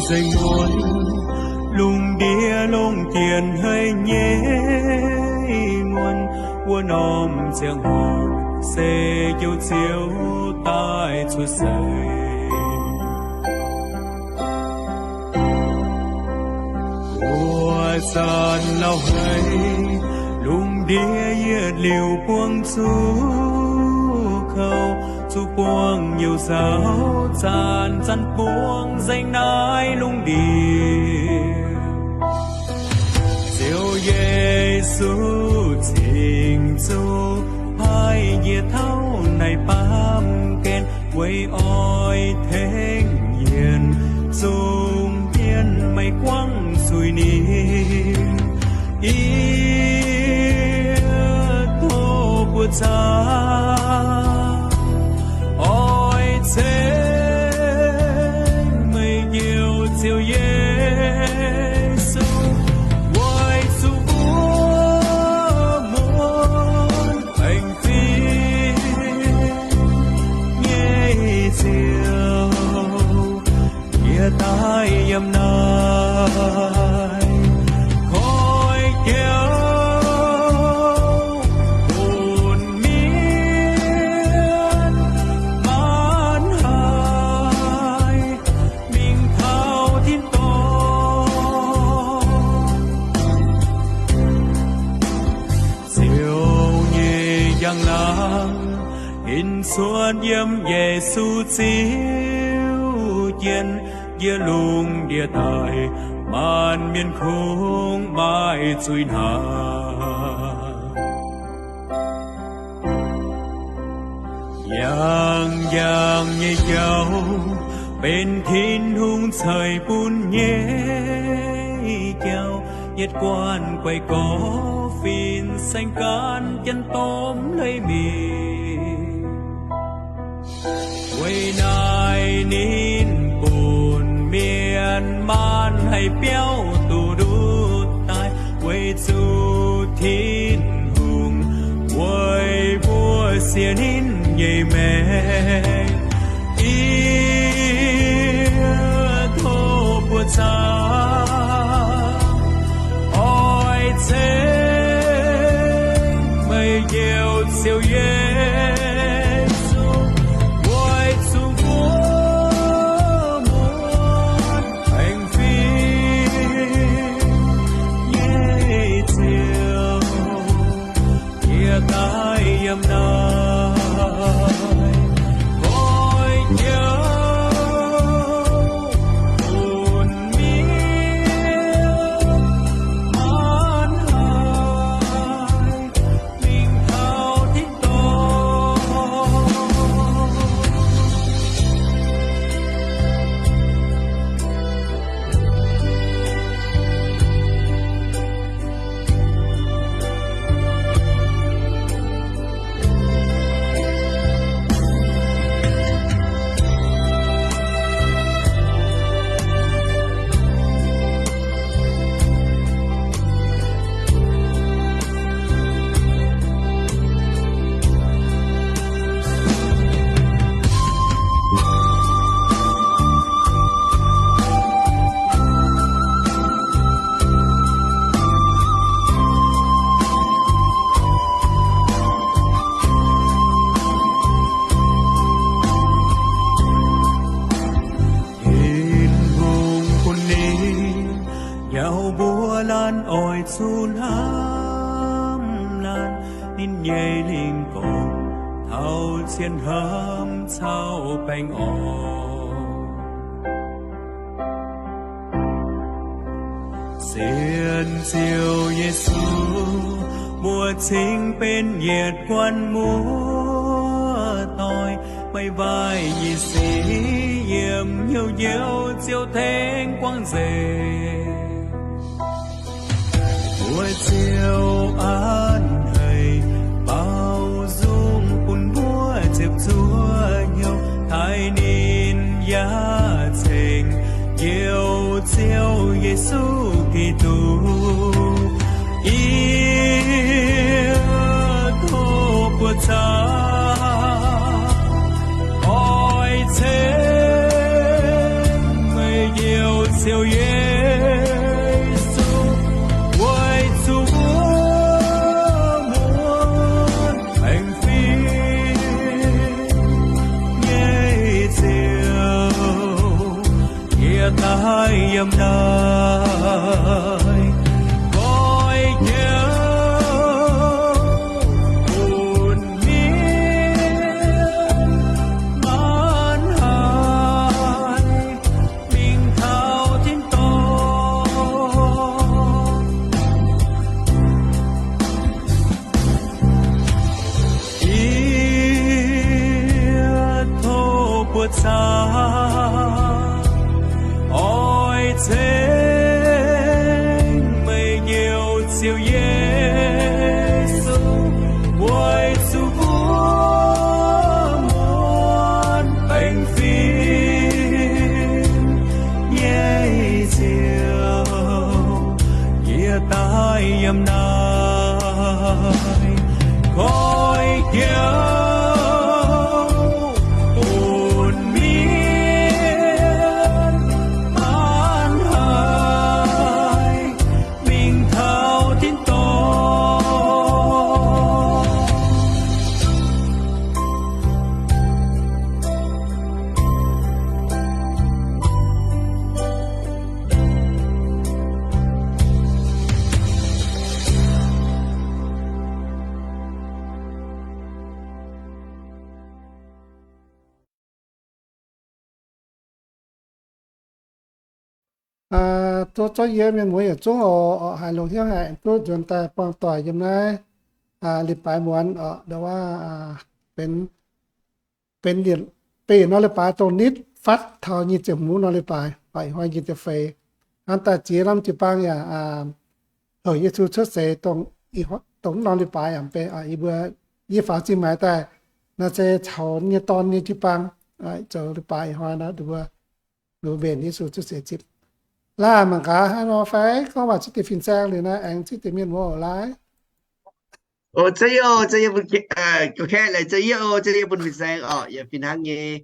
Nzengc muonz, lungh ndiev lungh jiex haiz nyei muonz, wuov norm ziangh hoc se Ziouv Ziouv daaih cuotv seix. Wuov zanc lauh haiz lungh ndiev yietc liuz buangh zuqc kouv, zuqc buangh nyei saauv zanc, zanc buangh nzengc naaiv lungh ndiev. Ziouv Yesu cingx zuqc paaiv njiec taux naaiv baamh gen weic oix tengx yienh zungv mienh maiv guangc zuiz ninh. Yie tov buoz-zaux oix ceng meih Njoux Ziouv Yesu, weic zuqc mbuo muonz baengh fim nyei Ziouv, yie daaih yiem naaiv koi jauv bun mienh maanc haic mingh taux tin-dorngh. Ziouv nyei njang-laangc hinc cuotv yiem Yesu Ziouv jienv, yie lungh ndiev daaih maanc mienh kungx maaih zuiz hnangv. Yangh yangh nyei jauv benx Tin-Hungh ceix bun nyei jauv. Yietc guanh guaix gorx fin-saeng gaanv jienv domh leiz mingh. Weic naaiv ninh bun mienh maanc haic biauv duqv ndutv daaih, weic zuqc Tin-Hungh weic mbuo sienx ninh nyei maengc. Yie tov buoz-zaux oix ceng meih Njoux Ziouv Yesu, weic zuqc mbuo muonz baengh fim nyei Ziouv, yie daaih yiem naaiv koi jauv bun mienh maanc haic mingh taux tin-dorngh. Tin-Hungh bun ninh nyau mbuo laanh oix zuqc hnamv laanh, ninh nyei lingh gorngv taux cien hnamv caux baengh orn. Sienx Ziouv Yesu, mbuo cingx benx yietc guanh muoz-doic, meih waaic nyei sic yiem hnyouv njoux Ziouv tengx guangc nzengc. Mbuo Ziouv an haic baaux nzung bun mbuo ziepc zuoqv hnyouv, taaih ninh yaac ceng Njoux Ziouv Yesu Giduc. Yie tov buoz-zaux oix ceng meih Njoux yiem naaiv, koiv jauv bun mienh maanc haic mingh taux tin-dorngh. Zuov, zuov yie mienh muoz yietc zungv oc, haiz longx hnyouv haic duqv nzuonx daaih buangh doic yiem naaiv leiz-baaix muonz oc, ndo wuov benx, benx yietc, benx yietc norm leiz-baaix dongh nitv fatv taux nyic ziepc hmz norm leiz-baaix, ih hnoi nyic ziepc feix. Hnangv daaih ziex norm jiu-baang yaac heuc Yesu cuotv seix dongh, dongh norm leiz-baaix yaac benx, yie mbuo, yie faaux zingh maaiz daaih, naaiv se caux nyei dorn nyei jiu-baang zoux leiz-baaix ih hnoi nor, mbuo mbenc Yesu cuotv seix zipv. Laaih mangc gaax hnangv nor fai gorngv waac zipv deix fin-saeng liuz naaiv aengx zipv deix mienh muoz oc laaih. O, za'yietv o, za'yietv bun, kaeqv laaix za'yietv o, za'yietv bun fin-saeng oc, yaac fih hnangv nyei.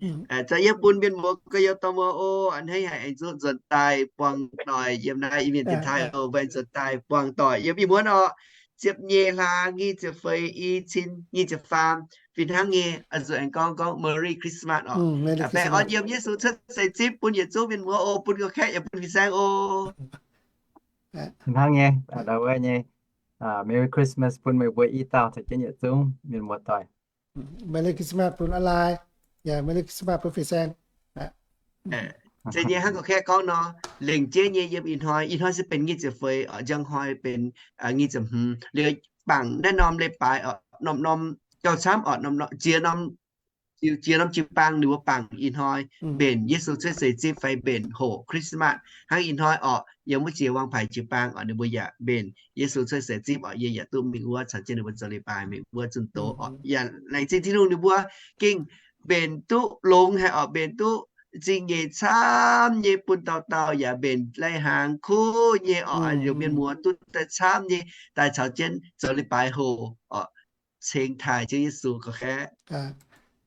Za'yietv bun mienh muoz gorx-youz dorh muoz o, a'hneiv haic aengx zuqc nzuonx daaih buangh doic yiem naaiv Iu-Mienh Dienx Taaih o, mbuo nzuonx daaih buangh doic yiem ih muonz oc, ziepc nyeic hlaax nyic ziepc feix, i cin nyic ziepc faam, fih hnangv nyei. Zuqc aengx gorngv gorngv Merry Christmas oc. Baengh orn yiem Yesu cuotv seix zipv bun yietc zungv mienh muoz o, bun gorx-kaeqv yaac bun fin-saeng o. Hnangv nyei, ndau wuov nyei, Merry Christmas bun meih mbuo i dauh caux jienv yietc zungv mienh muoz doic. Merry Christmas bun a'laaih, yaac Merry Christmas bun fin-saeng. Zeiz nyei hnangv gorx-kaeqv gorngv nor, lengc jeiv nyei yiem ih hnoi, ih hnoi se benx nyic ziepc feix oc, njang hnoi benx nyic ziepc hmz. Liuz bangc naaiv norm leiz-baaix oc, norm-norm gauh camv oc, ziex norm, ziex norm jiu-baang ninh mbuo bangc ih hnoi mbenc Yesu cuotv seix zipv fai mbenc hoqc Christmas. Hnangv ih hnoi oc, yiem wuov ziex waangpaaix jiu-baang oc, ninh mbuo yaac mbenc Yesu cuotv seix zipv oc. Yie yaac duqv mingh wuov caux jienv ninh mbuo zoux leiz-baaix mingh wuov zunh doz oc. Yaac laengz zingh Tin-Hungh ninh mbuo gengh mbenc duqv longx haic oc, mbenc duqv zingh nyeic camv nyei bun dauh dauh yaac mbenc lai-hnaangx kuv nyei oc. Liuz mienh muoz duqv daaih camv nyei daaih caux jienv zoux leiz-baaix hoqc oc, cengx taaih Ziouv Yesu gorx-kaeqv.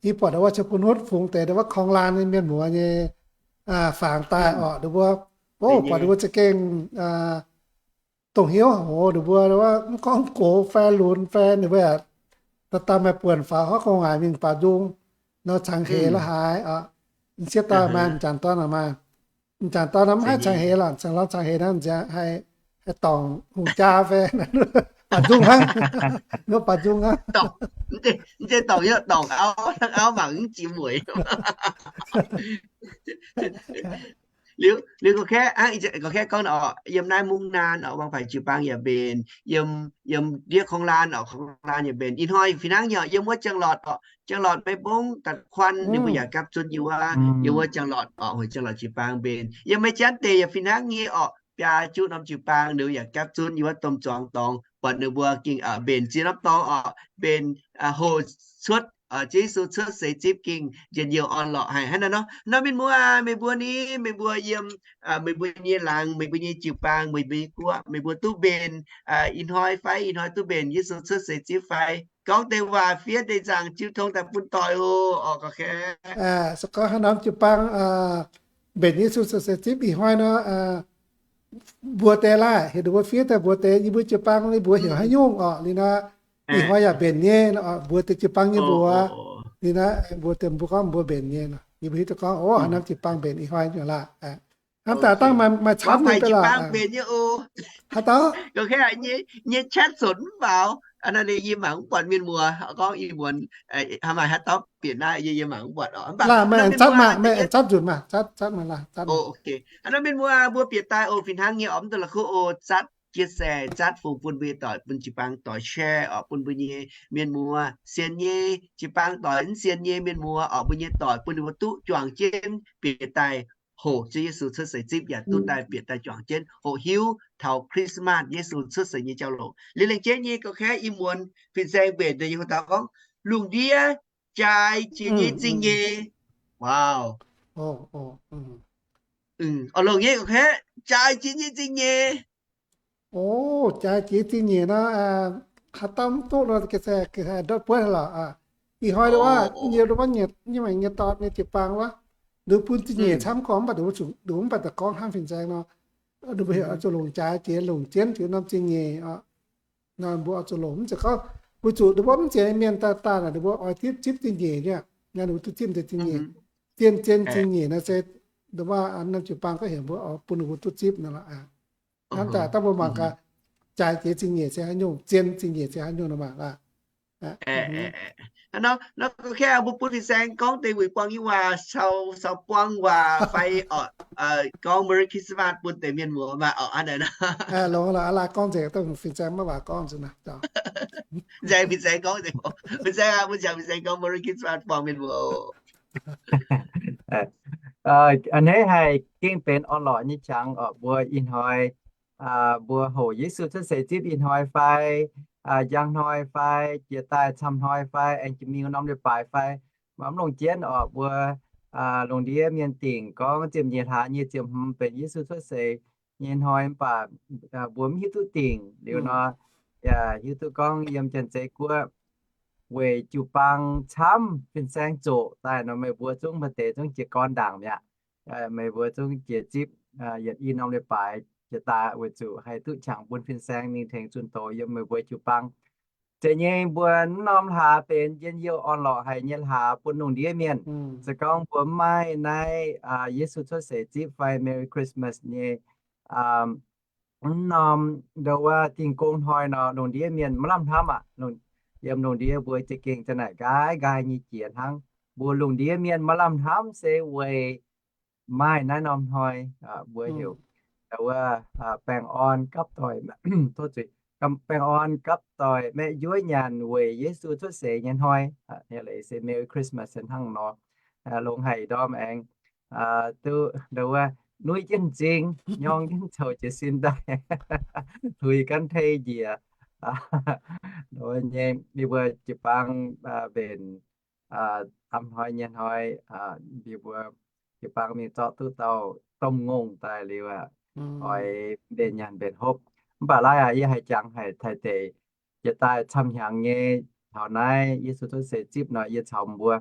Yie buatc wuov Ziouv Bun Hutv fungx deix wuov korng laanh nyei mienh muoz nyei fangx daaih oc, ninh mbuo, o, buatc ninh mbuo za'gengh dongh hnyouv hoc ninh mbuo mv gorngv gox fai lunx fai ninh mbuo daaih daaih maaih buonc faaux hopv ngongh-ngaaic mingh baaux nzung nor, cangx heix la'haaix oc. M'sieqv dauh maaih, m'jangc dorn maaih. M'jangc dorn mv haih cangx heix lorqc, cangx lorz cangx heix naaiv haih, haih dorngc hungh jaa fai baaux nzung hnangv. Baaux nzung hnangv. M'deix dorngc, dorngc auv, hnangv auv mangc mv jiex mueic. Liuz, liuz gorx-kaeqv, gorx-kaeqv gorngv oc, yiem naaiv mungv naanv oc, waangpaaix jiu-baang yaac mbenc, yiem, yiem ndiev korng laanh oc, korng laanh yaac mbenc. Ih hnoi fih hnangv nyei oc, yiem wuov Jangx Lotc oc, Jangx Lotc Meiv Mbong Da'kuan ninh mbuo yaac gapv zunv yiem wuov, yiem wuov Jangx Lotc oc, hoc Jangx Lotc jiu-baang mbenc. Yiem Meiv Jaav deic yaac fih hnangv nyei oc, biaa juqv norm jiu-baang ninh mbuo yaac gapv zunv yiem wuov domh zuangx dorngx, buatc ninh mbuo gengh mbenc ziex norm dorngx oc, mbenc hoc cuotv, Ziouv Yesu cuotv seix zipv gengh njien-youh orn-lorqc haic hnangv naaiv nor. Nor mienh muoz, meih mbuo ni, meih mbuo yiem, meih mbuo nyei laangz, meih mbuo nyei jiu-baang, meih mbuo nyei guoqv, meih mbuo duqv mbenc ih hnoi fai? Ih hnoi duqv mbenc Yesu cuotv seix zipv fai? Gorngv deix waac fiev deix nzaangc jiu tong daaih bun doic oc, gorx-kaeqv. Se gorngv haaix norm jiu-baang mbenc Yesu cuotv seix zipv ih hnoi nor, mbuox deix laaic, heuc ninh mbuo fiev daaih mbuox deix, yie mbuo jiu-baang ninh mbuox heuc haaix nyungc oc. Liuz nor, ih hnoi yaac mbenc nyei, mbuox deix jiu-baang nyei mbuox. Liuz nor, mbuox deix mbuo gorngv mbuo mbenc nyei, yie mbuo hiuv duqv gorngv, o, haaix norm jiu-baang mbenc ih hnoi nyei laaic. Hnamv daaih dangh maaih camv nyei deix lorqc. Haaix dauh? Nyei chat sotv mv faaux. Naaiv yie mangc mv buatc mienh muoz gorngv ih muonz maaih haaix dauh bieqc naaiv, yie mangc mv buatc oc. Laaic meih aengx zatv maah, meih aengx zatv nzunc maah, zatv, zatv maah laaic, zatv. Haaix nor mienh muoz mbuo bieqc daaih oc, fih hnangv nyei oc, mv duqv la'kuqv oc, zatv chia sẻ, zatv fungx bun mbuo nyei doic, bun jiu-baang doic share oc, bun mbuo nyei mienh muoz sienx nyei jiu-baang doic, mv sienx nyei mienh muoz oc, mbuo nyei doic bun ninh mbuo duqv juangc jienv bieqc daaih hoqc Ziouv Yesu cuotv seix zipv yaac duqv daaih bieqc daaih juangc jienv hoqc hiuv taux Christmas Yesu cuotv seix nyei jauv-louc. Liuz lengc jeiv nyei gorngv kaav ih muonz fin-saeng mbenc deix nyei hoc dauh gorngv, lungh ndiev jaaix jiex nyei zingh nyei. Wow. Oc, longc nyei gorngv kaav jaaix jiex nyei zingh nyei. O, jaaix jiex zingh nyeic nor, haaix dauh mv duqv nor, ga'naaiv ndortv buonv lorqc. Ih hnoi nduov, nyei nduov, nyei maengc nyei dorn nyei jiu-baang wuov, nduov bun zingh nyeic camv gorngv, mv baac nduov mv baac daaih gorngv hnangv fin-saeng nor, nduov mbuo heuc oix zuqc longc jaaix jiex, longc jienv jiex norm zingh nyeic. Nor mbuo oix zuqc longc, mv zeiz gorngv weic zuqc nduov mbuo mv zeiz mienh daaih daaih naaic, nduov mbuo oix zipv zipv zingh nyeic nyei. Nduov mbuo duqv zipv deix zingh nyeic, zien zien zingh nyeic nor se nduov norm jiu-baang gorngv heuc mbuo bun ninh mbuo duqv zipv nor lorqc. Hnamv daaih dangh mbuo mangc gaax, jaaix jiex zingh nyeic se haaix nyungc, zien zingh nyeic se haaix nyungc nor mangc aqv. Nor, nor gorngv mbuo bun fin-saeng gorngv deix weic buang nyei waac, caux buang waac fai oc, gorngv Merry Christmas bun deix mienh muoz maah, oc, hnangv naaiv nor. Longx lorqc, aav laaih gorngv nzengc, dongh fin-saeng maiv waac gorngv nzengc naaic. Nzengc, fin-saeng gorngv nzengc, fin-saeng aac, mbuo ziangx fin-saeng gorngv Merry Christmas buangh mienh muoz. A'hneiv haih gengh benx orn-lorqc nyei qangx oc. Mbuo ih hnoi mbuo hoqc Yesu cuotv seix zipv ih hnoi fai, njang hnoi fai, jiex daaih camv hnoi fai, aengx jiex mingh norm leiz-baaix fai, mv longc jienv oc. Mbuo lungh ndiev mienh dingc gorngv ziepc nyeic hlaax nyei ziepc hmz benx Yesu cuotv seix nyei hnoi, mv baac mbuo mv hiuv duqv dingc liuz nor, yaac hiuv duqv gorngv yiem Janx-Zei Guoqv weic jiu-baang camv fin-saeng zoqc daaih nor, meih mbuo zungv maaih deix zungv jiez gorn ndaangc mi'aqv. Meih mbuo zungv jiex zipv yietc i norm leiz-baaix jiex daaih weic zuqc haih duqv qangx bun fin-saeng mingh tengx zunh doz yiem meih mbuo jiu-baang. Zeiz nyei, mbuo mv norm hlaax benx njien-youh orn-lorqc haic nyei hlaax bun lungh ndiev mienh. Se gorngv mbuo mv maaih naaiv Yesu cuotv seix zipv fai Merry Christmas nyei mv norm ndo wuov dingh gong hnoi nor, lungh ndiev mienh maiv lamh hnamv aqv. Yiem lungh ndiev mbuo za'gengh za'naaic nqaai nqaai nyei jiex hnangv. Mbuo lungh ndiev mienh maiv lamh hnamv se weic maaih naaiv norm hnoi, mbuo heuc wuov baengh orn gapv doic, baengh orn gapv doic maeqv njuov nyanc weic Yesu cuotv seix nyei hnoi. Leiz se Merry Christmas se hnangv nor. Longx haic ndorm aengx duqv ndo wuov nuiv jienv m'zing, nyorng jienv coux jiez sin daaih, tuix gaanv tei njiec. Ndo wuov nyei, yie mbuo jiu-baang mbenc a'hnoi nyei hnoi, yie mbuo jiu-baang mingh zorqv duqv dauh domh ngongh daaih liuz aqv, oix mbenc nyanc mbenc hopv. Mv baac laaix aqv, yie haiz jangx haic Taiv deic jiex daaih camv hnyangx nyei taux naaiv Yesu cuotv seix zipv nor, yie caux mbuo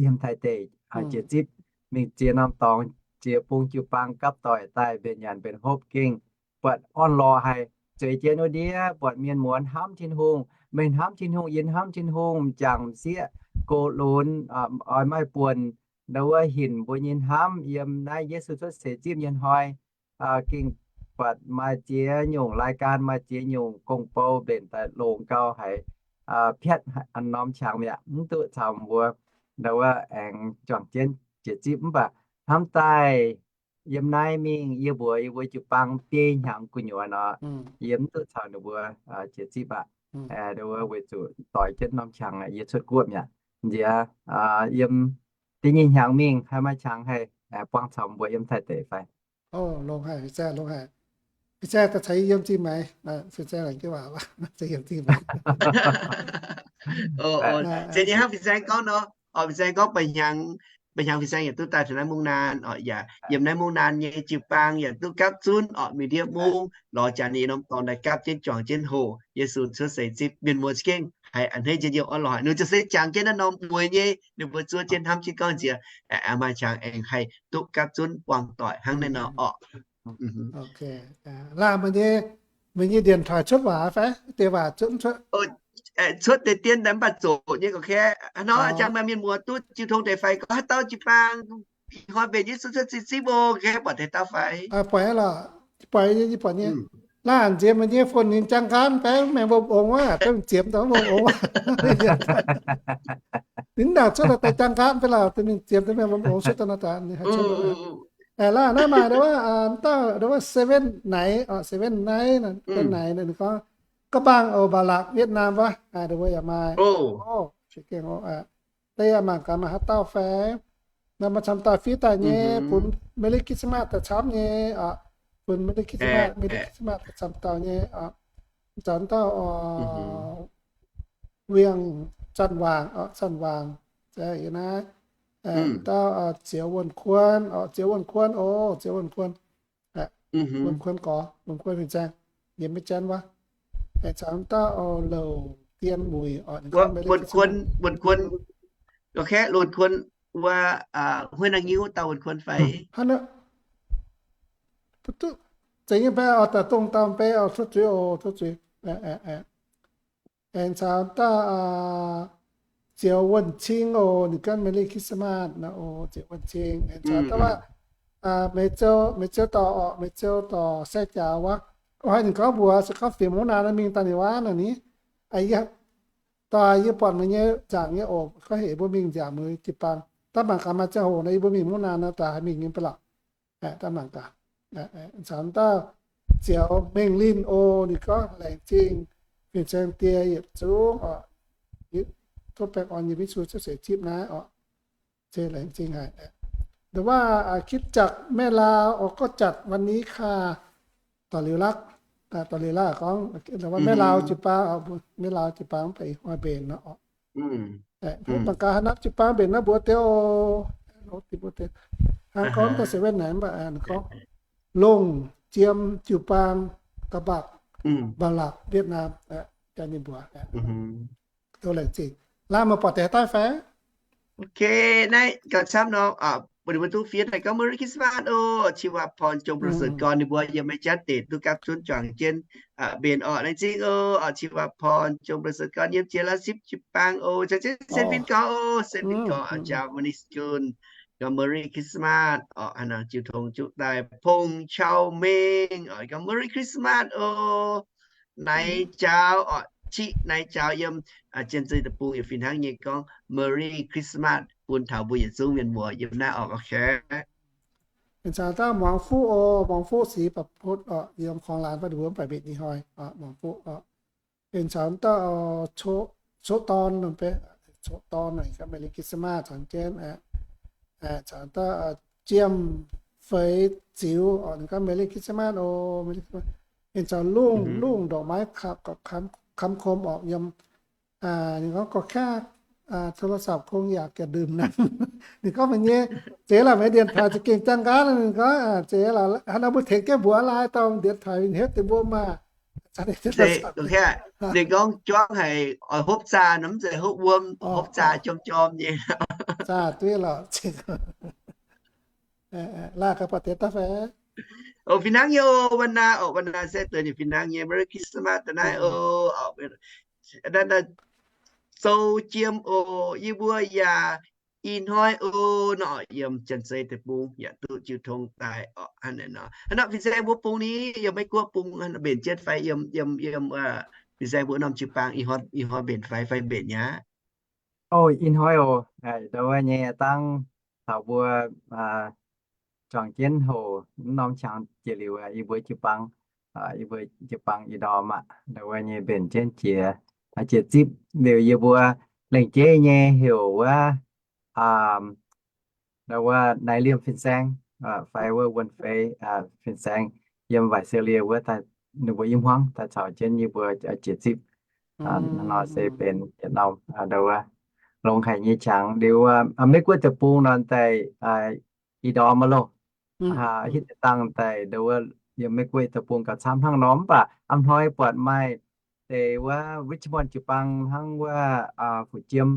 yiem Taiv deic jiex zipv mingh ziex norm dorngx, ziex bung jiu-baang gapv doic daaih mbenc nyanc mbenc hopv gengh buatc orn-lorqc haic. Zueiz jienv wuov ndiev buatc mienh muoz hnamv Tin-Hungh. Meih hnamv Tin-Hungh, yie hnamv Tin-Hungh, m'jangc m'sieqv gox lunx oix maaih buonc ndo wuov hinc mbuo nyei hnamv yiem naaiv Yesu cuotv seix zipv nyei hnoi. Gengh buatc maaih ziex nyungc รายการ, maaih ziex nyungc gong-bou mbenc daaih longx gau haic, piatv an norm qangx mi'aqv, mv duqv caux mbuo ndo wuov aengx juangc jienv jiex zipv. Mv baac hnamv daaih yiem naaiv mingh yie mbuox yie mbuo jiu-baang biei hnyangx gu'nyuoz nor, yie mv duqv caux ninh mbuo jiex zipv aqv. Ndo wuov weic zuqc doix jienv norm qangx yie cuotv guoqv mi'aqv. Nziex yiem da'nyeic hnyangx mingh haih maaih qangx haih buangh caux mbuo yiem Taiv deic fai? Longx haic, longx haic. Ih zanc daaih caux yie yiem zingh maengx, fin-saeng laengz jienv waac, yiem zingh maengx. Zeiz nyei hnangv fin-saeng gorngv nor, fin-saeng gorngv mba'hnyangx fin-saeng yietc duqv daaih taux naaiv mungv naan oc, yaac yiem naaiv mungv naan nyei jiu-baang yietc duqv gapv zunv oc, mingh ndiev mungv lorz jaax ninh norm dorngx daaih gapv jienv juangc jienv hoqc Yesu cuotv seix zipv. Mienh muoz za'gengh haiz a'hneiv njien-youh orn-lorqc haic. Ninh ziouc se jangx jienv naaiv norm mueiz nyei, ninh mbuo zuov jienv hnamv jienv gorngv nziex, maaih qangx aengx haih duqv gapv zunv buangh doic hnangv naaiv nor oc. Laanh meih nyei, meih nyei điện thoại cuotv waac fai? Deix waac cuotv, cuotv deix dien mv baac zoqc nyei gorqv-kaeqv nor, jangx maaih mienh muoz duqv jiu tong deix fai gorngv haaix dauh jiu-baang ih hnoi mbenc Yesu cuotv seix zipv oc, gorqv-kaeqv buatc deix dauh fai? Buatc lorqc, buatc nyei, buatc nyei. Laanh nziex meih nyei phone ninh jangx nqaatv fai, mv mengh mbopv ongx wuov, ziepc mv daaih mbopv ongx wuov. Ninh ndaangc cuotv daaih jangx nqaatv fai lorqc, mingh ziepc mv mengh mbopv ongx cuotv daaih nor, laanh naaiv maaih ndo wuov, ndo wuov Seven Night, Seven Night, Seven Night ninh gorngv, กำบัง oc, mba'laqc Việt Nam wuov, ndo wuov yaac maaih. Deix yaac mangc gaax maaih haaix dauh fai. Nor maaih camv dauh fiev daaih nyei, funx Merry Christmas daaih camv nyei oc. Funx Merry Christmas, Merry Christmas daaih camv dauh nyei oc. Zanc dauh Wienh Zanc Waangc oc, Zanc Waangc, naaiv dauh Ziouc Wuonh Kuon oc, Ziouc Wuonh Kuon oc, Ziouc Wuonh Kuon. Wuonh Kuon gorx, Wuonh Kuon fin-saeng. yiem maiv janv wuov. Aengx caux dauh louc dien muic oc, wuonx kuon, wuonx kuon, ok, wuonx kuon wuov, huin naaiv nyiuv dauh wuonx kuon fai? Hnangv naaiv, zeiz nyei mbe oc, daaih dongh dauh mbe oc, tov zuiz oc, tov zuiz. Aengx caux dauh Ziouc Wuonh Cing oc, ninh gorngv Merry Christmas nor oc, Ziouc Wuonh Cing. Aengx caux dauh, Meiz Ziou, Meiz Ziou dorh oc, Meiz Ziou dorh sai jaax wuov. Oix ninh gorngv mbuox se gorngv fiev mungv naanc mingh daaih ninh wuov naaic ni. Daaih yie buatc meih nyei nzaangc nyei oc, gorngv heuc mbuo mingh nziaauc mueiz jiu-baang. Daaih mangc gaax maaih ziangh hoc nor yie mbuo mingh mungv naanc nor daaih haih mingh nyei mbe lorqc. Daaih mangc gaax. Caux dauh Ziouc Mengh Linh oc, ninh gorngv laengz zingh fin-saeng die yietc zungv oc. Tov baengh orn yie mbuo Yesu cuotv seix zipv naaiv oc. Laengz zingh haic. Nduov waac คริสตจักร แม่ลาว oc, ก็จัดวันนี้ค่ะ dorh liuz lakv, dorh liuz lakv gorngv, Meiv Laau jiu-baang, Meiv Laau jiu-baang mv baac ih hnoi mbenc nor oc. Mangc gaax haaix norm jiu-baang mbenc naaiv mbuox deix oc. Hnangv gorngv daaih se Wietc Naamh mv baac gorngv Longh Jiem jiu-baang, Ga'mbakc, Mba'laqc, Wietc Naamh, jaax ninh mbuox. Tov laengz zingh. Laaih meih buatc deix daaih fai? Ok, naaiv gauh camv nor, mbuo duqv fiev daaih gorngv Merry Christmas oc, ชีวาพร จงประเสริฐกร ninh mbuo yiem maiv janv deix duqv gapv zunv juangc jienv mbenc oc. Laengz zingh oc, ชีวาพร จงประเสริฐกร yiem jiex la'sipv jiu-baang oc. Caux jienv Sen Fin Gorx oc, Sen Fin Gorx, Japanese Jun, gorngv Merry Christmas oc. Haaix nor jiu tong juqv daaih Pong Chau Meng oc, gorngv Merry Christmas oc. Naaiv jauv oc, qiqv naaiv jauv yiem Janx-Zei Deic-Bung yaac fih hnangv nyei gorngv Merry Christmas bun taux mbuo yietc zungv mienh muoz yiem naaiv oc. Ih zanc daaih Muangx Fuqv oc, Muangx Fuqv Sic Ba'butv oc, yiem Korng-Laanx fai ninh mbuo mv baac mbenc ih hnoi oc, Muangx Fuqv oc. Ih zanc daaih Coqv Dorn, Coqv Dorn, Merry Christmas caux jienv. Ih zanc daaih Jiem Feix Ziux oc, ninh gorngv Merry Christmas oc, Merry Christmas. Ih zanc Lungh, Lungh Ndorqc Maiv Kamv Kom oc, yiem, ninh gorngv ก็แค่ โทรศัพท์คงอยากจะดื่มน้ำ ninh gorngv meih nyei, zeiz laaih meih điện thoại za'gengh jang nqaatv, ninh gorngv zeiz laaih, hnangv nor mbuo tengx jienv mbuox lai dauh điện thoại ninh hietv deix mbuo maah. Ninh gorngv juangv haic oix hopv zaah nor, mv zeiz hopv wuom, hopv zaah jorm jorm nyei. Zaah dueiv lorqc. Laaih gaax buatc deix daaih fai? Oc, fih hnangv nyei oc, Wan Naa oc, Wan Naa se deix nyei fih hnangv nyei, Merry Christmas da'naaiv oc. Zoux jiem oc, yie mbuo yaac ih hnoi oc nor, yiem Janx-Zei Deic-Bung yaac duqv jiu tong daaih oc. Hnangv naaiv nor, hnangv nor fin-saeng mbuo bung ni, yiem Meiv Guoqv bung mbenc jienv fai, yiem, yiem, yiem fin-saeng mbuo norm jiu-baang ih hnoi mbenc fai, fai mbenc mi'aqv? Oc, ih hnoi oc, ndau wuov nyei dangh taux mbuo juangc jienv hoc norm qangx jiex liuz, yie mbuo jiu-baang, yie mbuo jiu-baang ih ndorm aqv, ndau wuov nyei mbenc jienv jiex, jiex zipv liuz yie mbuo lengc jeiv nyei heuc wuov, ndau wuov Naaiv Liemh fin-saeng, fai wuov Wuonh Feix fin-saeng, yiem Waaic Se Lie wuov, ninh mbuo i hmuangv daaih caux jienv yie mbuo jiex zipv. Nor se benx yietc norm ndau wuov longx haic nyei qangx liuz, Meiv Guoqv deic-bung nor daaih ih ndorm aqv loh. Hitv deix dangh daaih ndau wuov yiem Meiv Guoqv deic-bung gauh camv hnangv nor, mv baac a'hnoi buatc maaih deix wuov Richmond jiu-baang hnangv wuov Fuqv Jiem,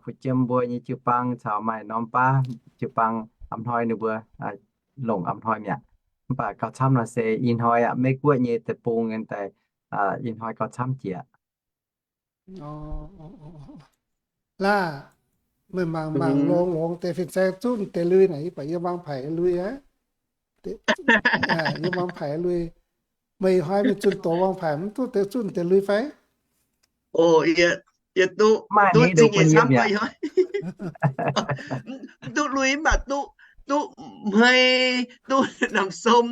Fuqv Jiem mbuo nyei jiu-baang caux maaih norm baav jiu-baang a'hnoi ninh mbuo longc a'hnoi mi'aqv. Mv baac gauh camv nor se ih hnoi aqv, Meiv Guoqv nyei deic-bung daaih ih hnoi gauh camv jiex. Laaih, meih mangc mangc longx longx deix fin-saeng zunv deix lui naaic, yie buatc yie muangx paic lui aqv. Yie muangx paic lui. Meih ih hnoi mingh zunh doz muangx paic mv duqv deix zunv deix lui fai? Oc, yie duqv, duqv zingh nyei camv ih hnoi. Mv duqv lui mv baac duqv, duqv hmei, duqv namx som,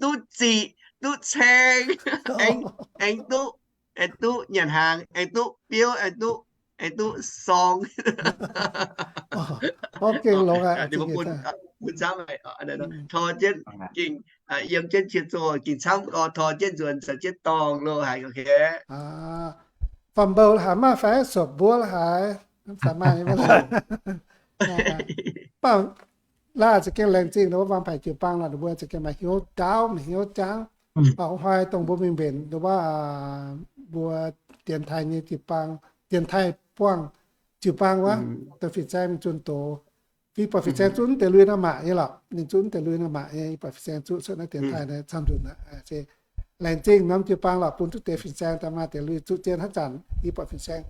duqv ziqc, duqv caeng, aengx duqv, aengx duqv nyanc hnaangx, aengx duqv biouv, aengx duqv, aengx duqv sorng. Ninh mbuo bun, bun camv haic, tor jienv gengh, yiem jienv qiex zoh gengh camv gorx, tor jienv nzuonx caux jienv dorngh loh haic. Faam-mbouh haic maaih fai, suoqc mbuov haic, mv baac maaih, mv baac laaih za'gengh laengz zingh ninh mbuo muangx paic jiu-baang lorqc, ninh mbuo za'gengh maaih hnyouv ndaauv, maaih hnyouv jangv. Mv baac hnoi dongh mbuo mingh mbenc nduov, mbuo dienx taaih nyei jiu-baang, dienx taaih buangh jiu-baang wuov, dongh fin-saeng mingh zunh doz. Yie buatc fin-saeng zuqv mv deix lui naaiv maac nyei lorqc. Ninh zuqv mv deix lui naaiv maac nyei, yie buatc fin-saeng zuqv cuotv naaiv dienx taaih naaiv camv nzunc aqv. Laengz zingh norm jiu-baang lorqc, bun duqv deix fin-saeng daaih maaih deix lui zuqv jienv haaix zanc. Yie buatc fin-saeng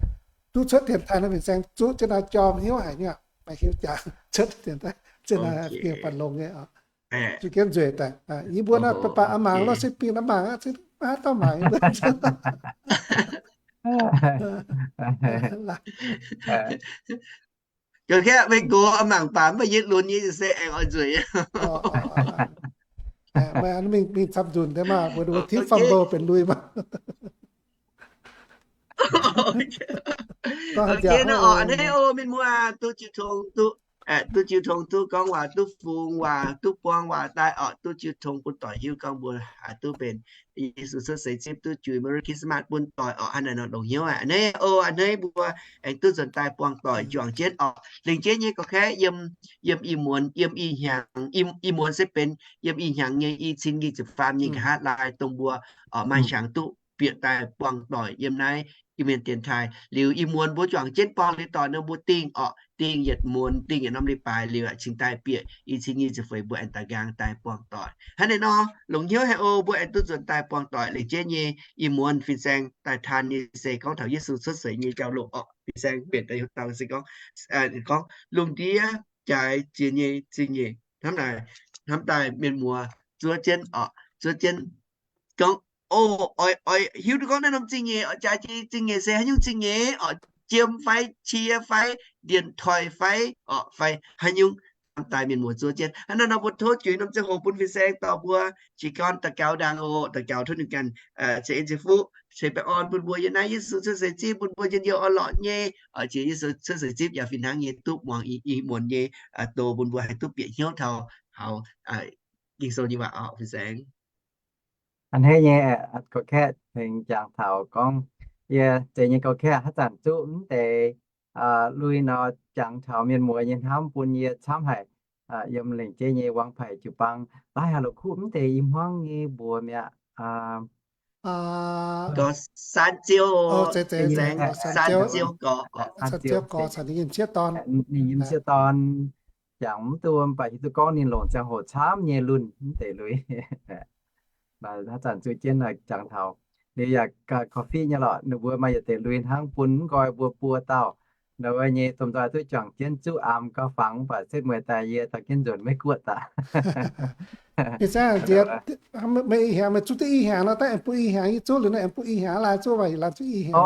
duqv cuotv dienx taaih naaiv, fin-saeng zuqv jienv naaiv jorm hnyouv haic nyei, maaih hnyouv jaax cuotv dienx taaih jienv naaiv gengh faanh longx nyei oc. Zuqv jienv nzueic daaih. Yie mbuo naaiv baac a'maah mangc lorh se bingh naaiv mangc aqv, se maiv dauh mangc. Gorngv kaeqv meih gox mangc baac mv baac yie lunx nyei se aengx oix nzueic. Mingh camv nzunc deix maah, mbuo tipv fam bou benx lui maah. Hnangv naaiv oc, mienh muoz duqv jiu tong duqv, duqv jiu tong duqv gorngv waac, duqv fungx waac, duqv buang waac daaih oc, duqv jiu tong bun doic hiuv gorngv mbuo haiz duqv benx Yesu cuotv seix zipv duqv juix Merry Christmas bun doic oc. Hnangv naaiv nor longx hnyouv aqv. A'hneiv oc, a'hneiv mbuo aengx duqv nzuonx daaih buangh doic juangc jienv oc. Lengc jeiv nyei gorqv-kaeqv yiem, yiem ih muonz, yiem ih hnyangx, ih muonz se benx yiem ih hnyangx nyei i cin nyic ziepc faam nyei nqa'haav laai dongh mbuo oc maaih hnyangx duqv bieqc daaih buangh doic yiem naaiv Iu-Mienh dienx taaih. Liuz ih muonz mbuo juangc jienv buangh liuz doic nor mbuo dingh oc, dingh yietc muonz, dingh yietc norm leiz-baaix liuz cingx daaih bieqc i cin nyic ziepc feix mbuo aengx daaih nqaang daaih buangh doic. Hnangv naaiv nor longx hnyouv haic oc, mbuo aengx duqv nzuonx daaih buangh doic. Lengc jeiv nyei ih muonz fin-saeng daaih taan nyei se gorngv taux Yesu cuotv seix nyei jauv-louc oc. Fin-saeng mbenc daaih hiuv dauh se gorngv, gorngv lungh ndiev jaaix jiex nyei zingh nyeic hnamv naaic, hnamv daaih mienh muoz zuov jienv oc, zuov jienv gorngv, o, oix, oix hiuv duqv gorngv naaiv norm zingh nyeic oix jaaix jiex zingh nyeic se haaix nyungc zingh nyeic oc, jiem fai, cie fai, ndienc toic fai oc, fai haaix nyungc, hnamv daaih mienh muoz zuov jienv. Hnangv naaiv nor mbuo tov juix norm ziangh hoc bun fin-saeng dorh mbuo jiez gorn daux gaux ndaangc oc. Daux gaux tov ninh ganh ceix en ceix fuqv ceix baengh orn bun mbuo yiem naaiv Yesu cuotv seix zipv bun mbuo njien-youh orn-lorqc nyei oc. Jiex Yesu cuotv seix zipv yaac fih hnangv nyei duqv muangx ih muonz nyei doz bun mbuo haih duqv bieqc hnyouv taux hauv Ging-Sou nyei waac oc fin-saeng. A'hneiv nyei, gorqv-kaeqv tengx jangx taux gorngv, yie zeiz nyei gorqv-kaeqv haaix zanc zuqv mv deix lui nor, jangx taux mienh muoz nyei hnamv bun yie camv haic. Yiem lengc jeiv nyei wangc paic jiu-baang daaih haaix la'kuqv mv deix i hmuangv nyei mbuox mi'aqv. Gorx, San Ziou, San Ziou gorx, San Ziou gorx, ninh nyei m'sieqv dorn, jangx mv duqv, mv baac hiuv duqv gorngv ninh longc ziangh hoc camv nyei lunh mv deix lui. Haaix zanc zuqv jienv jangx taux. Liuz yaac korv-fiqv nyei lorqc, ninh mbuo maaih yietc deix lui hnangv bun mv nqoi mbuo buo dauh. Ndau wuov nyei domh nzoih duqv juangc jienv zuqv aam gauh fangx, mv baac setv mueiz daaih yie taux jienv nzuonx Meiv Guoqv daaih. Meih i hnyangx, meih zuqv duqv i hnyangx nor, daaih aengx bun i hnyangx, yie zuqv liuz naaiv aengx bun i hnyangx, laai zuqv waac laanh zuqv i hnyangx.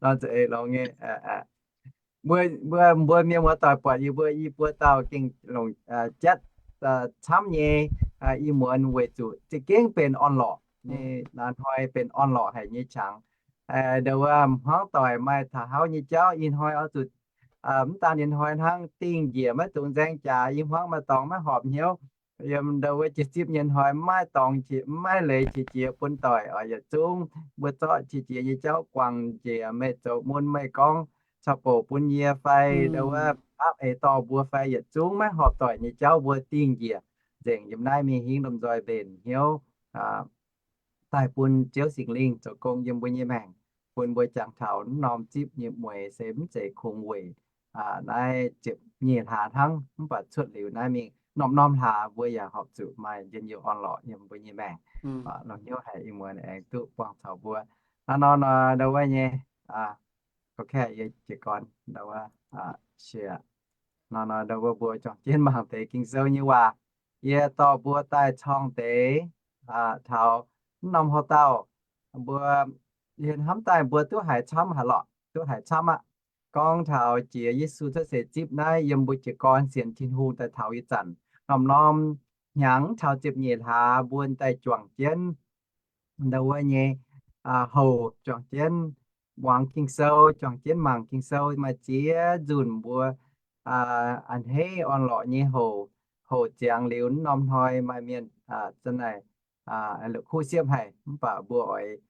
Nor zuqc eix longx nyei. Mbuo, mbuo, mbuo mienh muoz-doic buatc yie mbuo i buo dauh gengh longc jatv camv nyei i muonz weic zuqc za'gengh benx orn-lorqc nyei, naaiv hnoi benx orn-lorqc haic nyei qangx. Ndau wuov hmuangv doic maaih taux hauv nyei jauv, ih hnoi oix zuqc, mv daan ih hnoi hnangv, dingh njiec maiv dungx nzaeng jaax, i hmuangv maaih dorngx maiv horpc hnyouv. Yiem ndau wuov jiex zipv nyei hnoi maiv dorngx, maiv leiz qiex jiez bun doic oc. Yietc zungv mbuo zorqv qiex jiez nyei jauv guangc njiec, meih zoux mun meih gorngv caux bouc bun yie fai ndau wuov aapv eix dorh mbuo fai, yietc zungv maiv horpc doic nyei jauv mbuo dingh njiec nzengc yiem naaiv mingh hingv lomh nzoih mbenc hnyouv daaih bun Ziouv Singx Lingh zoux gong yiem mbuo nyei maengc, bun mbuo jangx taux naaiv norm zipv nyei mueiz se mv zeiz kungx weic naaiv ziepc nyeic hlaax hnangv, mv baac cuotv liuz naaiv mingh norm-norm hlaax mbuo yaac horpc zuqc maaih njien-youh orn-lorqc yiem mbuo nyei maengc. Longc hnyouv haic ih muonz aengx duqv buangh caux mbuo. Hnangv nor nor ndau wuov nyei, gorqv-kaeqv yie jiez gorn ndau wuov, nor nor ndau wuov mbuo juangc jienv mangc deix Ging-Sou nyei waac. Yie dorh mbuo daaih corng deix taux mv norm haaix dauh, mbuo, yie hnamv daaih mbuo duqv haiz camv haic lorqc, duqv haiz camv aqv. Gorngv taux jiex Yesu cuotv seix zipv naaiv, yiem mbuo jiez gorn sienx Tin-Hungh daaih taux ih zanc, norm-norm hnyangx taux ziepc nyeic hlaax mbuo daaih juangc jienv ndau wuov nyei, hoc juangc jienv muangx Ging-Sou, juangc jienv mangc Ging-Sou, maaih ziex nzunc mbuo a'hneiv orn-lorqc nyei hoc, hoc ziangx liuz norm hnoi maaih mienh zanc naaic la'kuqv siepv haic, mv baac mbuo oix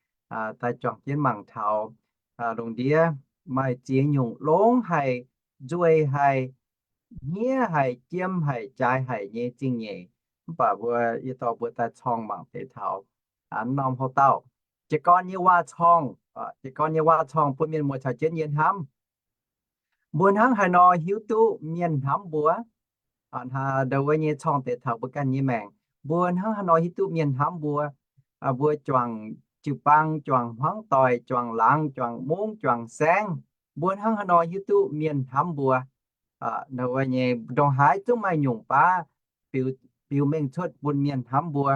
daaih juangc jienv mangc taux lungh ndiev maaih ziex nyungc longx haic, nzueih haic, hniev haic, jiem haic, jaaix haic nyei zingh nyeic. Mv baac mbuo, yie dorh mbuo daaih corng mangc deix taux norm houv dauh. Jiez gorn nyei waac-corng, jiez gorn nyei waac-corng bun mienh muoz caux jienv yie hnamv. Mbuo hnangv haaix nor hiuv duqv mienh hnamv mbuo? Ndo wuov nyei corng deix taux mbuo ganh nyei maengc. Mbuo hnangv haaix nor hiuv duqv mienh hnamv mbuo? Mbuo juangc jiu-baang, juangc hmuangv doic, juangc laangz, juangc mungv, juangc saengv, mbuo hnangv haaix nor hiuv duqv mienh hnamv mbuo? Ndo wuov nyei ndongc haaix zungv maaih nyungc baav biux mengh cuotv bun mienh hnamv mbuo.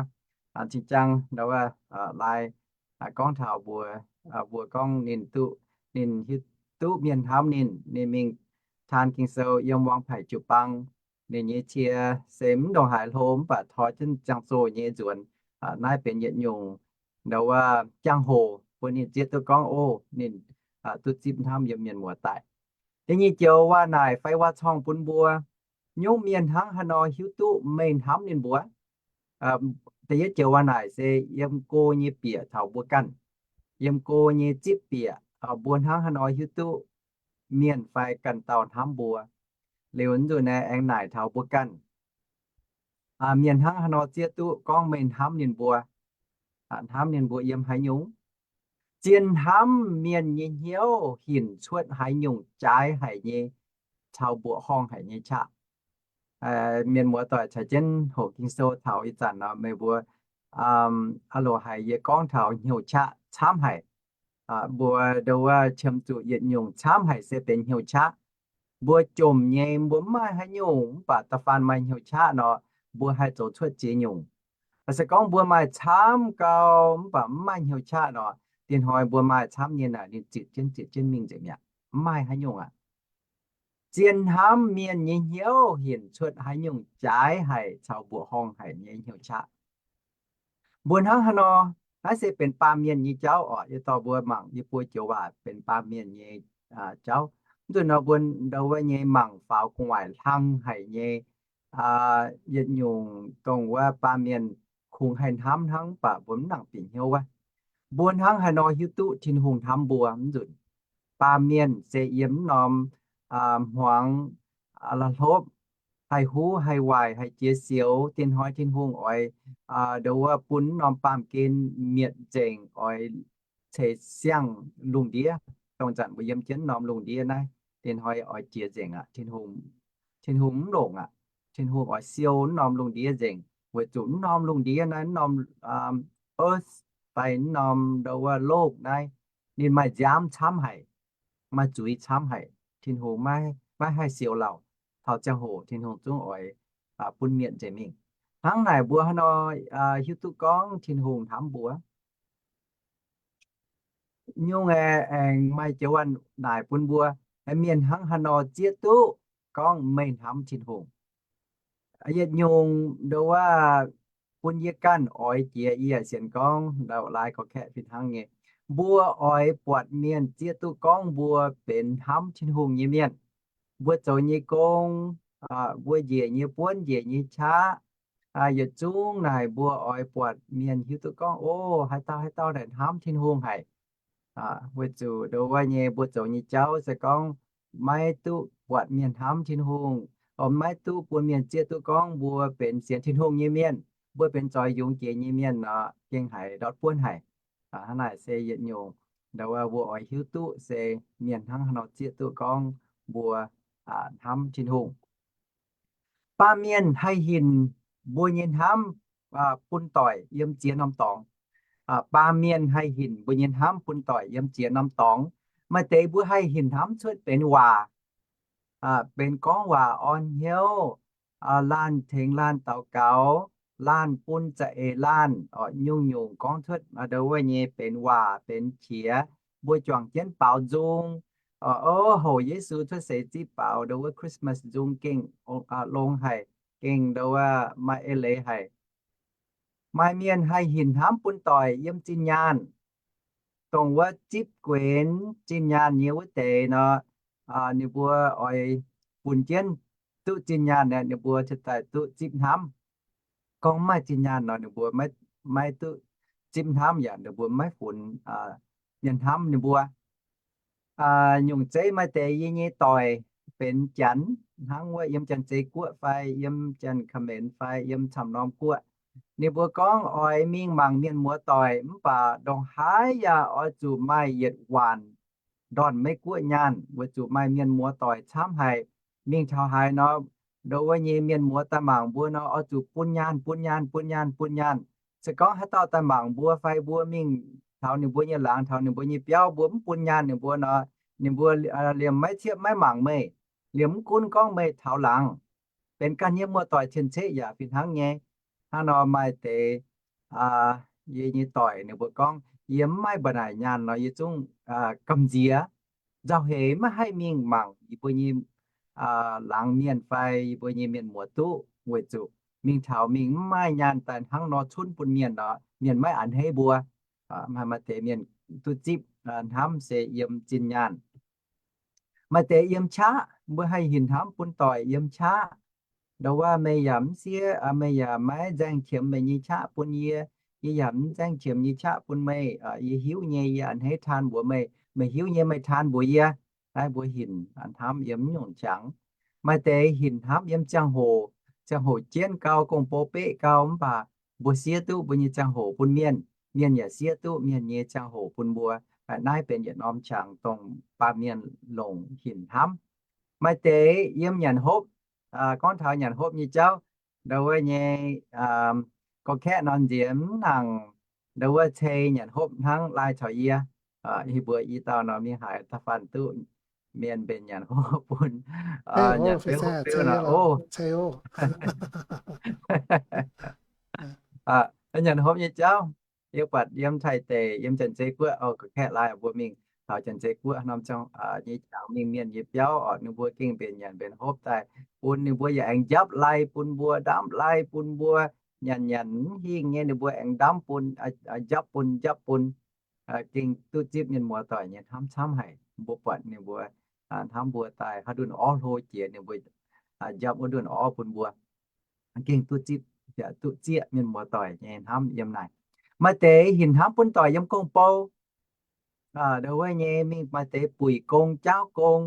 Zinh ziangh ndo wuov, lai, gorngv taux mbuo, mbuo gorngv ninh duqv, ninh hiuv duqv mienh hnamv ninh, ninh mingh taan Ging-Sou yiem Wangpaic Jiu-Baang. Ninh nyei cie se mv ndongc haaix hlo mv baac toi jienv ziangh zoh nyei nzuonx. Naaiv benx yietc nyungc ndo wuov jangx-hoc bun ninh zieqv duqv gorngv, o, ninh duqv zipv hnamv yiem mienh muoz daic. Da'nyeic joux waac naaic fai waac-corng bun mbuo, nyungc mienh hnangv haaix nor hiuv duqv meih hnamv ninh mbuo? Da'yietv joux waac naaic se yiem go nyei bieqc taux mbuo ganh. Yiem go nyei zipv bieqc, mbuo hnangv haaix nor hiuv duqv mienh fai ganh dauh hnamv mbuo? Liuz nzunc naaiv aengx naaic taux mbuo ganh, mienh hnangv haaix nor zieqv duqv gorngv meih hnamv ninh mbuo? Hnamv ninh mbuo yiem haaix nyungc? Zien hnamv mienh nyei hnyouv hinc cuotv haaix nyungc jaaix haic nyei, caux mbuoqc horngh haic nyei qaqv. Mienh muoz doic caux jienv hoqc Ging-Sou taux ih zanc nor, meih mbuo aah loc haiz yie gorngv taux hnyouv qaqv camv haic. Mbuo ndo wuov qiemx zuqc yietc nyungc camv haic se benx hnyouv qaqv. Mbuo jomc nyei, mbuo mv maaih haaix nyungc, mv baac da'faanh maaih hnyouv qaqv nor, mbuo haih zoux cuotv ziex nyungc. Se gorngv mbuo maaih camv gau, mv baac mv maaih hnyouv qaqv nor, dinh hnoi mbuo maaih camv nyei naaic ninh zitc jienv zitc jienv mingh nzengc mi'aqv, mv maaih haaix nyungc aqv. Zien hnamv mienh nyei hnyouv hinc cuotv haaix nyungc jaaix haic caux mbuoqc horngh haic nyei hnyouv qaqv. Mbuo hnangv haaix nor, naaiv se benx baamh mienh nyei jauv oc. Yie dorh mbuo mangc yie mbuo joux waac benx baamh mienh nyei jauv. Mv nzunc nor mbuo ndo wuov nyei mangc faaux gu'nguaaic hlang haic nyei yietc nyungc dongh wuov baamh mienh kungx haih hnamv hnangv, mv baac mbuo mv nangc bieqc hnyouv wuov. Mbuo hnangv haaix nor hiuv duqv Tin-Hungh hnamv mbuo? Mv nzunc baamh mienh se yiem mv norm hmuangx la'hlopv, haih huv, haih waaic, haih jiex sioux. Dinh hnoi Tin-Hungh oix ndo wuov bun mv norm baamh gen mietc nzengc, oix ceix siang lungh ndiev. Dongh zanc mbuo yiem jienv norm lungh ndiev naaiv, dinh hnoi oix jiex nzengc aqv. Tin-Hungh mv longc aqv. Tin-Hungh oix siou mv norm lungh ndiev nzengc, weic zuqc mv norm lungh ndiev naaiv, mv norm earth fai mv norm ndo wuov โลก naaiv, ninh maaih nziaamv camv haic, maaih zuiz camv haic. Tin-Hungh maiv haih siou lauh. Taux ziangh hoc Tin-Hungh zungv oix bun mietc nzengc mingh. Hnangv naaic mbuo haaix nor hiuv duqv gorngv Tin-Hungh hnamv mbuo? Nyungc aengx maaih joux waac naaic bun mbuo, mienh hnangv haaix nor zieqv duqv gorngv meih hnamv Tin-Hungh? Yietc nyungc ndo wuov bun yie ganh oix jiex, yie sienx gorngv ndau laaix gorx-kaeqv fih hnangv nyei. Mbuo oix buatc mienh zieqv duqv gorngv mbuo benx hnamv Tin-Hungh nyei mienh. Mbuo zoux nyei gong, mbuo njiec nyei buonv, njiec nyei qaqv, yietc zungv naaic mbuo oix buatc mienh hiuv duqv gorngv, o, haaix dauh haaix dauh naaic hnamv Tin-Hungh haic. Weic zuqc ndo wuov nyei mbuo zoux nyei jauv se gorngv maiv duqv buatc mienh hnamv Tin-Hungh, maiv duqv bun mienh zieqv duqv gorngv mbuo benx sienx Tin-Hungh nyei mienh, mbuo benx zoix yungz jiex nyei mienh nor, gengh haiz ndortv buonv haic. Hnangv naaic se yietc nyungc ndo wuov mbuo oix hiuv duqv se mienh hnangv haaix nor zieqv duqv gorngv mbuo hnamv Tin-Hungh. Baamh mienh haih hinc mbuo nyei hnamv bun doic yiem ziex norm dorngx. Baamh mienh haih hinc mbuo nyei hnamv bun doic yiem ziex norm dorngx. Maaih deix mbuo haih hinc hnamv cuotv benx waac, benx gorngv waac orn hnyouv, laanh tengx laanh daux gaux, laanh bun za'eix laanh, nyungc-nyungc gorngv cuotv ndo wuov nyei benx waac benx qiex. Mbuo juangc jienv baaux nzung, o, houc Yesu cuotv seix zipv baaux ndo wuov Christmas nzung gengh longx haic, gengh ndo wuov maaih eix leiz haic. Maaih mienh haih hinc hnamv bun doic yiem zinh nyaanh, dongh wuov zipv guenx zinh nyaanh nyei wuov deix nor, ninh mbuo oix funx jienv duqv zinh nyaanh aeqv, ninh mbuo cingx daaih duqv zipv hnamv. Gorngv mv maaih zinh nyaanh nor, ninh mbuo maiv duqv zipv hnamv yaac ninh mbuo maiv funx mienh hnamv ninh mbuo. Nyungc zeiv maaih deix yie nyei doic, benx Janx, hnangv wuov yiem Janx-Zei Guoqv fai yiem Janx-Ka'menx fai yiem camv norm guoqv. Ninh mbuo gorngv oix mingh mangc mienh muoz-doic mv baac ndongc haaix yaac oix zuqc maaih yietc waanc ndorn-Meiv-Guoqv nyaanh, weic zuqc maaih mienh muoz-doic camv haic. Mingh taux haaix nor, ndo wuov nyei mienh muoz daaih mangc mbuo nor, oix zuqc bun nyaanh, bun nyaanh, bun nyaanh, bun nyaanh. Se gorngv haaix dauh daaih mangc mbuo fai mbuo mingh taux ninh mbuo nyei laangz, taux ninh mbuo nyei biauv, mbuo mv bun nyaanh ninh mbuo nor, ninh mbuo liemh maiv ciepv maiv mangc meih, liemh mv gunv gorngv meih taux laangz. Benx ganh nyei muoz-doic cien-ceqv yaac fih hnangv nyei. Hnangv nor maaih deix yie nyei doic ninh mbuo gorngv, yie mv maaih mba'naic nyaanh nor yie zungv gamh nziex, nzauh heix maiv haih mingh mangc yie mbuo nyei laangz mienh fai yie mbuo nyei mienh muoz duqv, weic zuqc mingh taux mingh mv maaih nyaanh daaih hnangv nor cunv bun mienh nor, mienh maiv a'hneiv mbuo. Maaih deix mienh duqv zipv hnamv se yiem zinh nyaanh. Maaih deix yiem qaqv, mbuo haih hinc hnamv bun doic yiem qaqv. Ndo wuov meih yaac mv siev, meih yaac maiv nzaeng qiemx meih nyei qaqv bun yie, yie yaac mv nzaeng qiemx nyei qaqv bun meih. Yie hiuv nyei yie a'hneiv taan mbuox meih, meih hiuv nyei meih taan mbuox yie. Naaiv mbuo hinc hnamv yiem mv nyungc qangx. Maaih deix hinc hnamv yiem ziangh hoc, ziangh hoc jienv gau, gong-bou beqv gau mv baac mbuo siev duqv mbuo nyei ziangh hoc bun mienh, mienh yaac siev duqv mienh nyei ziangh hoc bun mbuo. Naaiv benx yietc norm qangx dongh baamh mienh longc hinc hnamv. Maaih deix yiem nyanc hopv, gorngv taux nyanc hopv nyei jauv, ndo wuov nyei gorngv kaeqv nor nziex mv nangc ndo wuov cei nyanc hopv hnangv lai caux yie. Yie mbuo i dauh nor mingh haaix da'faanh duqv mienh mbenc nyanc hopv bun, nyanc beuv hopv beuv nor, o, nyanc hopv nyei jauv. Yie buatc yiem Taiv deic, yiem Janx-Zei Guoqv, o, gorngv kaeqv lai mbuo mingh taux Janx-Zei Guoqv norm nyei jangx mingh mienh nyei biauv oc, ninh mbuo gengh mbenc nyanc mbenc hopv daaih bun, ninh mbuo yaac aengx njapv lai bun mbuo, ndamv lai bun mbuo. Nyanc nyanc mv hingh nyei ninh mbuo aengx ndamv bun, njapv bun, njapv bun. Gengh duqv zipv mienh muoz-doic nyei hnamv camv haic. Mbuo buatc ninh mbuo hnamv mbuo daaih haaix ndunh orv hlo jiex ninh mbuo njapv wuov ndunh orv bun mbuo. Gengh duqv zipv, duqv zieqv mienh muoz-doic nyei hnamv yiem naaic. Maaih deix hinc hnamv bun doic yiem gong-bou. Ndo wuov nyei mingh maaih deix buic gong jaauv gong,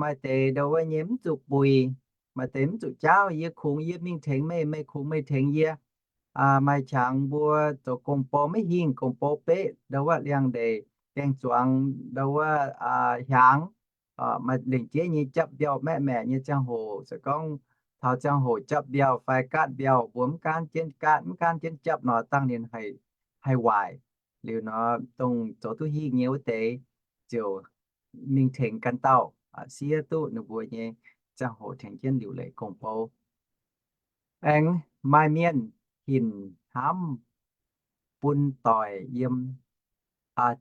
maaih deix ndo wuov nyei mv zuqc buic, maaih deix mv zuqc jaauv. Yie kungx yie mingh tengx meih, meih kungx meih tengx yie. Maaih qangx mbuo zoux gong-bou maiv hingh, gong-bou beqv ndo wuov liangx-ndeic, gaeng-zuangx ndo wuov hiaangx. Maaih lengc jeiv nyei japv mbiauh maeqv maeqc nyei ziangh hoc, se gorngv taux ziangh hoc japv mbiauh fai gaatv mbiauh, mbuo mv gaanv jienv gaatv, mv gaanv jienv japv nor, dangh ninh haih waaic. Liuz nor, dongh zoux duqv hingh nyei wuov deix ziouc mingh tengx ganh dauh, siev duqv ninh mbuo nyei ziangh hoc tengx jienv liuc leiz gong-bou. Aengx maaih mienh hinc hnamv bun doic yiem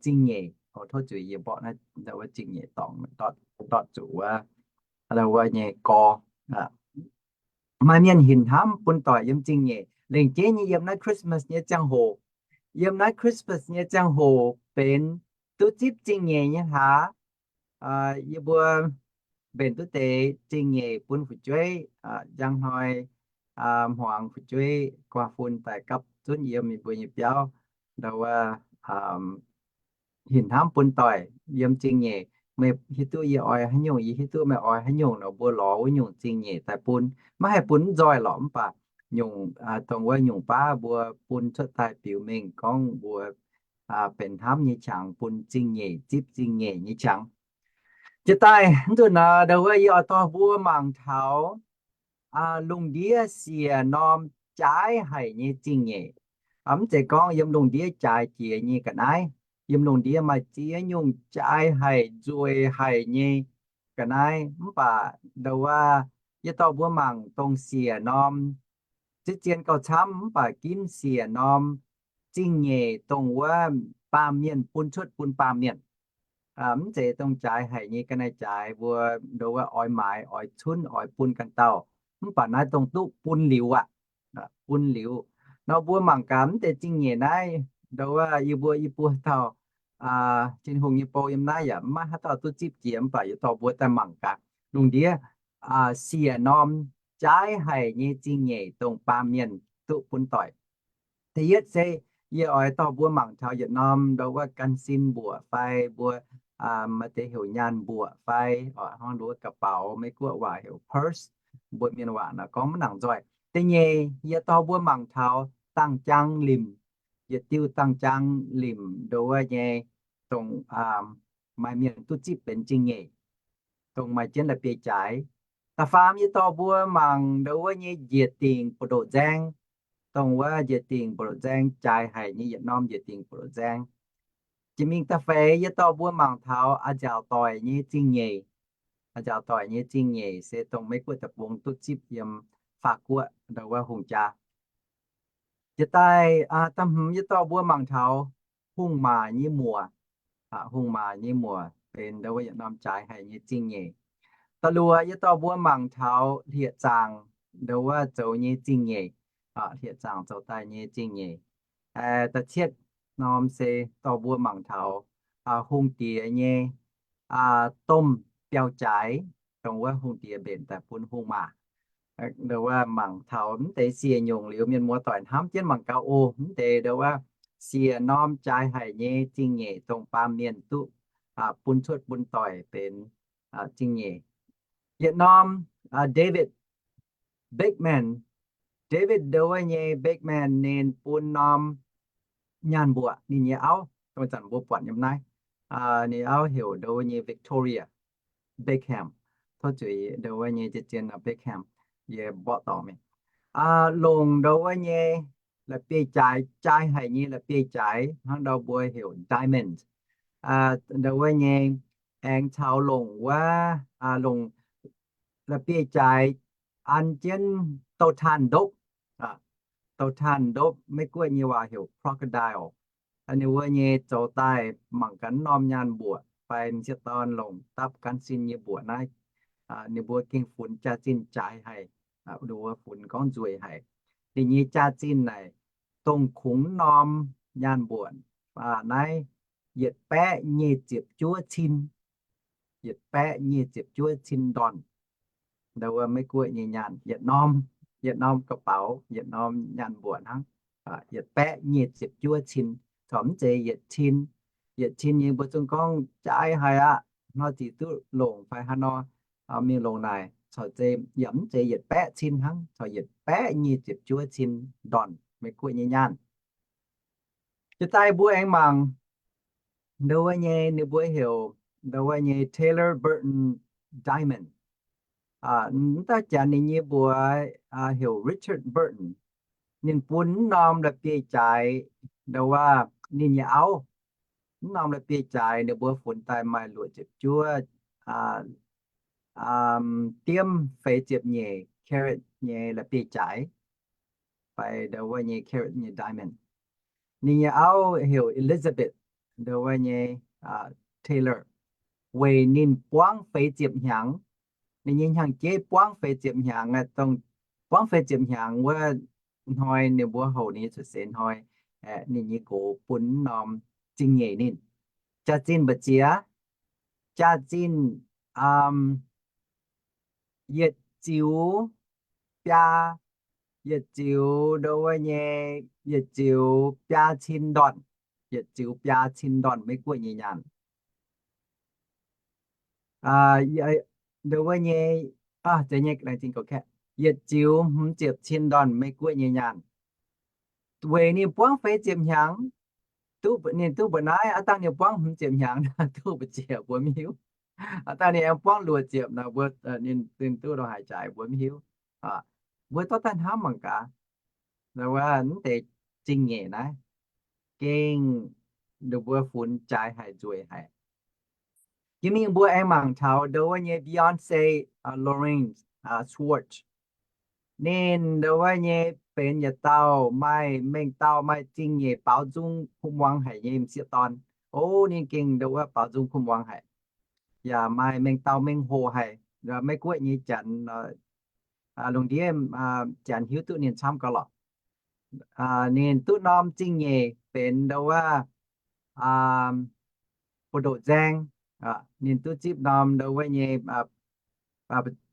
zingh nyeic. Tov zuiz yie mborqv naaiv zingh nyeic dorngx, ndortv zuqc wuov, wuov nyei gorx. Maaih mienh hinc hnamv bun doic yiem zingh nyeic, lengc jeiv nyei yiem naaiv Christmas nyei ziangh hoc. Yiem naaiv Christmas nyei ziangh hoc benx duqv zipv zingh nyeic nyei hlaax. Yie mbuo mbenc duqv deix zingh nyeic bun fu'jueiv, njang hnoi hmuangx fu'jueiv guaax fun daaih gapv zunv yiem yie mbuo nyei biauv. Ndo wuov hinc hnamv bun doic yiem zingh nyeic. Meih hiuv duqv yie oix haaix nyungc, yie hiuv duqv meih oix haaix nyungc nor, mbuo lorz wuov nyungc zingh nyeic daaih bun. Maiv haih bun mv nzoih lorqc, mv baac nyungc, dongh wuov nyungc baav mbuo bun cuotv daaih biux mengh gorngv mbuo benx hnamv nyei qangx, bun zingh nyeic, zipv zingh nyeic nyei qangx. Jiex daaih mv nzunc nor, ndo wuov yie oix dorh mbuo mangc taux lungh ndiev siec norm jaaix haic nyei zingh nyeic. Mv zeiz gorngv yiem lungh ndiev jaaix jiex nyei ga'naaiv. Yiem lungh ndiev maaih ziex nyungc jaaix haic, nzueic haic nyei ga'naaiv. Mv baac ndo wuov yie dorh mbuo mangc dongh siec norm, ziex zien gauh camv, mv baac ginv siec norm zingh nyeic dongh wuov baamh mienh bun cuotv bun baamh mienh. Mv zeiz dongh jaaix haic nyei ga'naaiv jaaix mbuo ndo wuov oix maaiz, oix cunv, oix bun ganh dauh. Mv baac naaiv dongh duqv bun liuz aqv. Bun liuz nor mbuo mangc gaax mv deix zingh nyeic naaiv, ndo wuov yie mbuo i buo dauh Tin-Hungh nyei bou yiem naaiv yaac maiv haaix dauh duqv zipv jiex, mv baac yie dorh mbuo daaih mangc gaax lungh ndiev siec norm jaaix haic nyei zingh nyeic dongh baamh mienh duqv bun doic. Da'yietv se yie oix dorh mbuo mangc taux yietc norm ndo wuov gan sin mbuoqc fai mbuo maaih deix heuc nyaanh mbuoqc fai hnangv nduov กระเป๋า, Meiv-Guoqv waac heuc purse, mbuo mienh waac naaic gorngv maiv nangc nzoih. Da'nyeic, yie dorh mbuo mangc taux dangh jaang limc, yietc diuh dangh jaang limc ndo wuov nyei, dongh maaih mienh duqv zipv benx zingh nyeic, dongh maaih jienv la'bieiv-jaaix. Da'faam yie dorh mbuo mangc ndo wuov nyei njiec dingc buoz-ndoqv nzaeng, dongh wuov njiec dingc buoz-ndoqv nzaeng jaaix haic nyei yietc norm njiec dingc buoz-ndoqv nzaeng. Jiex mingh da'feix yie dorh mbuo mangc taux a'nziaauc doic nyei zingh nyeic. A'nziaauc doic nyei zingh nyeic se dongh Meiv-Guoqv deic-bung duqv zipv yiem Faatv-Guoqv ndo wuov hungh jaa. Jiex daaih da'hmz yie dorh mbuo mangc taux hungh maac nyei muoc. Hungh maac nyei muoc benx ndo wuov yietc norm jaaix haic nyei zingh nyeic. Da'luoqc yie dorh mbuo mangc taux hlieqv-zaangc ndo wuov zoux nyei zingh nyeic. Hlieqv-zaangc zoux daaih nyei zingh nyeic. Da'cietv norm se dorh mbuo mangc taux hungh diex nyei domh biauv-jaaix, dongh wuov hungh diex mbenc daaih bun hungh maac. Ndo wuov mangc taux mv deix siec nyungc liuz mienh muoz doic hnamv jienv mangc gaax oc. Mv deix ndo wuov siec norm jaaix haic nyei zingh nyeic dongh baamh mienh duqv bun cuotv bun doic benx zingh nyeic. Yietc norm David Beckham. David ndo wuov nyei Beckham ninh bun norm nyaanh mbuoqc ninh nyei auv. Dongh zanc mbuo buatc yiem naaiv, ninh auv heuc ndo wuov nyei Victoria Beckham. Tov zuiz ndo wuov nyei zien-zien nor Beckham, yie mborqv dorngc mingh. Longc ndo wuov nyei la'bieiv-jaaix, jaaix haic nyei la'bieiv-jaaix hnangv ndau mbuo heuc diamond. Ndo wuov nyei aengx caux longc wuov, longc la'bieiv-jaaix an jienv douh taanh ndopv. Douh taanh ndopv Meiv-Guoqv nyei waac heuc crocodile. Ninh wuov nyei zoux daaih mangc gaax norm nyaanh mbuoqc fai m'sieqv dorn longc dapv gan sin nyei mbuoqc naaiv, ninh mbuo gengh funx jaax-zinh jaaix haic, ndo wuov funx gorngv nzueic haic. Ninh nyei jaax-zinh naaic dongh kungx norm nyaanh mbuoqc naaiv yietc baeqv nyic ziepc juov cin. Yietc baeqv nyic ziepc juov cin ndorn. Ndo wuov Meiv-Guoqv nyei nyaanh yietc norm, yietc norm กระเป๋า, yietc norm nyaanh mbuoqc hnangv, yietc baeqv nyic ziepc juov cin. Corc mv zeiz yietc cin. Yietc cin nyei mbuo zungv gorngv jaaix haic aqv, hnoi zic duqv longc fai haaix nor, mingh longc naaic corc zeiz yaac mv zeiz yietc baeqv cin hnangv, corc yietc baeqv nyic ziepc juov cin ndorn Meiv-Guoqv nyei nyaanh. Jiex daaih mbuo aengx mangc ndo wuov nyei ninh mbuo heuc ndo wuov nyei Taylor Burton diamond. Mv daaih janx ninh nyei mbuox heuc Richard Burton. Ninh bun mv norm la'bieiv-jaaix ndo wuov ninh nyei auv. Mv norm la'bieiv-jaaix ninh mbuo funx daaih maaih luoqc ziepc juov diemv feix ziepc nyeic carat nyei la'bieiv-jaaix, fai ndo wuov nyei carat nyei diamond. Ninh nyei auv heuc Elizabeth ndo wuov nyei Taylor, weic ninh buangv feix ziepc hnyangx. Ninh nyei hnyangx-jeiv buangv feix ziepc hnyangx, dongh buangv feix ziepc hnyangx wuov hnoi ninh mbuo houc ninh nyei cuotv seix hnoi, ninh nyei nqox bun mv norm zingh nyeic ninh. Jaax-zinh mbu'ziex, jaax-zinh yietc ziux biaa, yietc ziux ndo wuov nyei, yietc ziux biaa cin ndorn, yietc ziux biaa cin ndorn Meiv-Guoqv nyei nyaanh. Ndo wuov nyei, yietc ziux hmz ziepc cin ndorn Meiv-Guoqv nyei nyaanh. Weic ninh buangv feix ziepc hnyangx, duqv, ninh duqv mbu'naaiv, aav dangh ninh buangv hmz ziepc hnyangx duqv mbu'ziex mbuo mv hiuv. Aav dangh ninh aengx buangv luoqc ziepc nor mbuo, ninh duqv longc haaix jaaix mbuo mv hiuv. Mbuo dorh daaih hnamv mangc gaax, wuov mv deix zingh nyeic naaiv gengh ninh mbuo funx jaaix haic nzueic haic. Jiex mingh mbuo aengx mangc taux ndo wuov nyei Beyonce, Lorraine Schwartz. Ninh ndo wuov nyei benx yietc dauh maaih, mengh dauh maaih zingh nyeic baaux nzung kuv muangx haic nyei m'sieqv dorn. O, ninh gengh ndo wuov baaux nzung kuv muangx haic, yaac maaih mengh dauh mengh hoc haic. Meiv-Guoqv nyei janx, lungh ndiev janx hiuv duqv ninh camv gauh lorqc. Ninh duqv norm zingh nyeic benx ndo wuov buoz-ndoqv nzaeng. Ninh duqv zipv norm ndo wuov nyei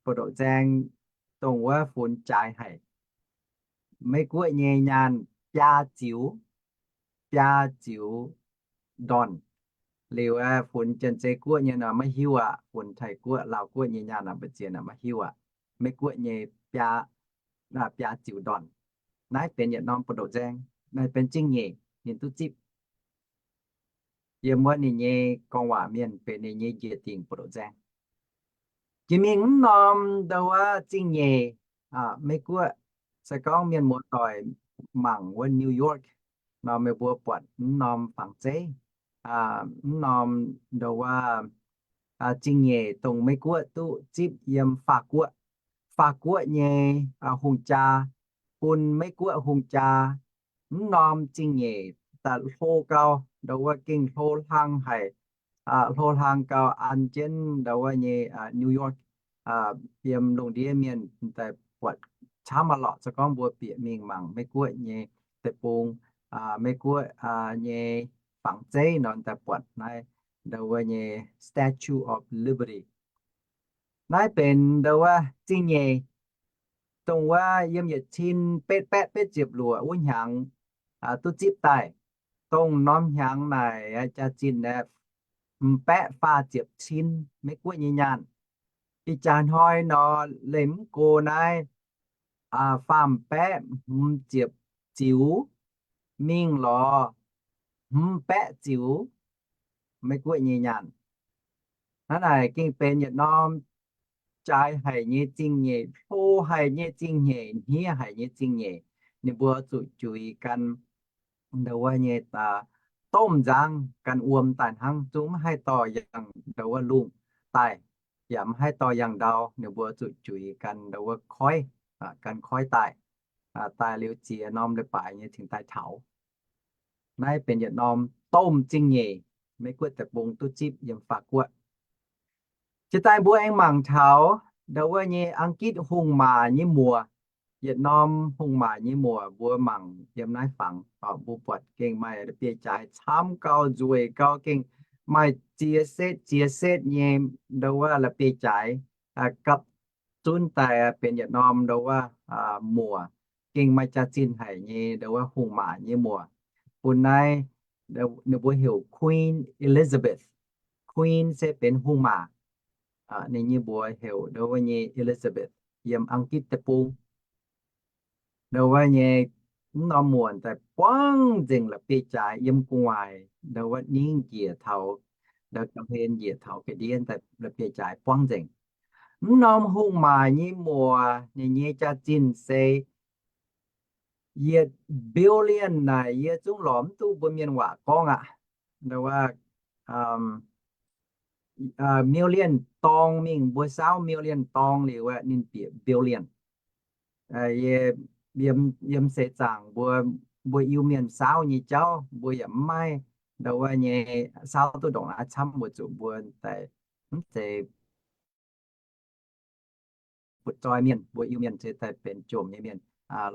buoz-ndoqv nzaeng, dongh wuov funx jaaix haic. Meiv-Guoqv nyei nyaanh biaa ziux, biaa ziux ndorn. Liuz aeqv, funx Janx-Zei Guoqv nyei nor maiv hiuv aqv. Funx Taiv Guoqv, Laauv Guoqv nyei nyaanh nor mbu'ziex nor maiv hiuv aqv. Meiv Guoqv nyei biaa, biaa ziux ndorn. Naaiv benx yietc norm buoz-ndoqv nzaeng. Naaiv benx zingh nyeic ninh duqv zipv. Yiem wuov ninh nyei gorngv waac mienh benx ninh nyei njiec dingc buoz-ndoqv nzaeng. Jiex mingh mv norm ndo wuov zingh nyeic, Meiv Guoqv, se gorngv mienh muoz-doic mangc wuov New York nor, meih mbuo buatc mv norm fangx zeiv, mv norm ndo wuov zingh nyeic dongh Meiv Guoqv duqv zipv yiem Faah Guoqv. Faah Guoqv nyei hungh jaa bun Meiv Guoqv hungh jaa. Mv norm zingh nyeic daaih hlo gau, ndo wuov gengh hlo hlang haic, hlo hlang gau an jienv ndo wuov nyei New York, yiem lungh ndiev mienh daaih buatc camv aqv lorqc. Se gorngv mbuo bieqc mingh mangc Meiv Guoqv nyei deic-bung, Meiv Guoqv nyei fangx zeiv nor, daaih buatc naaiv ndo wuov nyei Statue of Liberty. Naaiv benx ndo wuov zingh nyeic, dongh wuov yiem yietc cin betv baeqv betv ziepc luoqc wuov hnyangx duqv zipv daaih. Dongh norm hnyangx naaic jaax-zinh aeqv, m'baeqv faah ziepc cin Meiv Guoqv nyei nyaanh. Ih jaax hnoi nor, leih mv go naaiv faam baeqv hmz ziepc ziux mingh lorz hmz baeqv ziux Meiv Guoqv nyei nyaanh. Hnangv naaic gengh benx yietc norm jaaix haic nyei zingh nyeic, hlo haic nyei zingh nyeic, hniev haic nyei zingh nyeic. Ninh mbuo zuqc juix gan ndo wuov nyei domh nzangv gan wuom daaih hnangv, zungv mv haih dorh yangh ndo wuov lungh daaih, yaac mv haih dorh yangh ndau. Ninh mbuo zuqc juix gan ndo wuov koiv, gan koiv daaih. Daaih liuz ziex norm leiz-baaix nyei cingx daaih taux. Naaiv benx yietc norm domh zingh nyeic, Meiv Guoqv deic-bung duqv zipv yiem Faah Guoqv. Jiex daaih mbuo aengx mangc taux ndo wuov nyei Ang-gitv hungh maac nyei muoc. Yietc norm hungh maac nyei muoc mbuo mangc yiem naaiv fangx, mbuo buatc gengh maaih la'bieiv-jaaix camv gau, nzueic gau, gengh maaih ziex setv ziex setv nyei ndo wuov la'bieiv-jaaix gapv zunv daaih benx yietc norm ndo wuov muoc, gengh maaih jaax-zinh haic nyei ndo wuov hungh maac nyei muoc. Bun naaiv ninh mbuo heuc Queen Elizabeth. Queen se benx hungh maac. Ninh nyei mbuox heuc ndo wuov nyei Elizabeth yiem Ang-gitv deic-bung. Ndo wuov nyei mv norm muoc daaih buangv nzengc la'bieiv-jaaix yiem gu'nguaaic ndo wuov ningv njiec taux, ndo ga'hlen njiec taux ga'ndiev daaih la'bieiv-jaaix buangv nzengc. Mv norm hungh maac nyei muoc ninh nyei jaax-zinh se yietc billion naaic yie zungv lorz mv duqv mbuo mienh waac gorngv aqv. Ndo wuov million dorng mingh, mbuo saauv million dorng liuz aeqv, ninh bieqc billion. Yie yiem seix zaangc mbuo, mbuo Iu-Mienh saauv nyei jauv mbuo yaac mv maaih ndo wuov nyei saauv duqv ndongc naaiv camv, weic zuqc mbuo daaih mv zeiz butv-zoih mienh, mbuo Iu-Mienh se daaih benx jomc nyei mienh,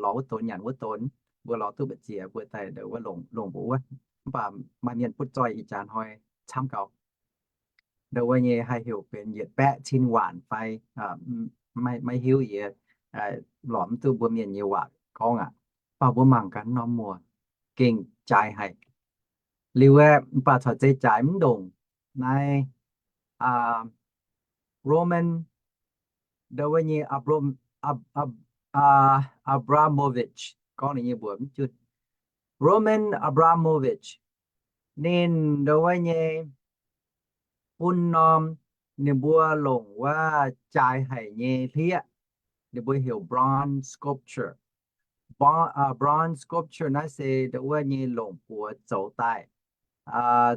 lorz wuov donx nyanc wuov donx, mbuo lorz duqv mbu'ziex mbuo daaih ndo wuov longc, longc mbuo wuov. Mv baac maaih mienh butv-zoih ih jaax hnoi camv gau. Ndo wuov nyei haih heuc benx yietc baeqv cin waanc fai maiv hiuv, yie lorz mv duqv mbuo mienh nyei waac gorngv aqv. Mv baac mbuo mangc gaax norm muoc gengh jaaix haic. Liuz aeqv, mv baac corc zeiz jaaix mv ndongc naaiv Roman, ndo wuov nyei Abramovich, gorngv ninh nyei mbuox mv junc. Roman Abramovich, ninh ndo wuov nyei bun norm ninh mbuo longc wuov jaaix haic nyei hlieqv, ninh mbuo heuc bronze sculpture. Bronze sculpture naaiv se ndo wuov nyei longc buoz zoux daaih,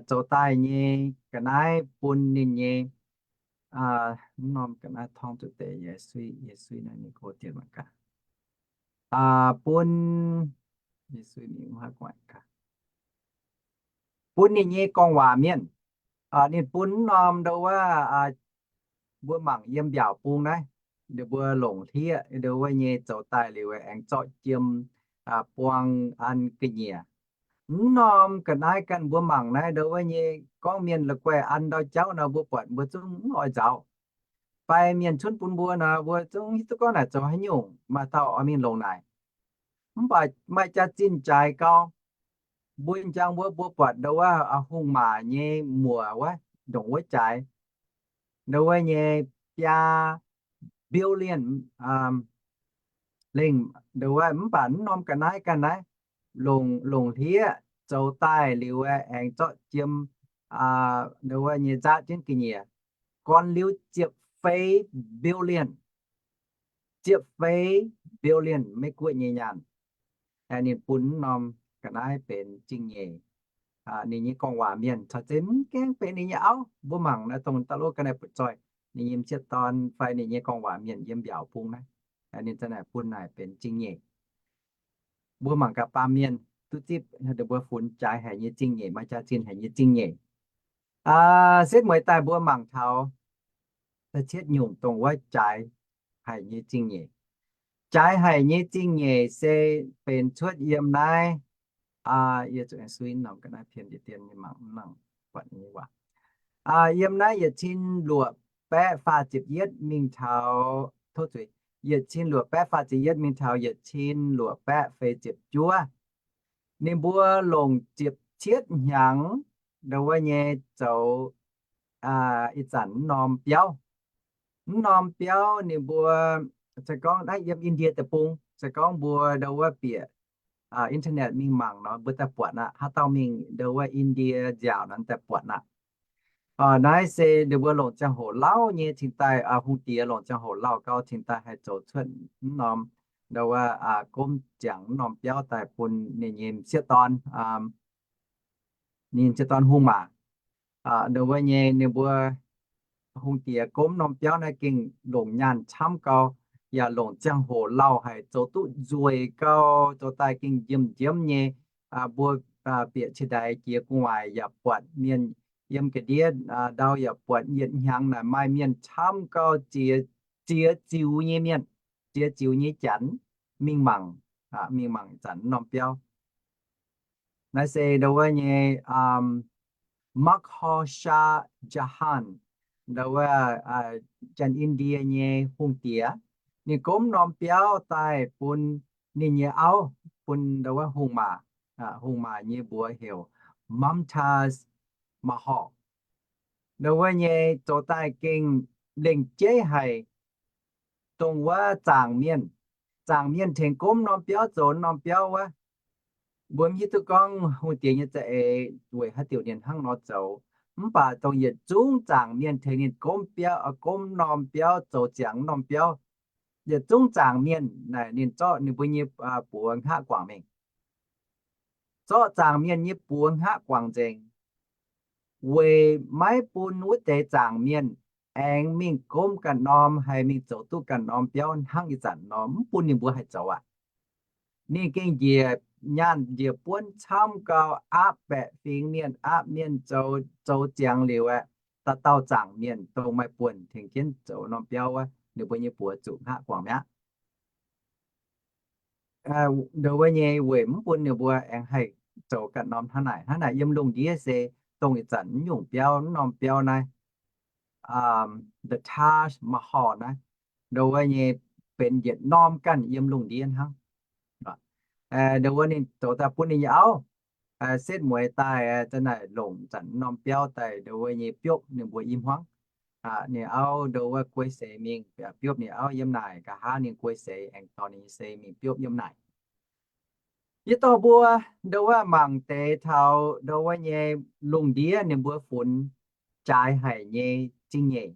zoux daaih nyei ga'naaiv bun ninh nyei, mv norm ga'naaiv torngv zuqc deix, yie suiv, yie suiv naaiv ninh go dien mangc gaax. Bun, yie suiv mingh mv haih guaaic gaax. Bun ninh nyei gorngv waac mienh, ninh bun mv norm ndo wuov, mbuo mangc yiem mbiaauc bung naaiv, ninh mbuo longc hlieqv ndo wuov nyei zoux daaih liuz aengx zorqv jiem buang an ga'nyiec. Mv norm ga'naaiv ganh mbuo mangc naaiv ndo wuov nyei gorngv mienh la'guaih an ndau jauv nor, mbuo buatc mbuo zungv mv oix nzaaux. Fai mienh cunv bun mbuo nor, mbuo zungv hiuv duqv gorngv naaic zoux haaix nyungc, maaih dauh oix mingh longc naaic. Mv baac maaih jaax-zinh jaaix gau, mbuo njang wuov mbuo buatc ndau wuov hungh maac nyei muoc wuov, ndongc wuov jaaix, ndau wuov nyei biaa billion lengh, ndau wuov, mv baac mv norm ga'naaiv ganh naaiv, longc, longc hlieqv zoux daaih liuz aengx zorqv jiem, ndau wuov nyei nzaatv jienv ga'nyiec, gorn liuz ziepc feix billion, ziepc feix billion Meiv Guoqv nyei nyaanh. Ninh bun mv norm ga'naaiv benx zingh nyeic. Ninh nyei gorngv waac mienh caux zinh mv gaengh benx ninh nyei auv. Mbuo mangc naaiv dongh da'lov ga'naaiv butv zoih, ninh nyei m'sieqv dorn fai ninh nyei gorngv waac mienh yiem mbiaauc bung naaiv, ninh za'naaic bun naaic benx zingh nyeic. Mbuo mangc gaax baamh mienh duqv zipv ninh mbuo funx jaaix haic nyei zingh nyeic, maaih jaax-zinh haic nyei zingh nyeic. Setv mueiz daaih mbuo mangc taux da'cietv nyungc dongh wuov jaaix haic nyei zingh nyeic. Jaaix haic nyei zingh nyeic se benx cuotv yiem naaiv, yiem naaiv yietc cin luoqc baeqv faah ziepc yietv mingh taux, tov zuiz, yietc cin luoqc baeqv faah ziepc yietv mingh taux yietc cin luoqc baeqv feix ziepc juov. Ninh mbuo longc ziepc cietv hnyangx ndau wuov nyei zoux ih zanc mv norm biauv. Mv norm biauv ninh mbuo, se gorngv naaiv yiem India deic-bung, se gorngv mbuo ndau wuov bieqc internet mingh mangc nor mbuo daaih buatc aqv. Haaix dauh mingh ndau wuov India nziaauc nor daaih buatc aqv. Naaiv se ninh mbuo longc ziangh hoc lauh nyei cingx daaih, hungh diex longc ziangh hoc lauh gau cingx daaih haih zoux cuotv mv norm, ndau wuov, gomv ziangx mv norm biauv daaih bun ninh nyei m'sieqv dorn, ninh m'sieqv dorn hungh maac. Ndau wuov nyei ninh mbuo hungh diex gomv norm biauv naaiv gengh longc nyaanh camv gau, yaac longc ziangh hoc lauh haic, zoux duqv nzueic gau, zoux daaih gengh njiemv njiemv nyei. Mbuo bieqc ciex ndaix jiex gu'nguaaic yaac buatc mienh yiem ga'ndiev ndau yaac buatc yietc hnyangx naaic maaih mienh camv gau, ziex, ziex ziux nyei mienh, ziex ziux nyei janx mingh mangc, mingh mangc zanc norm biauv. Naaiv se ndau wuov nyei Mahkar Shah Jahan, ndau wuov, janx India nyei hungh diex. Ninh gomv norm biauv daaih bun ninh nyei auv, bun ndau wuov hungh maac, hungh maac nyei mbuox heuc Mumtaz Mahal. Ndau wuov nyei zoux daaih gengh lengc jeiv haic. Dongh wuov zaangc mienh, zaangc mienh tengx gomv norm biauv zoux norm biauv wuov, mbuo mv hiuv duqv gorngv hungh diex nyei za'eix weic haaix diuc ninh hnangv nor zoux. Mv baac dongh yietc zungv zaangc mienh tengx ninh gomv biauv, gomv norm biauv, zoux ziangx norm biauv. Yietc zungv zaangc mienh naaic ninh zorqv ninh mbuo nyei buoz hngaqv guangc mingh. Zorqv zaangc mienh nyei buoz hngaqv guangc nzengc, weic maiv bun wuov deix zaangc mienh aengx mingh gomv ganh norm, haih mingh zoux duqv ganh norm biauv hnangv ih zanc nor, mv bun ninh mbuo haih zoux aqv. Ninh gengh njiec nyaanh njiec buonv camv gau, aapv baeqc fingx mienh, aapv mienh zoux, zoux ziangx liuz aeqv, dauh dauh zaangc mienh dongh maaih buonc tengx jienv zoux norm biauv wuov, ninh mbuo nyei buoz zuqc hngaqv guangc mi'aqv. Ndau wuov nyei weic mv bun ninh mbuo aengx haih zoux ganh norm hnangv naaic. Hnangv naaic yiem lungh ndiev se dongh ih zanc mv nyungc biauv, mv norm biauv naaiv, the Taj Mahal naaiv, ndau wuov nyei benx yietc norm ganh yiem lungh ndiev hnangv. Ndau wuov ninh zoux daaih bun ninh nyei auv setv mueiz daaih, za'naaic longc zanc mv norm biauv daaih ndau wuov nyei biopv ninh mbuo i hmuangv. Ninh auv ndau wuov guei seix mingh biopv ninh auv yiem naaic, nqa'haav ninh guei seix aengx dorh ninh nyei seix mingh biopv yiem naaic. Yie dorh mbuo ndau wuov mangc deix taux ndau wuov nyei lungh ndiev ninh mbuo funx jaaix haic nyei zingh nyeic.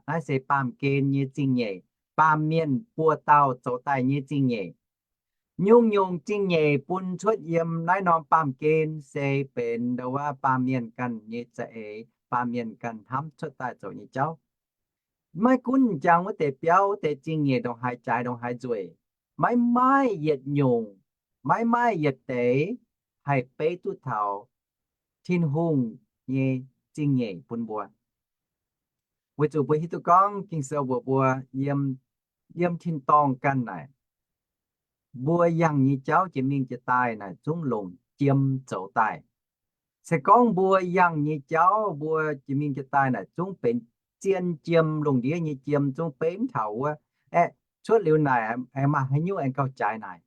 Naaiv se baamh gen nyei zingh nyeic, baamh mienh buoz dauh zoux daaih nyei zingh nyeic. Nyungc-nyungc zingh nyeic bun cuotv yiem naaiv norm baamh gen se benx ndau wuov baamh mienh ganh nyei za'eix, baamh mienh ganh hnamv cuotv daaih zoux nyei jauv. Maiv gunv jangx wuov deix biauv, wuov deix zingh nyeic ndongc haaix jaaix, ndongc haaix nzueic, maiv maaih yietc nyungc, maiv maaih yietc deix haih beiv duqv taux Tin-Hungh nyei zingh nyeic bun mbuo. Weic zuqc mbuo hiuv duqv gorngv Ging-Sou mbuox mbuo, yiem, yiem tin-dorngh ganh naaic, mbuo yangh nyei jauv jiex mingh jiex daaih naaic zungv longc jiem zoux daaih. Se gorngv mbuo yangh nyei jauv mbuo jiex mingh jiex daaih naaic zungv benx zien jiem, lungh ndiev nyei jiem zungv beiv mv taux wuov, aeqv, cuotv liuz naaic aengx maaih haaix nyungc aengx gauh jaaix naaic.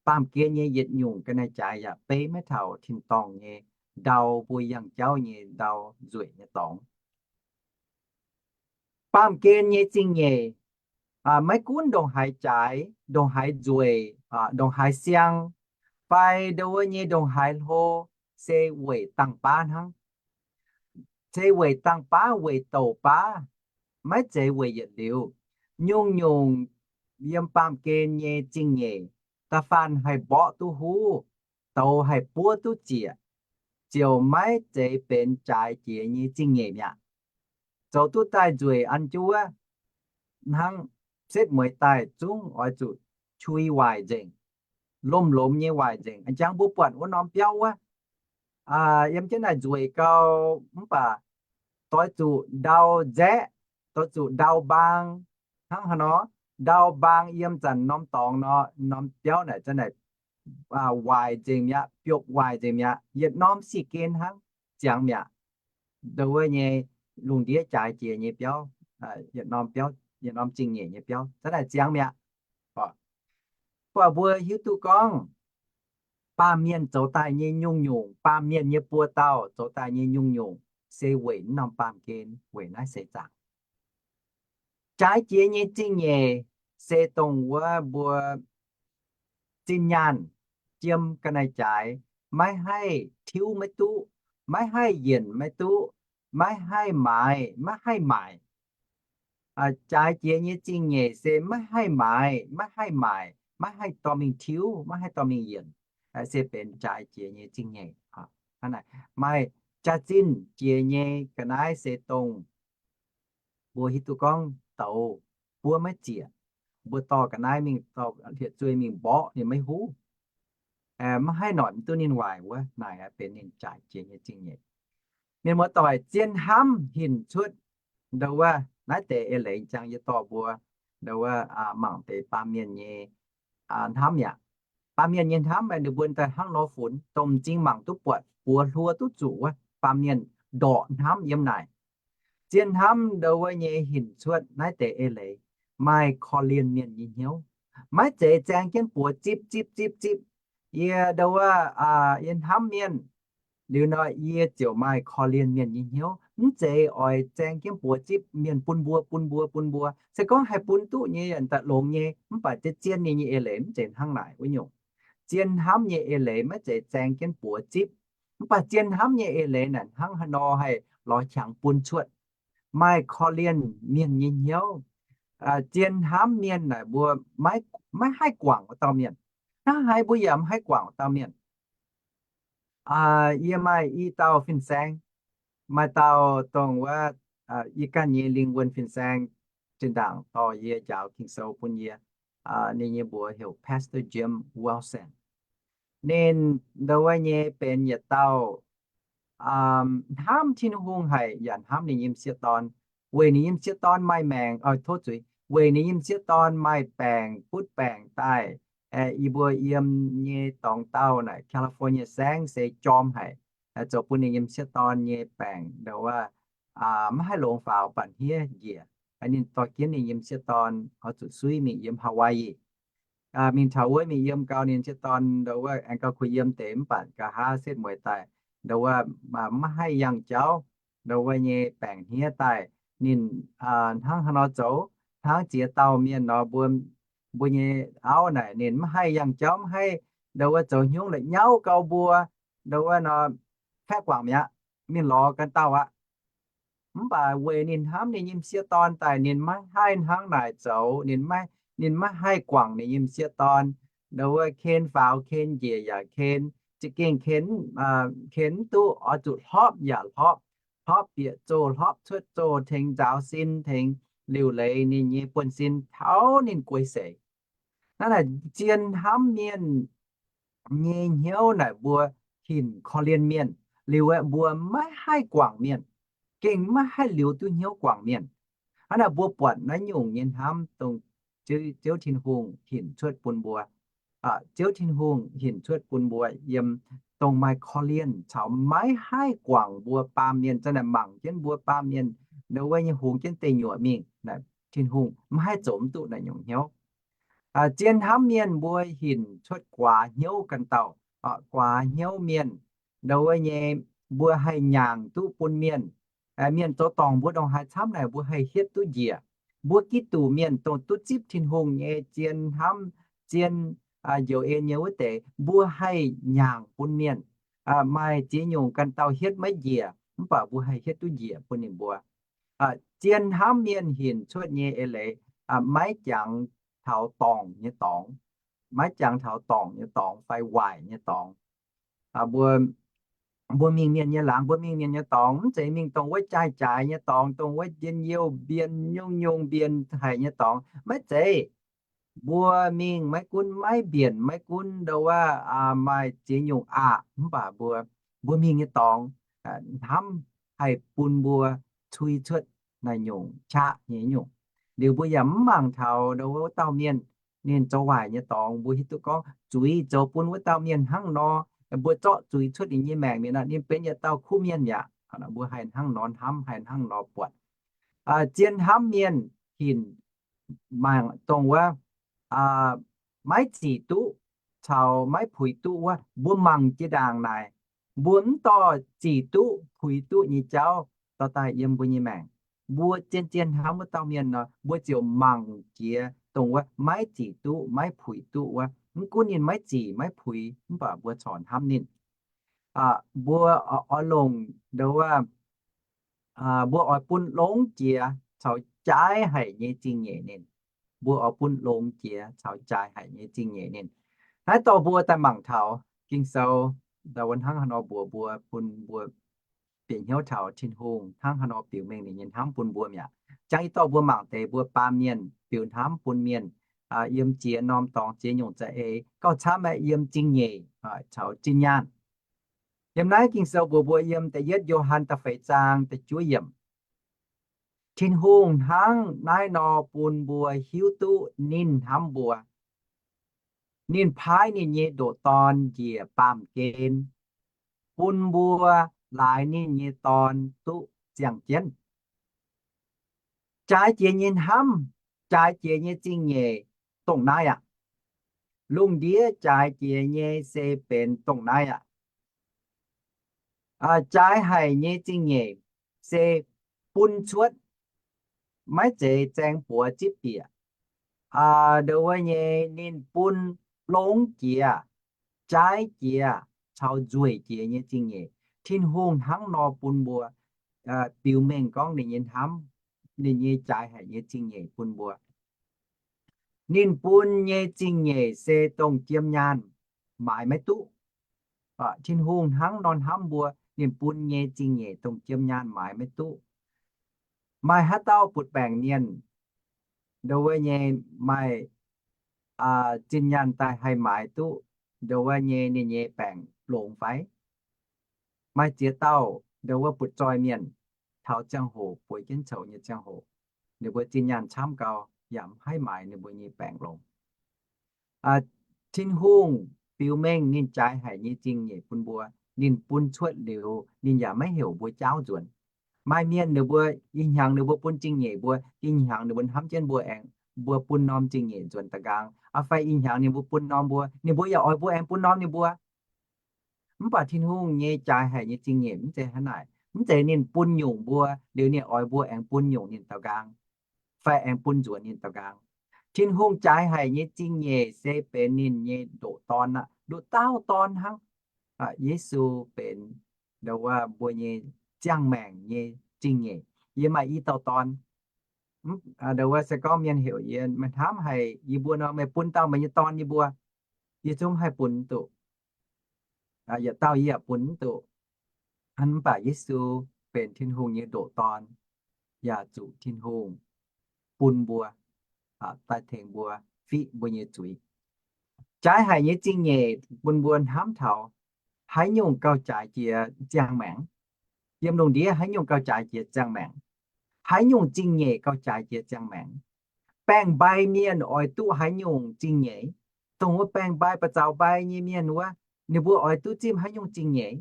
baamh gen nyei yietc nyungc ga'naaiv-jaaix yaac beiv maiv taux tin-dorngh nyei ndau, mbuo yangh jauv nyei ndau, nzueic nyei dorngx. Baamh gen nyei zingh nyeic, maiv gunv ndongc haaix jaaix, ndongc haaix nzueic, ndongc haaix siang, fai ndongc wuov nyei ndongc haaix hlo, se weic dangh baav hnangv. Se weic dangh baav, weic douc baav, maiv zeiz weic yietc liuz. Nyungc-nyungc yiem baamh gen nyei zingh nyeic, da'faanh haih mborqv duqv huv, douz haih buov duqv ziec, ziouc maiv zeiz benx jaaix jiex nyei zingh nyeic mi'aqv. Zoux duqv daaih nzueic an jienv wuov hnangv, setv mueiz daaih zungv oix zuqc qui waaic nzengc, lomh-lomh nyei waaic nzengc. A'jangx mbuo buatc wuov norm biauv wuov, yiem jienv naaic nzueic gau, mv baac doix zuqc ndau nzaeqv, doix zuqc ndau mbaang, hnangv haaix nor, ndau mbaang yiem zanc norm dorngx nor, norm biauv naaic zanc naaic waaic nzengc mi'aqv, biopv waaic nzengc mi'aqv, yietc norm sic gen hnangv, ziangx mi'aqv. Ndongc wuov nyei lungh ndiev jaaix jiex nyei biauv, yietc norm zingh nyeic nyei biauv zanc naaic ziangx mi'aqv. Mv baac mbuo hiuv duqv gorngv baamh mienh zoux daaih nyei nyungc-nyungc, baamh mienh nyei buo dauh zoux daaih nyei nyungc-nyungc, se weic norm baamh gen, weic naaiv seix zaangc. Jaaix jiex nyei zingh nyeic se dongh wuov mbuo zinh nyaanh jiem ga'naaiv-jaaix, maiv haih tiuv maiv duqv, maiv haih yienc maiv duqv, maiv haih maaiz maiv haih maaic. Jaaix jiex nyei zingh nyeic se maiv haih maaiz, maiv haih maaic, maiv haih dorh mingh tiuv, maiv haih dorh mingh yienc, se benx jaaix jiex nyei zingh nyeic. Maaih jaax-zinh jiex nyei ga'naaiv se dongh mbuo hiuv duqv gorngv douz buov maiv ziec, mbuo dorh ga'naaiv mingh, dorh hlieqv-zuei mingh mborqv ninh maiv huv, maiv haih noic mv duqv ninh waaic wuov, naaic benx ninh jaaix jiex nyei zingh nyeic. Mienh muoz-doic, zien hnamv hinc cuotv ndau wuov naaiv deix eix leiz, jangx yie dorh mbuo ndau wuov mangc deix baamh mienh nyei hnamv yaac. Baamh mienh nyei hnamv ninh mbuo daaih hnangv nor funx, dongh m'zing mangc duqv buatc, buoz hluo duqv zuqc wuov, baamh mienh ndorqc hnamv yiem naaic. Zien hnamv ndau wuov nyei hinc cuotv naaiv deix eix leiz, maaih korv-lienh mienh nyei hnyouv. Maiv zeiz zaeng jienv buoz zipv zipv zipv zipv. Yie ndau wuov, yie hnamv mienh, liuz nor yie ziouc maaih korv-lienh mienh nyei hnyouv. Mv zeiz oix zaeng jienv buoz zipv mienh bun mbuo, bun mbuo, bun mbuo. Se gorngv haih bun duqv nyei yaac daaih longx nyei, mv baac zien, zien ninh nyei eix leiz mv zeiz hnangv naaic wuov nyungc. Zien hnamv nyei eix leiz maiv zeiz zaeng jienv buoz zipv. Mv baac zien hnamv nyei eix leiz naaic hnangv haaix nor haih lorz qangx bun cuotv, maaih korv-lienh mienh nyei hnyouv. Zien hnamv mienh naaic mbuo maiv haih guangc wuov dauh mienh. Hnangv haaix mbuo yaac mv haih guangc wuov dauh mienh. Yie maaih i dauh fin-saeng, maaih dauh dongh wuov, yie ganh nyei lingh wuonh fin-saeng, zinh ndaangc dorh yie njaaux Ging-Sou bun yie. Ninh nyei mbuox heuc Pastor Jim Wilson. Ninh ndau wuov nyei benx yietc dauh hnamv Tin-Hungh haic yaac hnamv ninh nyei m'sieqv dorn. Weic ninh nyei m'sieqv dorn maaih maengc, tov zuiz, weic ninh nyei m'sieqv dorn maaih baengc, butv baengc daaih, yie mbuo yiem nyei dorngx dauh naaic California saengv se jorm haic, zoux bun ninh nyei m'sieqv dorn nyei baengc ndau wuov maiv haih longx faaux, banh hniev njiec. Ninh dorh jienv ninh nyei m'sieqv dorn oix zuqc suiv mingh yiem Hawaii. Mingh taux wuov mingh yiem gau, ninh m'sieqv dorn ndau wuov aengx gauh kuh yiem deix, mv baac nqa'haav setv mueiz daaih ndau wuov maiv haih yangh jauv, ndau wuov nyei baengc hniev daaih. Ninh hnangv haaix nor zoux, hnangv ziex dauh mienh nor, mbuo, mbuo nyei auv naaic ninh maiv haih yangh jauv, maiv haih ndau wuov zoux hnyouv la'nyauv gau mbuo, ndau wuov nor, kaeqv guangc mi'aqv, mingh lorz ganh dauh aqv. Mv baac weic ninh hnamv ninh nyei m'sieqv dorn daaih, ninh maiv haih hnangv naaic zoux. Ninh maiv haih guangc ninh nyei m'sieqv dorn. Ndau wuov ken faaux ken njiec yaac ken, za'gengh ken, ken mv duqv, oix zuqc hlopv yaac hlopv, hlopv bieqc zoh, hlopv cuotv zoh, tengx nzaaux sin, tengx liuc leiz ninh nyei buonv-sin taux ninh guei seix. Naaiv naaic zien hnamv mienh nyei hnyouv naaic mbuo hinc korv-lienh mienh, liuz aeqv, mbuo maiv haih guangc mienh, gengh maiv haih liuz duqv hnyouv guangc mienh. Hnangv naaic mbuo buatc naaiv nyungc nyei hnamv dongh Ziouv Tin-Hungh hinc cuotv bun mbuo. Ziouv Tin-Hungh hinc cuotv bun mbuo yiem dongh maaih korv-lienh caux maiv haih guangc mbuo baamh mienh, zanc naaic mangc jienv mbuo baamh mienh, ndau wuov nyei hungx jienv deic nyuoqc mingh, Tin-Hungh maiv haih zoux mv duqv naaiv nyungc hnyouv. Zien hnamv mienh mbuo hinc cuotv guaax hnyouv ganh dauh, guaax hnyouv mienh, ndo wuov nyei, mbuo haih nyaangc duqv bun mienh. Mienh zoux dorngc mbuo ndongc haaix camv naaic mbuo haih hietv duqv njiec. Mbuo Giduc mienh dongh duqv zipv Tin-Hungh nyei zien hnamv, zien njoux en nyei wuov deix, mbuo haih nyaangc bun mienh. Maaih ziex nyungc ganh dauh hietv maiv njiec, mv baac mbuo haih hietv duqv njiec bun ninh mbuo. Zien hnamv mienh hinc cuotv nyei eix leiz maiv jangx taux dorngc nyei dorngx, maiv jangx taux dorngc nyei dorngx fai waaic nyei dorngx. Mbuo, mbuo mingh mienh nyei laangz, mbuo mingh mienh nyei dorngx, mv zeiz mingh dongh wuov jaaix-jaaix nyei dorngx, dongh wuov njien-youh mbien, nyungc-nyungc mbien haic nyei dorngx. Maiv zeiz. Mbuo mingh maiv gunv maiv mbienc, maiv gunv ndo wuov maaih ziex nyungc aqc, mv baac mbuo, mbuo mingh nyei dorngx hnamv haih bun mbuo cui cuotv naaiv nyungc qaqv nyei nyungc. Liuz mbuo yaac mv mangc taux ndo wuov dauh mienh ninh zoux waaic nyei dorngx, mbuo hiuv duqv gorngv zuiz zoux bun wuov dauh mienh hnangv nor, mbuo zorqv zuiz cuotv ninh nyei maengc mi'aqv, ninh benx yietc dauh kuv mienh mi'aqv. Mbuo haih hnangv nor hnamv, haih hnangv nor buatc. Zien hnamv mienh hinc mangc dongh wuov maiv zic duqv caux maiv puix duqv wuov, mbuo mangc jiex ndaangc naaic, mbuo mv dorh zic duqv puix duqv nyei jauv dorh daaih yiem mbuo nyei maengc. Mbuo zien-zien hnamv wuov dauh mienh nor, mbuo ziouc mangc jiex dongh wuov maiv zic duqv maiv puix duqv wuov. Mv gunv ninh maiv zic maiv puix, mv baac mbuo corc hnamv ninh. Mbuo oix longc ndo wuov, mbuo oix bun longx jiex caux jaaix haic nyei zingh nyeic ninh. Mbuo oix bun longx jiex caux jaaix haic nyei zingh nyeic ninh. Naaiv dorh mbuo daaih mangc taux Ging-Sou, ndo wuov hnangv haaix nor mbuox mbuo, bun mbuo bieqc hnyouv taux Tin-Hungh hnangv haaix nor biux mengh ninh nyei hnamv bun mbuo mi'aqv. Jangx yie dorh mbuo mangc deix mbuo baamh mienh biux hnamv bun mienh yiem ziex norm dorngx ziex nyungc za'eix, gauh camv aeqv, yiem zingh nyeic caux zinh nyaanh. Yiem naaiv Ging-Sou mbuox mbuo yiem da'yietv Yo^han da'feix zaang da'juov yiemc, Tin-Hungh hnangv naaiv nor bun mbuo hiuv duqv ninh hnamv mbuo. Ninh paaiv ninh nyei ndoqc Dorn njiec baamh gen, bun mbuo laaix ninh nyei Dorn duqv ziangh jienv. Jaaix jiex nyei hnamv, jaaix jiex nyei zingh nyeic dongh naaiv aqv. Lungh ndiev jaaix jiex nyei se benx dongh naaiv aqv. Jaaix haic nyei zingh nyeic se bun cuotv, maiv zeiz zaeng buoz zipv bieqc. Ndo wuov nyei ninh bun longx jiex, jaaix jiex, caux nzueic jiex nyei zingh nyeic. Tin-Hungh hnangv nor bun mbuo biux mengh gorngv ninh nyei hnamv, ninh nyei jaaix haic nyei zingh nyeic bun mbuo. Ninh bun nyei zingh nyeic se dongh jiem nyaanh maaiz maiv duqv. Tin-Hungh hnangv nor hnamv mbuo, ninh bun nyei zingh nyeic dongh jiem nyaanh maaiz maiv duqv. Maaih haaix dauh butv-baengc mienh, ndo wuov nyei maaih zinh nyaanh daaih haih maaiz duqv ndo wuov nyei ninh nyei baengc longx fai? Maaih ziex dauh ndo wuov butv-zoih mienh, taux ziangh hoc bueix jienv coux nyei ziangh hoc, ninh mbuo zinh nyaanh camv gau, yaac mv haih maaiz ninh mbuo nyei baengc longx. Tin-Hungh biux mengh ninh jaaix haic nyei zingh nyeic bun mbuo. Ninh bun cuotv liuz, ninh yaac maiv heuc mbuo jaauv nzuonx. Maaih mienh ninh mbuo ih hnyangx ninh mbuo bun zingh nyeic mbuo, ih hnyangx ninh mbuo hnamv jienv mbuo aengx mbuo bun norm zingh nyeic nzuonx da'nqaang. Aa, fai ih hnyangx ninh mbuo bun norm mbuo, ninh mbuo yaac oix mbuo aengx bun norm ninh mbuo. Mv baac Tin-Hungh nyei jaaix haic nyei zingh nyeic mv zeiz hnangv naaic. Mv zeiz ninh bun nyungc mbuo liuz ninh oix mbuo aengx bun nyungc ninh da'nqaang, fai aengx bun nzuonx ninh da'nqaang. Tin-Hungh jaaix haic nyei zingh nyeic se benx ninh nyei ndoqc Dorn aqv, nduqc dauh Dorn hnangv. Yesu benx ndo wuov mbuo nyei ziangh maengc nyei zingh nyeic. Yie maaih i dauh Dorn. Ndo wuov se gorngv mienh heuc yie, meih hnamv haic yie mbuo nor, meih bun dauh meih nyei Dorn yie mbuo. Yie zungv haih bun duqv. Yietc dauh yie yaac bun mv duqv. Mv baac Yesu benx Tin-Hungh nyei ndoqc Dorn, yaac zuqc Tin-Hungh bun mbuo, daaih tengx mbuo fiqv mbuo nyei zuiz. Jaaix haic nyei zingh nyeic bun mbuo hnamv taux haaix nyungc gauh jaaix jiex ziangh maengc. Yiem lungh ndiev haaix nyungc gauh jaaix jiex ziangh maengc? Haaix nyungc zingh nyeic gauh jaaix jiex ziangh maengc? Baeng-mbai mienh oix duqv haaix nyungc zingh nyeic? Dongh wuov baeng-mbai ba'zaux mbai nyei mienh wuov, ninh mbuo oix duqv zipv haaix nyungc zingh nyeic?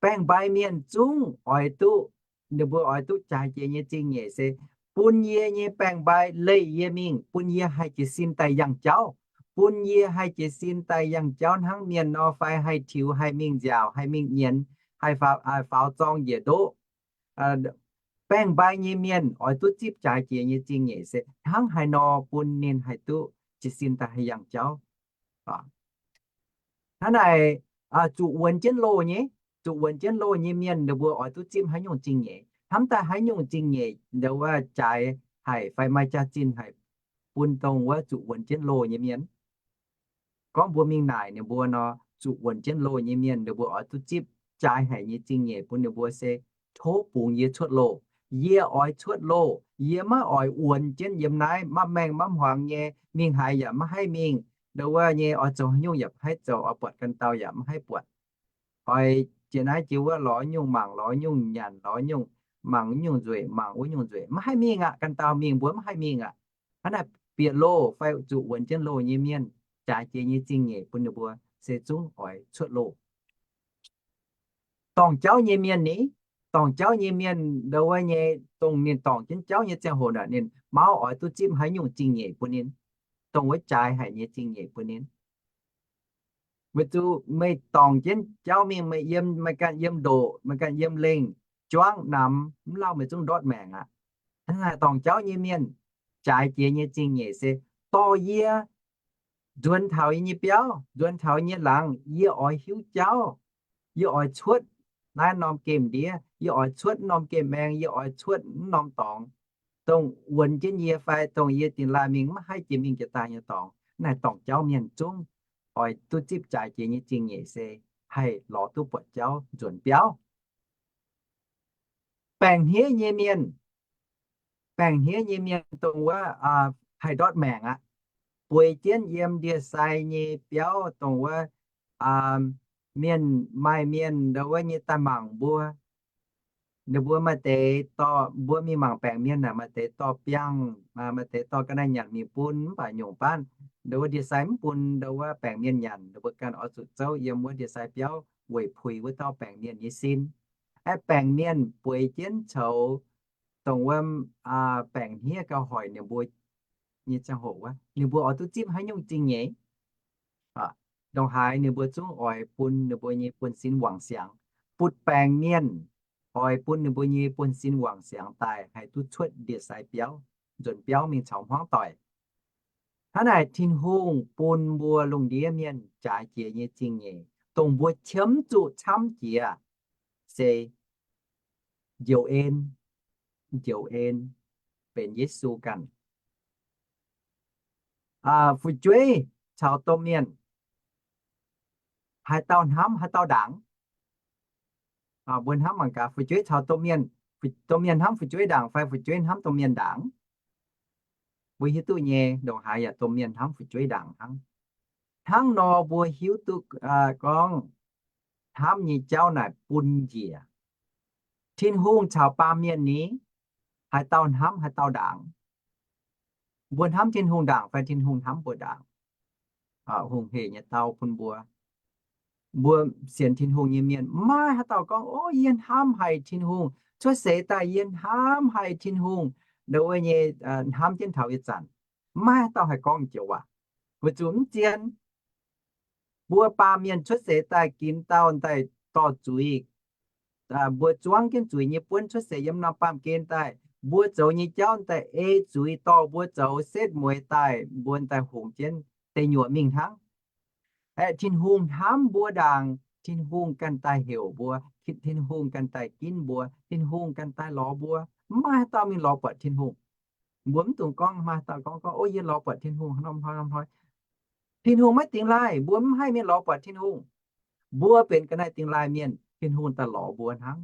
Baeng-mbai mienh zungv oix duqv, ninh mbuo oix duqv jaaix jiex nyei zingh nyeic se bun yie nyei baeng-mbai leih yie mingh, bun yie haih jiez sin daaih yangh jauv, bun yie haih jiez sin daaih yangh jauv hnangv mienh nor fai haih tiux, haih mingh nziaauc, haih mingh nyienz, haih faaux, faaux zorng njiec ndoqv. Baeng-mbai nyei mienh oix duqv zipv jaaix jiex nyei zingh nyeic se hnangv haaix nor bun ninh haih duqv jiez sin daaih haih yangh jauv. Hnangv naaic, zuqc wuonx jienv loh nyei, zuqc wuonx jienv loh nyei mienh ninh mbuo oix duqv zipv haaix nyungc zingh nyeic, hnamv daaih haaix nyungc zingh nyeic ndau wuov jaaix haic fai maaih jaax-zinh haic bun dongh wuov zuqc wuonx jienv loh nyei mienh. Gorngv mbuo mingh naaic ninh mbuo nor, zuqc wuonx jienv loh nyei mienh ninh mbuo oix duqv zipv jaaix haic nyei zingh nyeic bun ninh mbuo se, tov bungx yie cuotv loh. Yie oix cuotv loh. Yie maiv oix wuonx jienv yiem naaiv mapv maengh mapv hmuangx nyei, mingh haaix yaac maiv haih mingh. Ndau wuov nyei oix zoux haaix nyungc yaac maiv haih zoux, oix buatc ganh dauh yaac maiv haih buatc. Oix jiex naaiv jiex wuov lorz nyungc mangc, lorz nyungc nyanc, lorz nyungc mangc nyungc nzueic, mangc wuov nyungc nzueic, maiv haih mingh aqv. Ganh dauh mingh mbuo maiv haih mingh aqv. Hnangv naaic bieqc loh fai zuqc wuonx jienv loh nyei mienh, jaaix jiex nyei zingh nyeic bun ninh mbuo se zungv oix cuotv loh. Dorngc jauv nyei mienh ni, dorngc jauv nyei mienh ndau wuov nyei, dongh ninh dorngc jienv jauv nyei ziangh hoc naaic ninh mauv oix duqv zipv haaix nyungc zingh nyeic bun ninh, dongh wuov jaaix haic nyei zingh nyeic bun ninh. Weic zuqc meih dorngc jienv jauv mingh, meih yiem, meih ganh yiem ndoqc, meih ganh yiem lengh, juangv namx mv lauh, meih zungv ndortv maengc aqv. Hnangv naaic dorngc jauv nyei mienh, jaaix jiex nyei zingh nyeic se, dorh yie nzuonx taux yie nyei biauv, nzuonx taux yie nyei laangz, yie oix hiuv jauv. Yie oix cuotv naaiv norm gemh ndiev, yie oix cuotv norm gemh maeng, yie oix cuotv naaiv norm dorngx, dongh wuonx jienv yie fai dongh yie dingh laaih mingh maiv haih jiex mingh jiex daaih nyei dorngx. Naaiv dorngc jauv mienh zungv oix duqv zipv jaaix jiex nyei zingh nyeic se haih lorz duqv buatc jauv nzuonx biauv. Baengc hniev nyei mienh, baengc hniev nyei mienh dongh wuov haih ndortv maengc aqv. Bueix jienv yiem ndie-sai nyei biauv dongh wuov mienh, maaih mienh ndau wuov nyei daaih mangc mbuo. Ninh mbuo maaih deix dorh mbuo mingh mangc baengc mienh naaic, maaih deix dorh biangh, maaih deix dorh ga'naaiv nyanc mingh bun, mv baac nyungc baav ndau wuov ndie-sai mv bun ndau wuov baengc mienh nyanc, ninh mbuo ganh oix zuqc zouv yiem wuov ndie-sai biauv weic puix wuov dauh baengc mienh nyei sin. Aeqv, baengc mienh bueix jienv coux dongh wuov baengc hniev gauh hoic ninh mbuo nyei ziangh hoc wuov, ninh mbuo oix duqv zipv haaix nyungc zingh nyeic, ndongc haaix ninh mbuo zungv oix bun ninh mbuo nyei buonv-sin wangc siangx, butv-baengc mienh oix bun ninh mbuo nyei buonv-sin wangc siangx daaih haih duqv cuotv ndie-sai biauv, nzuonx biauv mingh caux hmuangv doic. Hnangv naaic Tin-Hungh bun mbuo lungh ndiev mienh jaaix jiex nyei zingh nyeic, dongh mbuo qiemx zuqc camv jiex se njoux en, njoux en benx Yesu ganh. Fu'jueiv caux domh mienh, haaix dauh hnamv haaix dauh ndaangc? Mbuo hnamv mangc gaax, fu'jueiv caux domh mienh, domh mienh hnamv fu'jueiv ndaangc fai fu'jueiv hnamv domh mienh ndaangc? Mbuo hiuv duqv nyei, ndongc haaix yaac domh mienh hnamv fu'jueiv ndaangc hnangv. Hnangv nor mbuo hiuv duqv gorngv hnamv nyei jauv naaic bun njiec. Tin-Hungh caux baamh mienh ni, haaix dauh hnamv haaix dauh ndaangc? Mbuo hnamv Tin-Hungh ndaangc fai Tin-Hungh hnamv mbuo ndaangc? Hungh hec nyei dau bun mbuo. Mbuo sienx Tin-Hungh nyei mienh, maiv haaix dauh gorngv, O, yie hnamv haic Tin-Hungh. Cuotv seix daaih yie hnamv haic Tin-Hungh. Ndau wuov nyei hnamv jienv taux ih zanc, maiv haaix dauh haih gorngv joux waac. Weic zuqc mv zien. Mbuo baamh mienh cuotv seix daaih ginx dauh daaih dorh zuiz. Mbuo zuangv jienv zuiz nyei buonv cuotv seix yiem norm baamh gen daaih. Mbuo zoux nyei jauv daaih ei zuiz dorh mbuo zoux setv mueiz daaih, mbuo daaih hungx jienv deic nyuoqc mingh hnangv. Aeqv, Tin-Hungh hnamv mbuo ndaangc, Tin-Hungh ganh daaih heuc mbuo, Tin-Hungh ganh daaih ginv mbuo, Tin-Hungh ganh daaih lorz mbuo. Mv maaih haaix dauh mingh lorz buatc Tin-Hungh. Mbuo mv dungx gorngv maaih haaix dauh gorngv, gorngv, O, yie lorz buatc Tin-Hungh hnoi hnoi hnoi. Tin-Hungh maiv dingx laaih, mbuo mv haih mingh lorz buatc Tin-Hungh. Mbuo benx ga'naaiv dingx laaih mienh, Tin-Hungh daaih lorz mbuo hnangv.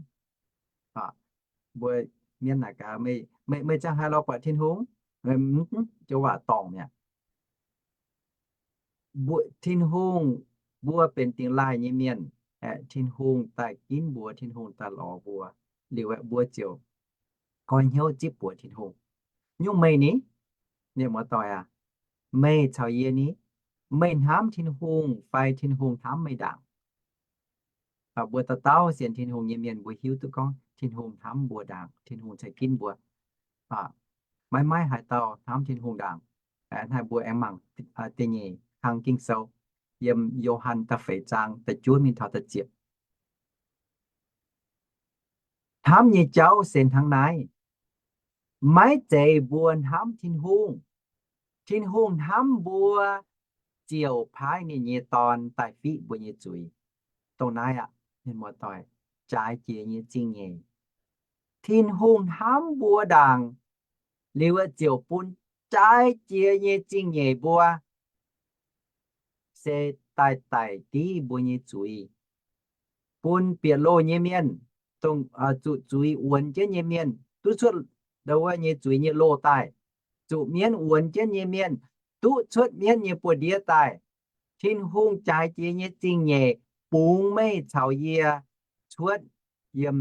Mbuo mienv naaic gaax, Meih, meih ziangh haaix lorz buatc Tin-Hungh? Joux waac dorngc mi'aqv. Mbuo, Tin-Hungh, mbuo benx dingx laaih nyei mienh, aeqv, Tin-Hungh daaih ginv mbuo, Tin-Hungh daaih lorz mbuo, liuz aeqv, mbuo ziouc goiv hnyouv zipv buoz Tin-Hungh. Nyungc meih ni, mienh muoz-doic aac, meih caux yie ni, meih hnamv Tin-Hungh fai Tin-Hungh hnamv meih ndaangc? Mbuo dauh dauh sienx Tin-Hungh nyei mienh mbuo hiuv duqv gorngv Tin-Hungh hnamv mbuo ndaangc, Tin-Hungh ceix ginv mbuo. Maiv maaih haaix dauh hnamv Tin-Hungh ndaangc. Hnangv naaiv mbuo aengx mangc da'nyeic hnangv Ging-Sou, yiem Yo^han da'feix zaang da'juov mingh taux da'ziepc. Hnamv nyei jauv se hnangv naaiv. Maiv zeiz mbuo hnamv Tin-Hungh. Tin-Hungh hnamv mbuo ziouc paaiv ninh nyei Dorn daaih fiqv mbuo nyei zuiz. Dongh naaiv aqv, mienh muoz-doic, jaaix jiex nyei zingh nyeic. Tin-Hungh hnamv mbuo ndaangc liuz ziouc bun jaaix jiex nyei zingh nyeic mbuo, se daaih daic div mbuo nyei zuiz, bun bieqc loh nyei mienh, dongh zuqc zuiz wuonx jienv nyei mienh duqv cuotv wuov nyei zuiz nyei loh daaih, zuqc mienv wuonx jienv nyei mienh duqv cuotv mienv nyei buoz-ndiev daaih. Tin-Hungh jaaix jiex nyei zingh nyeic bungx meih caux yie cuotv yiem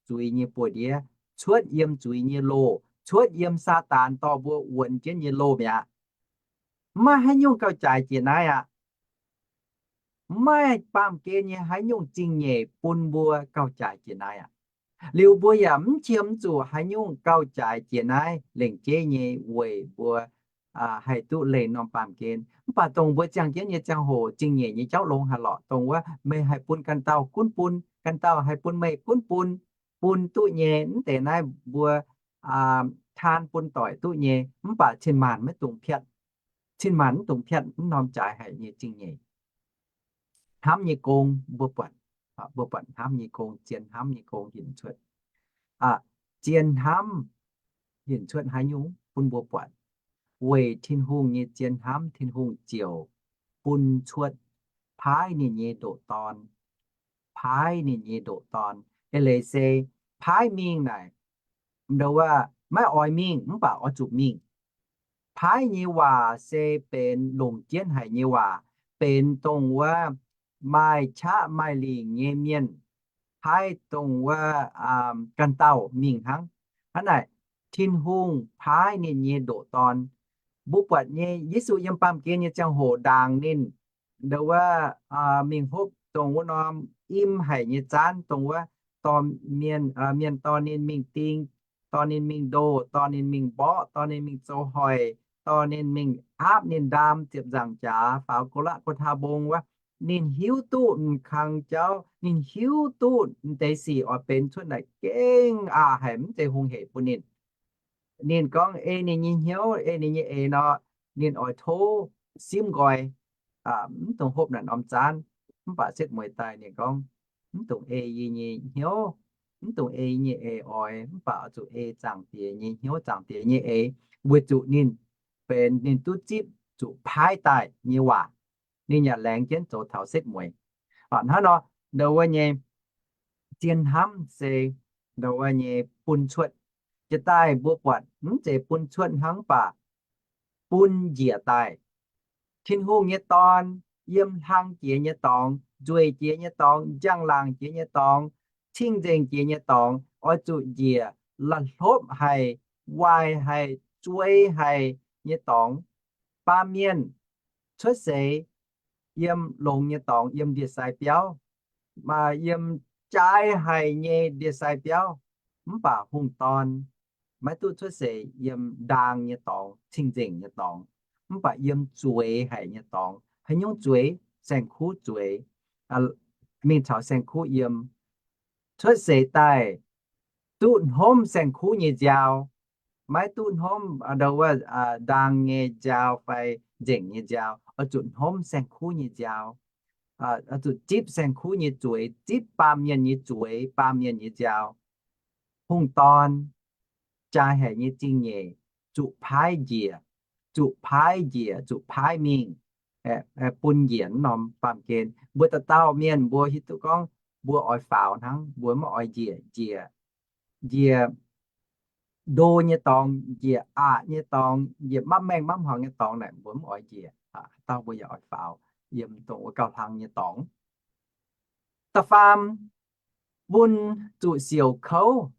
zuiz nyei buoz-ndiev, cuotv yiem zuiz nyei loh, cuotv yiem Saadaan dorh mbuo wuonx jienv nyei loh mi'aqv. Maiv maaih haaix nyungc gauh jaaix jiex naaiv aqv. Maiv maaih baamh gen nyei haaix nyungc zingh nyeic bun mbuo gauh jaaix jiex naaiv aqv. Liuz mbuo yaac mv qiemx zuqc haaix nyungc gauh jaaix jiex naaiv lengc jeiv nyei weic mbuo haih duqv leih norm baamh gen. Mv baac dongh mbuo ziangh jienv nyei ziangh hoc zingh nyeic nyei jauv longx haaix lorqc, dongh wuov meih haih bun ganh dauh gunv bun, ganh dauh haih bun meih gunv bun, bun duqv nyei. Mv deix naaiv mbuo taan bun doic duqv nyei, mv baac cin-maanc maiv dungx piatv. Cin-maanc mv dungx piatv mv norm jaaix haic nyei zingh nyeic. Hnamv nyei gong mbuo buatc, mbuo buatc hnamv nyei gong, zien hnamv nyei gong hinc cuotv. Zien hnamv hinc cuotv haaix nyungc bun mbuo buatc? Weic Tin-Hungh nyei zien hnamv, Tin-Hungh ziouc bun cuotv paaiv ninh nyei ndoqc Dorn. Paaiv ninh nyei ndoqc Dorn. Eix leiz se paaiv mingh naaic, ndo wuov, maiv oix mingh mv baac oix zuqc mingh. Paaiv nyei waac se benx longc jienv haic nyei waac, benx dongh wuov maaih qaqv maaih lingc nyei mienh paaiv dongh wuov ganh dauh mingh hnangv. Hnangv naaic, Tin-Hungh paaiv ninh nyei ndoqc Dorn. Mbuo buatc nyei Yesu yiem baamh gen nyei ziangh hoc ndaangc ninh, ndo wuov, mingh hopv dongh wuov norm im haic nyei zaanv, dongh wuov dorh mienh, mienh dorh ninh mingh ding, dorh ninh mingh ndoh, dorh ninh mingh mborqv, dorh ninh mingh zoux hoic, dorh ninh mingh aapv ninh ndaam ziepc nzaangc jaax faaux go laqv go taa mbong wuov. Ninh hiuv duqv m'kang jauv, ninh hiuv duqv m'deix sic oix benx cuotv naaic gengh aqc haic, mv zeiz hungh hec bun ninh. Ninh gorngv ei ninh nyei hnyouv, ei ninh nyei eix nor, ninh oix tov simv nqoi, mv dungx hopv naaic norm zaanv. Mv baac setv mueiz daaih ninh gorngv, mv dungx ei yie nyei hnyouv, mv dungx ei yie nyei eix oix, mv baac oix zuqc ei Zaangc Diex nyei hnyouv, Zaangc Diex nyei eix, weic zuqc ninh benx ninh duqv zipv zuqc paaiv daaih nyei waac. Ninh yaac laengz jienv zoux taux setv mueiz. Hnangv nor, ndo wuov nyei zien hnamv se ndo wuov nyei bun cuotv. Jiex daaih mbuo buatc mv zeiz bun cuotv hnangv, mv baac bun njiec daaih. Tin-Hungh nyei Dorn yiem hlang jiex nyei dorngx, nzueic jiex nyei dorngx, njang-laangc jiex nyei dorngx, cing-nzengc jiex nyei dorngx, oix zuqc njiec la'hlopv haic, waaic haic, zueiz haic nyei dorngx. Baamh mienh cuotv seix yiem longx nyei dorngx, yiem ndie-sai biauv, maaih yiem jaaix haic nyei ndie-sai biauv, mv baac hungh dorn maiv duqv cuotv seix yiem ndaang nyei dorngx, cing-nzengc nyei dorngx, mv baac yiem zueiz haic nyei dorngx. Haaix nyungc zueiz? Saeng-kuv zueiz. Mingh caux saeng-kuv yiem. Cuotv seix daaih duqv hnomv saeng-kuv nyei nziaaux, maiv duqv hnomv ndo wuov ndaang nyei nziaaux fai nzengc nyei nziaaux, oix zuqc hnomv saeng-kuv nyei nziaaux. Oix zuqc zipv saeng-kuv nyei zueiz, zipv baamh mienh nyei zueiz, baamh mienh nyei nziaaux. Hungh dorn jaaix haic nyei zingh nyeic zuqc paaiv njiec, zuqc paaiv njiec, zuqc paaiv mingh, bun njiec wuov norm baamh gen. Mbuo dauh dauh mienh mbuo hiuv duqv gorngv mbuo oix faaux hnangv, mbuo maiv oix njiec, njiec, njiec ndo nyei dorngx, njiec aqc nyei dorngx, njiec mapv maengh mapv hmuangx nyei dorngx naaic mbuo mv oix njiec. Dauh mbuo yaac oix faaux yiem dongh wuov gauh hlang nyei dorngx. Da'faam, bun zuqc siouc kouv.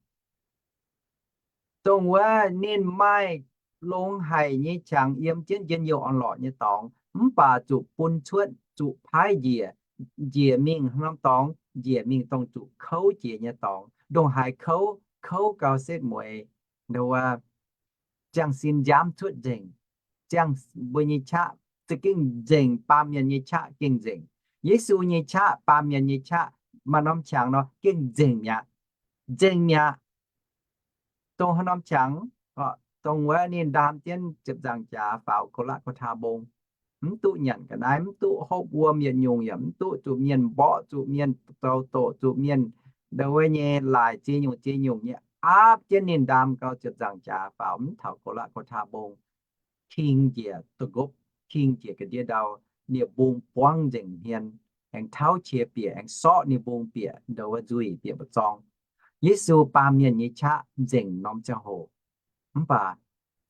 Dongh wuov ninh maaih longx haic nyei qangx yiem jienv njien-youh orn-lorqc nyei dorngx, mv baac zuqc bun cuotv, zuqc paaiv njiec, njiec mingh norm dorngx, njiec mingh dongh zuqc kouv jiex nyei dorngx. Ndongc haaix kouv? Kouv gau setv mueiz, ndo wuov, ziangh sin nziaamv cuotv nzengc. Ziangh mbuo nyei qaqv za'gengh nzengc, baamh mienh nyei qaqv gengh nzengc. Yesu nyei qaqv, baamh mienh nyei qaqv, maaih norm qangx nor gengh nzengc mi'aqv. Nzengc mi'aqv. Dongh haaix norm qangx, dongh wuov ninh ndaam jienv ziepc nzaangc jaax faaux gox laqv gox taa mbong, mv duqv nyanc ga'naaiv, mv duqv hopv wuom yietc nyungc, yaac mv duqv zuqc mienh mborqv, zuqc mienh zoux doqc, zuqc mienh ndau wuov nyei laaic ziex nyungc ziex nyungc nyei aapv jienv ninh ndaam gau ziepc nzaangc jaax faaux mv taux gox laqv gox taa mbong. King njiec duqv nqopv, king njiec ga'ndiev ndau, nie-mbung buangv nzengc hmien, aengx tauv qiex bieqc, aengx sorqv nie-mbung bieqc ndau wuov nzuih bieqc mbu'zorng. Yesu baamh mienh nyei qaqv nzengc norm ziangh hoc, mv baac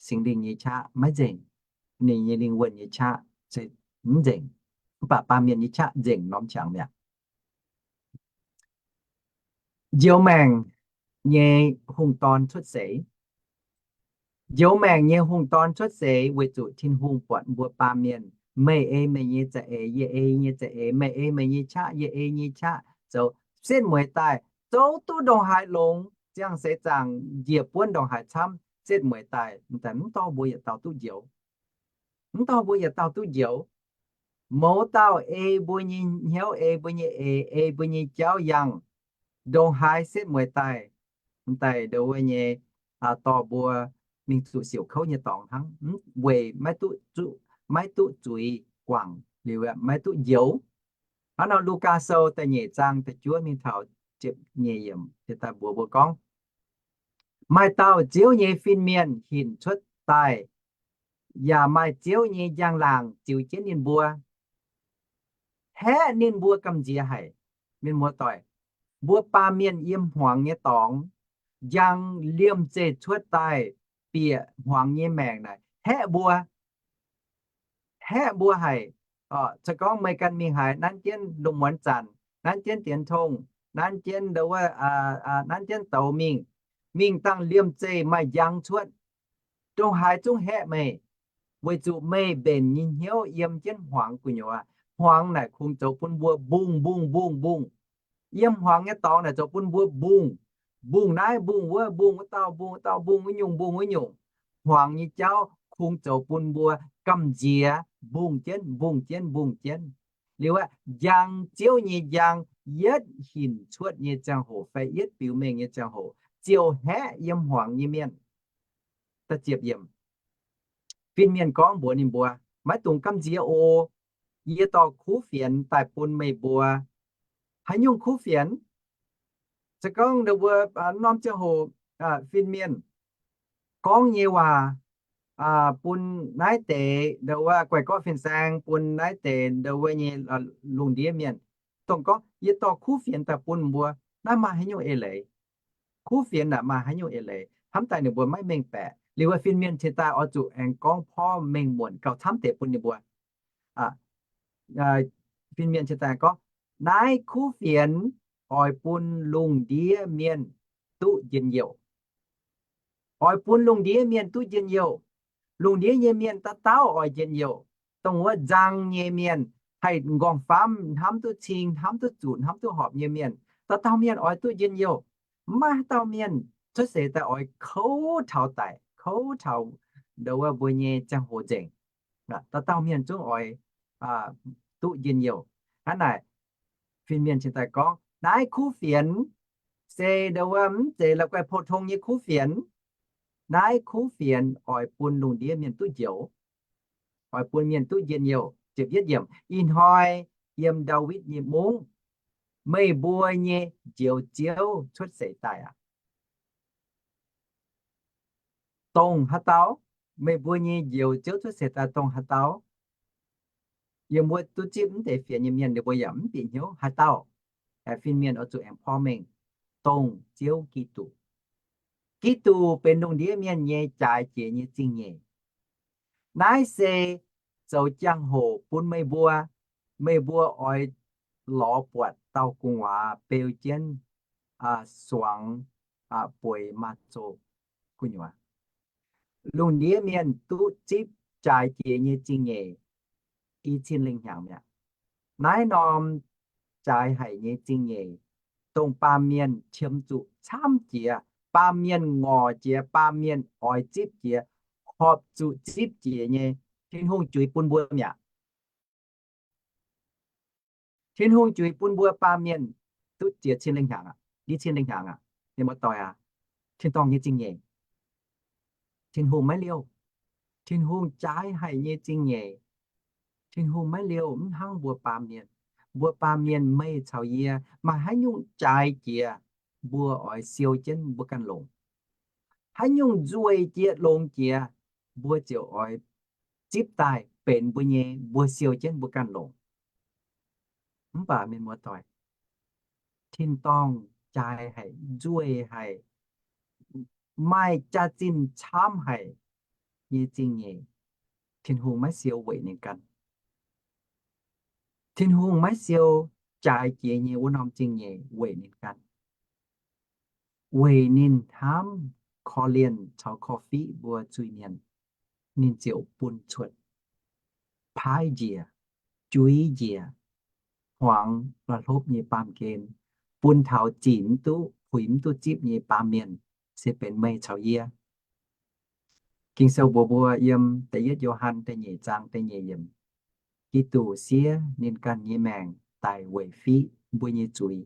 Singx Lingh nyei qaqv maiv nzengc. Ninh nyei lingh wuonh nyei qaqv se mv nzengc, mv baac baamh mienh nyei qaqv nzengc norm qangx mi'aqv. Njoux maengc nyei hungh dorn cuotv seix. Njoux maengc nyei hungh dorn cuotv seix weic zuqc Tin-Hungh buatc mbuo baamh mienh, meih ei meih nyei za'eix, yie ei nyei za'eix, meih ei meih nyei qaqv, yie ei nyei qaqv, zoux setv mueiz daaih, zoux duqv ndongc haaix longx, ziangh seix zaangc njiec buonv ndongc haaix camv, setv mueiz daaih, daaih mv dorh mbuo yietc dauh duqv njoux. Mv dorh mbuo yietc dauh duqv njoux. Mouz dauh ei mbuo nyei hnyouv, ei mbuo nyei eix, ei mbuo nyei jauv yangh, ndongc haaix setv mueiz daaih, daaih ndau wuov nyei, dorh mbuo mingh zuqc siouc kouv nyei dorngx hnangv, weic maiv duqv zuqc, maiv duqv zuiz guangc liuz maiv duqv njoux. Hnangv nor Lugaa Sou da'nyeic zaang da'juov mingh taux ziepc nyeic yiemc, daaih mbuox mbuo gorngv, maaih dauh Ziouv nyei fin-mienh hinc cuotv daaih, yaac maaih Ziouv nyei njang-laangc ziux jienv ninh mbuo, haeqv ninh mbuo gamh nziex haic. Mienh muoz-doic, mbuo baamh mienh yiem hmuangx nyei dorngx, njang liemh zeih cuotv daaih bieqc hmuangx nyei maengc naaic haeqv mbuo, haeqv mbuo haic. Se gorngv meih ganh mingh haaix, nanv jienv lungh muonz zanc, nanv jienv dienx tong, nanv jienv ndo wuov, nanv jienv douz mingh, mingh dangh liemh zeih maaih njang cuotv, ndongc haaix zungv haeqv meih, weic zuqc meih mbenc nyei hnyouv yiem jienv hmuangx gu'nyuoz. Hmuangx naaic kungx zoux bun mbuo mbungh mbungh mbungh mbungh. Yiem hmuangx nyei dorngx naaic zoux bun mbuo mbungh, mbungh naaiv mbungh wuov, mbungh wuov dauh, mbungh wuov dauh, mbungh wuov nyungc, mbungh wuov nyungc. Hmuangx nyei jauv kungx zoux bun mbuo gamh nziex, mbungh jienv, mbungh jienv, mbungh jienv. Liuz aqv, njang, Ziouv nyei njang, yietv hinc cuotv nyei ziangh hoc fai yietv biux mengh nyei ziangh hoc ziouc haeqv yiem hmuangx nyei mienh. Fin-mienh gorngv mbuox ninh mbuo, maiv dungx gamh nziex oc. Yie dorh kuv fienx daaih bun meih mbuo. Haaix nyungc kuv fienx? Se gorngv ndo wuov norm ziangh hoc fin-mienh gorngv nyei waac bun naaiv deix ndo wuov guai-gorqv fin-saeng, bun naaiv deix ndo wuov nyei lungh ndiev mienh, dongh gorngv yie dorh kuv fienx daaih bun mbuo, naaiv maaih haaix nyungc eix leiz? Kuv fienx naaic maaih haaix nyungc eix leiz? Hnamv daaih ninh mbuo maiv mengh baeqc. Liuz wuov fin-mienh cingx daaih oix zuqc aengx gorngv porv mengh muonc gauh camv deix bun ninh mbuo. Fin-mienh cingx daaih gorngv, naaiv kuv fienx oix bun lungh ndiev mienh duqv njien-youh. Oix bun lungh ndiev mienh duqv njien-youh. Lungh ndiev nyei mienh dauh dauh oix njien-youh. Dongh wuov nzang nyei mienh, haih nqorngv-famv, hnamv duqv cing, hnamv duqv zutc, hnamv duqv horpc nyei mienh, dauh dauh mienh oix duqv njien-youh. Mv maaih haaix dauh mienh cuotv seix daaih oix kouv taux daic, kouv taux ndo wuov mbuo nyei ziangh hoc nzengc. Dauh dauh mienh zungv oix duqv njien-youh. Hnangv naaic, fin-mienh cingx daaih gorngv, naaiv kuv fienx se ndo wuov mv zeiz la'guaih pou-tong nyei kuv fienx. Naaiv kuv fienx oix bun lungh ndiev mienh duqv njoux, oix bun mienh duqv njien-youh. Ih hnoi yiem Ndaawitv nyei mungv, meih mbuo nyei Njoux Ziouv cuotv seix daaih aqv. Dongh haaix dauh? Meih mbuo nyei Njoux Ziouv cuotv seix daaih dongh haaix dauh? Yiem wuov duqv zipv mv deix fienx nyei mienh, ninh mbuo yaac mv bieqc hnyouv haaix dauh. Fin-mienh oix zuqc aengx porv mengh, dongh Ziouv Giduc. Giduc benx lungh ndiev mienh nyei jaaix jiex nyei zingh nyeic. Naaiv se zoux jangx-hoc bun meih mbuo. Meih mbuo oix lorz buatc dauh gu'nguaaz beu jienv suangx bueix maaz-zoh gu'nyuoz. Lungh ndiev mienh duqv zipv jaaix jiex nyei zingh nyeic i cin lingh hnyangx mi'aqv. Naaiv norm jaaix haic nyei zingh nyeic, dongh baamh mienh qiemx zuqc camv jiex, baamh mienh ngorc jiex, baamh mienh oix zipv jiex, horpc zuqc zipv jiex nyei. Tin-Hungh juix bun mbuo mi'aqv. Tin-Hungh juix bun mbuo baamh mienh duqv jiex cin lengh hnyangx aqv, ndiev cin lengh hnyangx aqv. Mienh muoz-doic aac, tin-dorngh nyei zingh nyeic, Tin-Hungh maiv liouh. Tin-Hungh jaaix haic nyei zingh nyeic, Tin-Hungh maiv liouh. Mv hnangv mbuo baamh mienh, mbuo baamh mienh meih caux yie maaih haaix nyungc jaaix jiex, mbuo oix siou jienv mbuo ganh longc. Haaix nyungc nzueih jiex longx jiex, mbuo ziouc oix zipv daaih benx mbuo nyei, mbuo siou jienv mbuo ganh longc. Mv baac mienh muoz-doic, tin-dorngh jaaix haic, nzueih haic, maaih jaax-zinh camv haic nyei zingh nyeic, Tin-Hungh maiv siou weic ninh ganh. Tin-Hungh maiv siou jaaix jiex nyei wuov norm zingh nyeic weic ninh ganh. Weic ninh hnamv korv-lienh caux korv-fiqv mbuo zuiz-mienh, ninh ziouc bun cuotv, paaiv njiec, juiz njiec, hmuangx la'hlopv nyei baamh gen, bun taux zinc mv duqv, puix mv duqv zipv nyei baamh mienh se benx meih caux yie. Ging-Sou mbuox mbuo yiem da'yietv Yo^han da'nyeic zaang da'nyeic yiemc, Giduc siev ninh ganh nyei maengc daic weic fiqv mbuo nyei zuiz,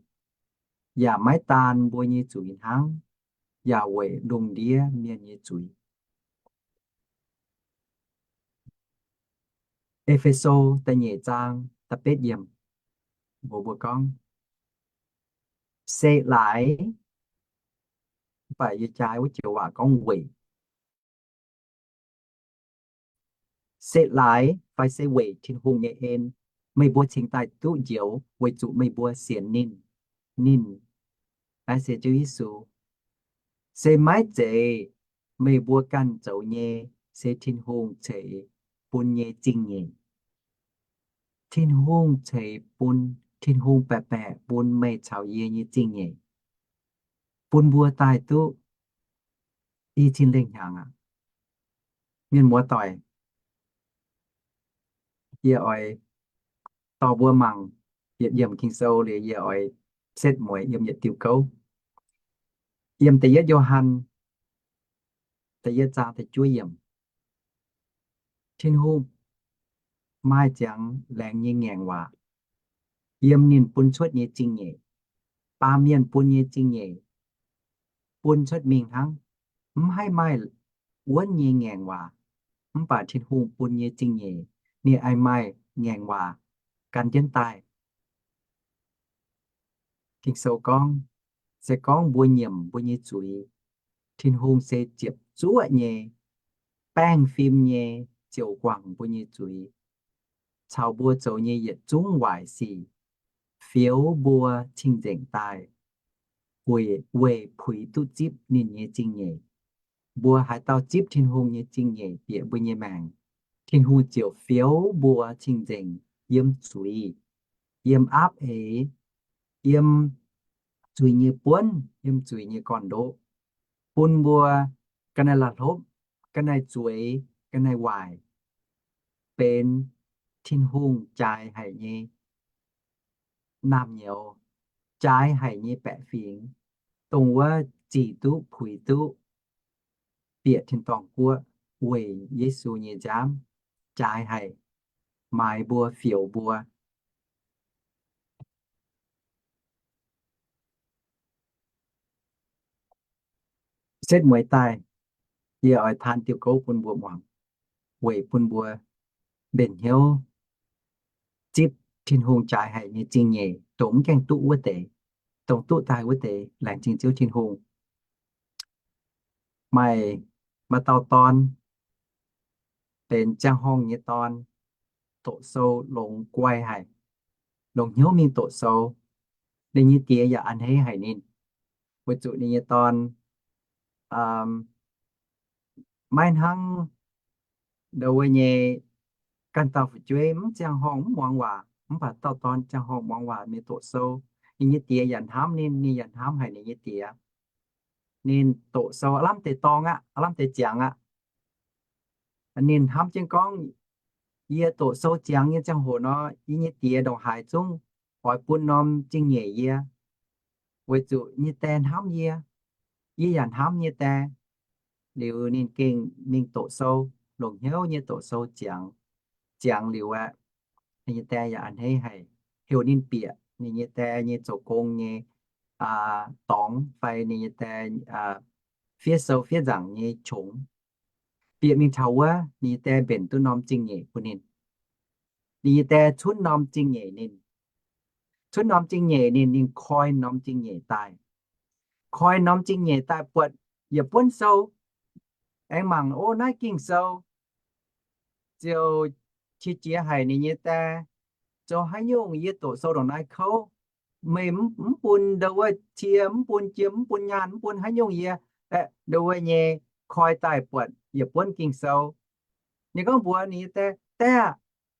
yaac maiv daan mbuo nyei zuiz hnangv, yaac weic lungh ndiev mienh nyei zuiz. E^fe^so da'nyeic zaang da'betv yiemc mbuox mbuo gorngv, se laaix, mv baac yie jaaix wuov joux waac gorngv weic, se laaix fai se weic Tin-Hungh nyei en, meih mbuo cingx daaih duqv njoux weic zuqc meih mbuo sienx ninh. Ninh, naaiv se Ziouv Yesu. Se maiv zeiz meih mbuo ganh zoux nyei, se Tin-Hungh ceix bun nyei zingh nyeic. Tin-Hungh ceix bun, Tin-Hungh baeqc baeqc bun meih caux yie nyei zingh nyeic, bun mbuo daaih duqv i cin lengh hnyangx aqv. Mienh muoz-doic, yie oix dorh mbuo mangc yietc yiemc Ging-Sou liuz, yie oix setv mueiz yiem yietc diuh gouv. Yiem da'yietv Yo^han da'yietv zaang da'juov yiemc, Tin-Hungh maaih ziangx laengz nyei ngaengc waac yiem ninh bun cuotv nyei zingh nyeic. Baamh mienh bun nyei zingh nyeic bun cuotv mingh hnangv, mv haih maaih wuonv nyei ngaengc waac. Mv baac Tin-Hungh bun nyei zingh nyeic, ninh aengx maaih ngaengc waac gan jienv daaih. Ging-Sou gorngv, se gorngv mbuo nyiemc mbuo nyei zuiz, Tin-Hungh se ziepc zuoqv nyei, baengh fim nyei, ziouc guangc mbuo nyei zuiz caux mbuo zoux nyei yietc zungv waaic sic, fioux mbuo cing-nzengc daaih, weic puix duqv zipv ninh nyei zingh nyeic. Mbuo haaix dauh zipv Tin-Hungh nyei zingh nyeic bieqc mbuo nyei maengc, Tin-Hungh ziouc fioux mbuo cing-nzengc yiem zuiz, yiem aapv eix, yiem zuiz nyei buonv, yiem zuiz nyei gorn-ndoqv, bun mbuo ga'naaiv la'hlopv, ga'naaiv zueiz, ga'naaiv waaic, benx Tin-Hungh jaaix haic nyei naamh nyouz, jaaix haic nyei baeqc fingx, dongh wuov zic duqv puix duqv bieqc tin-dorngh guoqv weic Yesu nyei nziaamv jaaix haic, maaiz mbuo, fioux mbuo. Setv mueiz daaih, yie oix taan diuh gouv bun mbuo muangx, weic bun mbuo mbenc hnyouv zipv Tin-Hungh jaaix haic nyei zingh nyeic, dongh mv gaengh duqv wuov deix, dongh duqv daaih wuov deix laengz zingh Ziouv Tin-Hungh. Maaih, maaih dauh dorn benx ziangh horngh nyei dorn, doqc sou longx guai haic, longc hnyouv mingh doqc sou. Ninh nyei die yaac a'hneiv haic ninh, weic zuqc ninh nyei dorn maiv hnangv ndau wuov nyei ganh dauh fu'jueiv, mv ziangh horngh mv muangx waac, mv baac dauh dorn ziangh horngh muangx waac mingh doqc sou. Ninh nyei die yaac hnamv ninh, ninh yaac hnamv haic ninh nyei die. Ninh doqc sou aav lamh deix dorngx aqv, aav lamh deix ziangx aqv. Ninh hnamv jienv gorngv, yie doqc sou ziangx nyei ziangh hoc nor, yie nyei die ndongc haaix zungv oix bun norm zingh nyeic yie, weic zuqc nyei die hnamv yie, yie yaac hnamv nyei die. liuz ninh gengh mingh doqc sou, longc hnyouv nyei doqc sou ziangx. Ziangx liuz aeqv, ninh nyei die yaac a'hneiv haic, heuc ninh bieqc ninh nyei die nyei zoux gong nyei dorngx fai ninh nyei die fiev sou fiev nzaangc nyei qongx. Bieqc mingh taux wuov, ninh nyei die mbenc duqv norm zingh nyeic bun ninh. Ninh nyei die cunv norm zingh nyeic ninh. Cunv norm zingh nyeic ninh, ninh koi norm zingh nyeic daaih. Koi norm zingh nyeic daaih buatc yietc buonv sou. Aengx mangc, o, naaiv Ging-Sou. Ziouc qiex jiez haic ninh nyei die, zoux haaix nyungc yie doqc sou ndongc naaiv kouv, meih mv bun ndo wuov cie, mv bun jiem, mv bun nyaanh, mv bun haaix nyungc yie, ndo wuov nyei koi daaih buatc yietc buonv Ging-Sou. Ninh gorngv mbuox ninh nyei die, Die aah,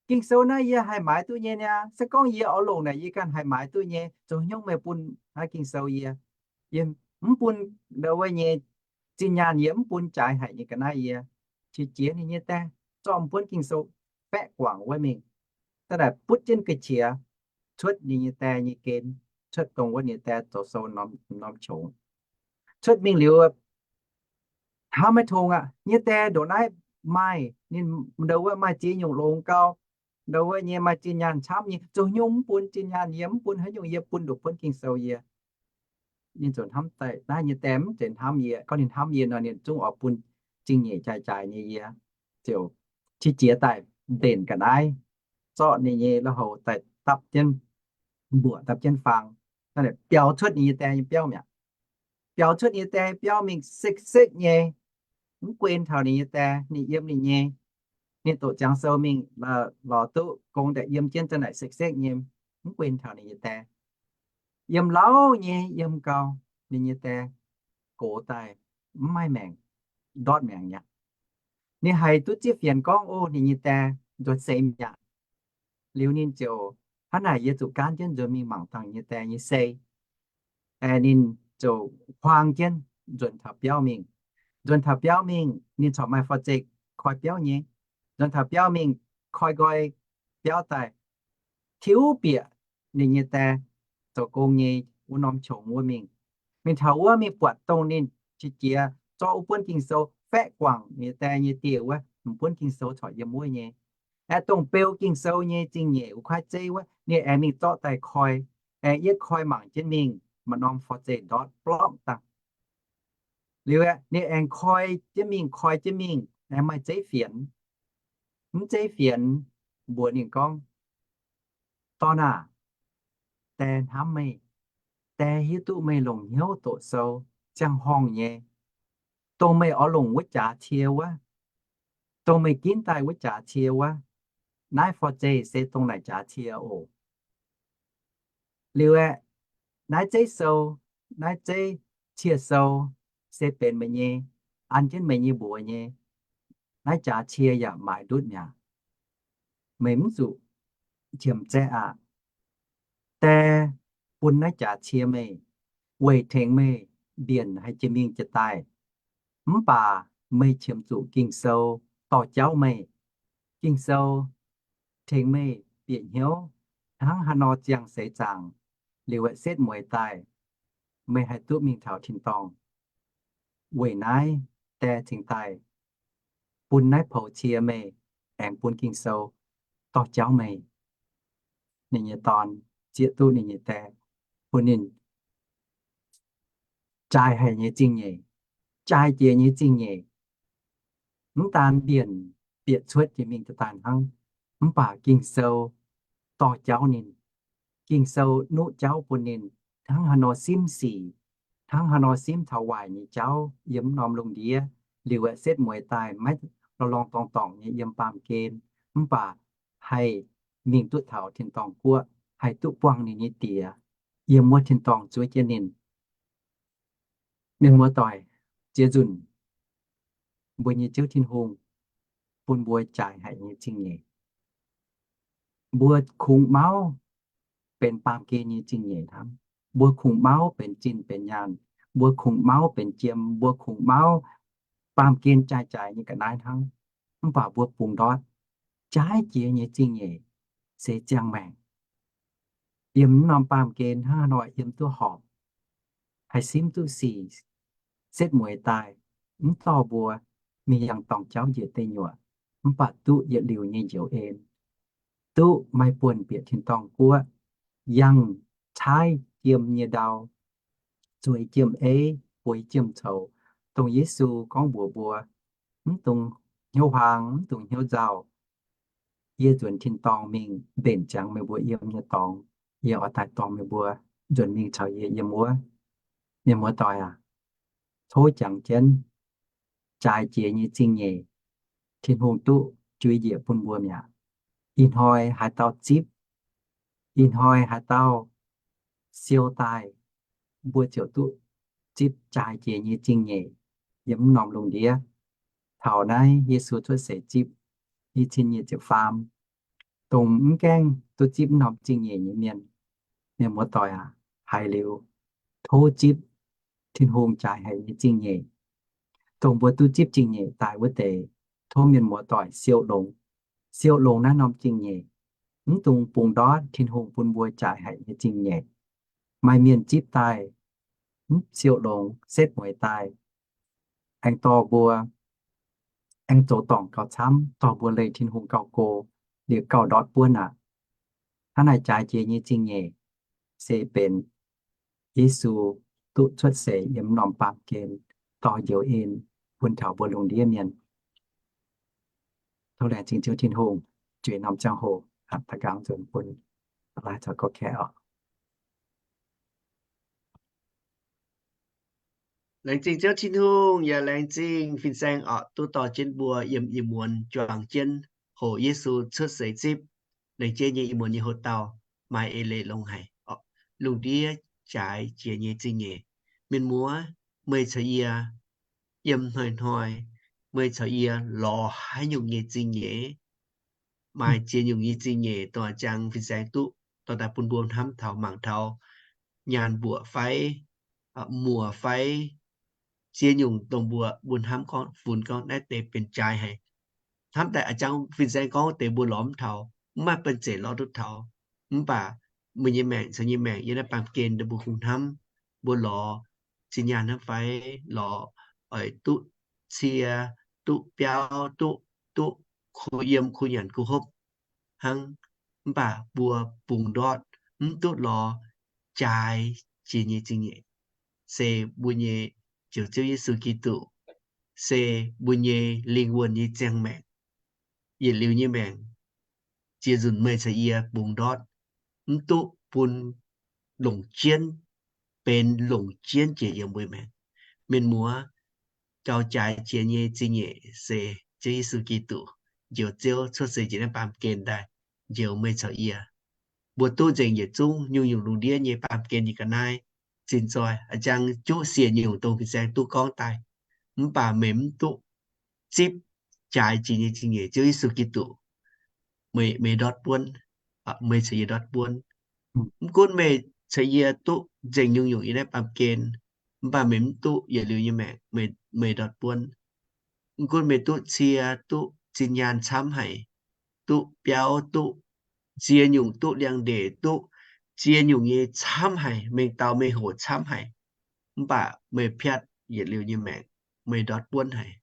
Ging-Sou naaiv yie haih maaiz duqv nyei niaa. Se gorngv yie oix longc naaic yie ganh haih maaiz duqv nyei. Zoux haaix nyungc meih bun naaiv Ging-Sou yie? Yie mv bun ndo wuov nyei zinh nyaanh, yie mv bun jaaix haic nyei ga'naaiv yie. Qiex jiez ninh nyei die zorqv m'buonv Ging-Sou baeqv guangc wuov mingh, daaih butv jienv ga'qiex cuotv ninh nyei die nyei gen, cuotv dongh wuov ninh die zoux sou norm qongx. Cuotv mingh liuz, hnamv maiv tong aqv. Nyei die ndongc naaiv maaih, ninh ndo wuov maaih ziex nyungc longx gau, ndo wuov nyei maaih zinh nyaanh camv nyei, zoux nyungc mv bun zinh nyaanh yie, mv bun haaix nyungc yie, bun nduqc buonv Ging-Sou yie. Ninh ziouc hnamv daaih naaiv nyei die mv zeiz hnamv yie. Gorngv ninh hnamv yie nor, ninh zungv oix bun zingh nyeic jaaix-jaaix nyei yie. Ziouc qiex jiez daaih mbenc ga'naaiv, zorqv ninh nyei lui-houx daaih dapv jienv mbuoqc, dapv jienv faang, biaux cuotv ninh nyei die nyei biauv mi'aqv. Biaux cuotv ninh nyei die biauv mingh sekv-sekv nyei, mv guen taux ninh nyei die. Ninh yiem ninh nyei, ninh doqc ziangx sou mingh, lorz duqv gong daaih yiem jienv za'naaic sekv-sekv nyei, mv guen taux ninh nyei die. Yiem lauh nyei, yiem gau, ninh nyei die gox daaih mv maaih maengc, ndortv maengc mi'aqv. Ninh haiz duqv zieqv fienx gorngv, o, ninh nyei die nzuonx seix mi'aqv. Liuz ninh ziouc, hnangv naaic yie zuqc gaanv jienv nzuonx mingh mangc dangh nyei die nyei sei. Aengx ninh ziouc huaang jienv nzuonx taux biauv mingh. Nzuonx taux biauv mingh, ninh corc maaih forv-zeih koi biauv nyei. Nzuonx taux biauv mingh koi nqoi biauv daaih, tiuv bieqc ninh nyei die zoux gong nyei wuov norm qongx wuov mingh. Mingh taux wuov mingh buatc dongh ninh qiex jiez zorqv wuov buonv Ging-Sou faeqv guangc ninh die nyei dieh wuov, m'buonv Ging-Sou corc yiem wuov nyei. Aeqv, dongh beu Ging-Sou nyei zingh nyeic wuov kuaaiv zeiv wuov, ninh aengx mingh zorqv daaih koi. Aengx yietv koi mangc jienv mingh, maaih norm forv-zeih ndortv blorngv dangh. Liuz aeqv, ninh aengx koi jienv mingh, koi jienv mingh, aengx maaih zeiv fienx. Mv zeiv fienx mbuox ninh gorngv, Dorn aah, die hnamv meih. Die hiuv duqv meih longc hnyouv doqc sou ziangh horngh nyei. Dongh meih oix longc wuov jaax cie wuov, dongh meih ginv daaih wuov jaax cie wuov, naaiv forv-zeih se dongh naaic jaax cie oc. Liuz aeqv, naaiv zeiv sou, naaiv zeiv cie sou se benx meih nyei, an jienv meih nyei mbuox nyei. Naaiv jaax cie yaac maaiz ndutv mi'aqv. Meih mv zuqc qiemx zaeqv aqv. Die bun naaiv jaax cie meih weic tengx meih mbienc haih jiex mingh jiex daaih. Mv baac meih qiemx zuqc Ging-Sou dorh jauv meih. Ging-Sou tengx meih bieqc hnyouv hnangv haaix nor ziangh seix zaangc, liuz aeqv setv mueiz daaih, meih haih duqv mingh taux tin-dorngh. Weic naaiv, die cingx daaih bun naaiv poux cie meih, aengx bun Ging-Sou dorh jauv meih. Ninh nyei dorn zieqv duqv ninh nyei die, bun ninh jaaix haic nyei zingh nyeic, jaaix jiex nyei zingh nyeic. Mv daan mbienc bieqc cuotv jiex mingh daaih hnangv, mv baac Ging-Sou dorh jauv ninh. Ging-Sou nuqv jauv bun ninh, hnangv haaix nor simv sic, hnangv haaix nor simv taux waaic nyei jauv yiem norm lungh ndiev, liuz aeqv setv mueiz daaih maiv lorngx lorngx dorngx dorngc nyei yiem baamh gen, mv baac haih mingh duqv taux tin-dorngh guoqv, haih duqv buangh ninh nyei Diex, yiem wuov tin-dorngh zuov jienv ninh. Mienh muoz-doic, ziex nzunc mbuo nyei Ziouv Tin-Hungh bun mbuo jaaix haic nyei zingh nyeic. Mbuo kungx mauv benx baamh gen nyei zingh nyeic hnangv. Mbuo kungx mauv benx zinh benx nyaanh. Mbuo kungx mauv benx jiem. Mbuo kungx mauv baamh gen jaaix jaaix nyei ga'naaiv hnangv. Mv baac mbuo bungx ndortv jaaix jiex nyei zingh nyeic se ziangh maengc. Yiem norm baamh gen hnangv haaix nor yiem duqv horpc, haih simv duqv sic, setv mueiz daaih, mv dorh mbuo mingh yangh dorngx jauv njiec deic nyuoqc, mv baac duqv yietc liuz nyei njoux en, duqv maaih buonv bieqc tin-dorngh guoqv, yangh caaiv jiem nyei ndau, zueiz jiem-eiv, bueix jiem-coux, dongh Yesu gorngv mbuox mbuo, mv dungx hnyouv huaang, mv dungx hnyouv nzauh. Yie nzuonx tin-dorngh mingh mbenc ziangx meih mbuo yiem nyei dorngx. Yie oix daaih dorh meih mbuo nzuonx mingh caux yie yiem wuov. Mienh muoz-doic aac, tov jangx jienv jaaix jiex nyei zingh nyeic, Tin-Hungh duqv juix njiec bun mbuo mi'aqv. Ih hnoi haaix dauh zipv, ih hnoi haaix dauh siou daaih, mbuo ziouc duqv zipv jaaix jiex nyei zingh nyeic yiem mv norm lungh ndiev. Taux naaiv Yesu cuotv seix zipv, i cin nyic ziepc faam, dongh mv gaengh duqv zipv mv norm zingh nyeic nyei mienh, mienh muoz-doic aac, haiz liuz, tov zipv Tin-Hungh jaaix haic nyei zingh nyeic. Dongh mbuo duqv zipv zingh nyeic daaih wuov deix, tov mienh muoz-doic siou longx, siou longx naaiv norm zingh nyeic, mv dungx bungx ndortv Tin-Hungh bun mbuo jaaix haic nyei zingh nyeic. Maaih mienh zipv daaih, mv siou longx, setv mueiz daaih, aengx dorh mbuo, aengx zoux dorngc gauh camv, dorh mbuo leih Tin-Hungh gauh go, liuz gauh ndortv buonv aqv. Hnangv naaic jaaix jiex nyei zingh nyeic se benx Yesu duqv cuotv seix yiem norm baamh gen dorh njoux en bun taux mbuo lungh ndiev mienh. Tov laengz zingh Ziouv Tin-Hungh, jueiz norm ziangh hoc, da'nqaang nzunc bun Laaix caux Gorqv-Kaeqv oc. Laengz zingh Ziouv Tin-Hungh, yaac laengz zingh fin-saeng oc, duqv dorh jienv mbuo yiem ih muonz juangc jienv hoqc Yesu cuotv seix zipv. Laengz jienv nyei ih muonz nyei hoc-dauh maaih eix leiz longx haic oc. Lungh ndiev jaaix jiex nyei zingh nyeic, mienh muoz, meih caux yie yiem hnoi-hnoi, meih caux yie lorz haaix nyungc nyei zingh nyeic, maaih ziex nyungc nyei zingh nyeic dongh a'jang fin-saeng duqv dorh daaih bun mbuo hnamv taux, mangc taux nyaanh mbuoqc fai, muoc fai, ziex nyungc dongh mbuo, mbuo hnamv gorngv, funx gorngv naaiv deix benx jaaix haic. Hnamv daaih a'jang fin-saeng gorngv deix mbuo lorz mv taux, mv maaih banh zeic lorz duqv taux. Mv baac meih nyei maengc caux yie nyei maengc yiem naaiv baamh gen mbuo kungx hnamv, mbuo lorz zinh nyaanh hnamv fai, lorz oix duqv cie, duqv biauv, duqv, duqv kuh yiem kuh nyanc kuh hopv hnangv. Mv baac mbuo bungx ndortv mv duqv lorz jaaix jiex nyei zingh nyeic, se mbuo nyei Njoux Ziouv Yesu Giduc, se mbuo nyei lingh wuonh nyei ziangh maengc. Yietc liuz nyei maengc, ziex nzunc meih caux yie bungx ndortv, mv duqv bun longc jienv, benx longc jienv jiex yiem mbuo maengc. Mienh muoz, gauh jaaix jiex nyei zingh nyeic se Ziouv Yesu Giduc, Njoux Ziouv cuotv seix jiex naaiv baamh gen daaih njoux meih caux yie. Mbuo duqv nzengc yietc zungv nyungc-nyungc lungh ndiev nyei baamh gen nyei ga'naaiv, zinh zoih a'jang juqv siec nyungc dongh fin-saeng duqv gorngv daaih. Mv baac meih mv duqv zipv jaaix jiex nyei zingh nyeic Ziouv Yesu Giduc, meih, meih ndortv buonv, meih caux yie ndortv buonv. Mv gunv meih caux yie duqv nzengc nyungc-nyungc yiem naaiv baamh gen, mv baac meih mv duqv yietc liuz nyei maengc, meih, meih ndortv buonv. Mv gunv meih duqv cie, duqv zinh nyaanh camv haic, duqv biauv, duqv ziex nyungc, duqv liangx-ndeic, duqv ziex nyungc nyei camv haic, mengh dau meih hoqc camv haic, mv baac meih piatv yietc liuz nyei maengc, meih ndortv buonv haic.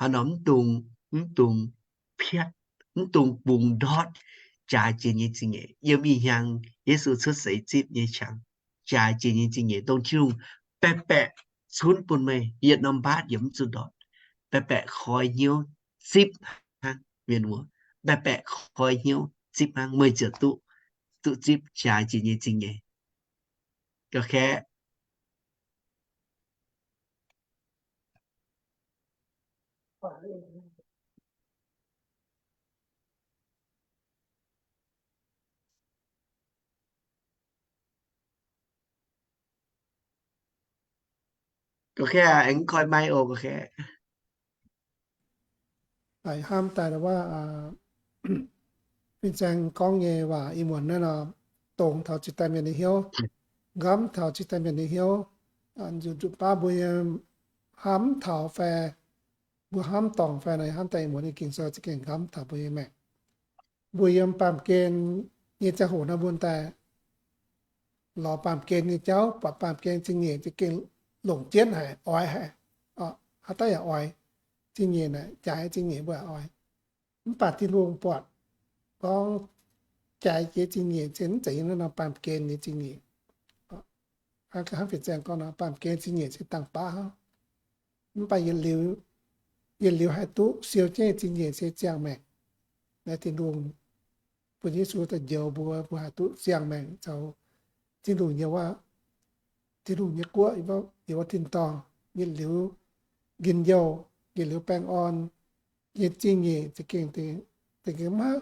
Hnangv nor mv dungx, mv dungx piatv, mv dungx bungx ndortv jaaix jiex nyei zingh nyeic. Yiem ih hnyangx Yesu cuotv seix zipv nyei qangx, jaaix jiex nyei zingh nyeic dongh Tin-Hungh baeqc baeqc cunv bun meih, yietc norm mbaatv yaac mv zuqc ndortv. Baeqc baeqc koi hnyouv zipv hnangv, mienh muoz, baeqc baeqc koi hnyouv zipv hnangv, meih ziouc duqv, duqv zipv jaaix jiex nyei zingh nyeic. Gorqv-kaeqv. Gorqv-kaeqv aengx koi maiv oc, gorqv-kaeqv. Hnamv daaih waac, fin-saeng gorngv nyei waac ih muonz naaiv nor, dongz taux zinh daaih mienh nyei hnyouv, nqamv taux zinh daaih mienh nyei hnyouv. Nzunc baav mbuo hnamv taux fai, mbuo hnamv dorngc fai nor, hnamv daaih ih muonz nyei Ging-Sou za'gengh nqamv taux mbuo nyei maengc. Mbuo yiem baamh gen nyei ziangh hoc nor, mbuo daaih lorz baamh gen nyei jauv, buatc baamh gen zingh nyeic za'gengh longc jienv haic, oix haic. Haaix dauh yaac oix zingh nyeic naaic, jaaix zingh nyeic mbuo yaac oix. Mv baac Tin-Hungh buatc gorngv jaaix jiex zingh nyeic se mv zeiz yiem naaiv norm baamh gen nyei zingh nyeic. Hnangv fin-saeng gorngv nor, baamh gen zingh nyeic se dangh baav hnangv. Mv baac yietc liuz, yietc liuz haih duqv siou jienv nyei zingh nyeic se ziangh maengc. Naaiv Tin-Hungh bun Yesu daaih njoux mbuo, mbuo haih duqv ziangh maengc zoux Tin-Hungh nyei waac, Tin-Hungh nyei guoqv, yiem wuov tin-dorngh, yietc liuz njien-youh, yietc liuz baengh orn, nyei zingh nyeic za'gengh, za'gengh maiv,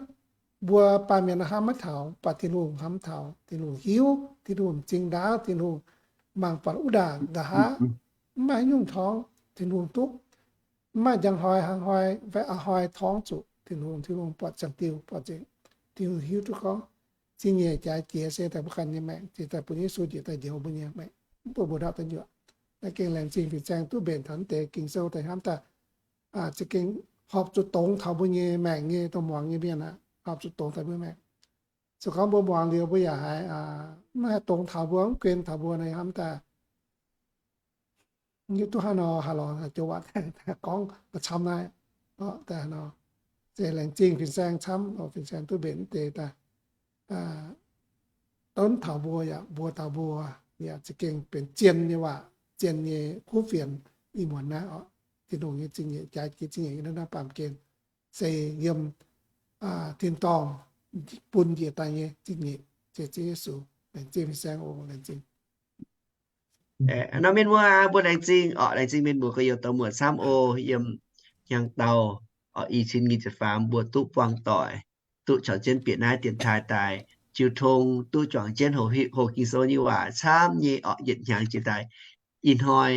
mbuo baamh mienh hnamv maiv taux, mv baac Tin-Hungh hnamv taux. Tin-Hungh hiuv, Tin-Hungh m'zing ndaauv, Tin-Hungh mangc buatc wuov ndaangc nqa'haav, mv maaih haaix nyungc torngv Tin-Hungh duqv. Mv maaih njang hnoi, hnangv hnoi, fai a'hnoi torngv zuqc Tin-Hungh. Tin-Hungh buatc ziangh diuh, buatc nzengc. Tin-Hungh hiuv duqv gorngv zingh nyeic jaaix jiex se daaih mbuo ganh nyei maengc, jiex daaih bun Yesu njiec daaih njoux mbuo nyei maengc, mv bun mbuo ndortv duqv nyuoqc. Naaiv gengh laengz zingh fin-saeng duqv mbenc taux naaiv deix Ging-Sou daaih hnamv daaih, za'gengh horpc zuqc dongz taux mbuo nyei maengc nyei, dongh muangx nyei mienh aqv, horpc zuqc dongz taux mbuo maengc. Se gorngv mbuo muangx liuz mbuo yaac haiz mv haih dongz taux mbuo, mv guen taux mbuo nor, hnamv daaih hiuv duqv haaix nor haih lorz joux waac gorngv camv naaiv. Nor, se laengz zingh fin-saeng camv, fin-saeng duqv mbenc deix daaih donv taux mbuo yaac mbuox taux mbuo, yaac za'gengh benx zien nyei waac, zien nyei kuv fienx ih muonz naaiv oc. Tin-Hungh nyei zingh nyeic, jaaix jiex zingh nyeic yiem naaiv norm baamh gen, se yiem tin-dorngh bun njiec daaih nyei zingh nyeic, se Ziouv Yesu. Laengz zingh fin-saeng oc, laengz zingh. Nor mienh muoz, mbuo laengz zingh oc, laengz zingh mienh muoz gorx-youz dorh muoz camv oc. Yiem hnyangx-daauh oc, i cin nyic ziepc faam mbuo duqv buangh doic, duqv caux jienv bieqc naaiv dienx taaih daaih jiu tong, duqv juangc jienv hoqc Ging-Sou nyei waac camv nyei oc. Yietc hnyangx jiex daaih ih hnoi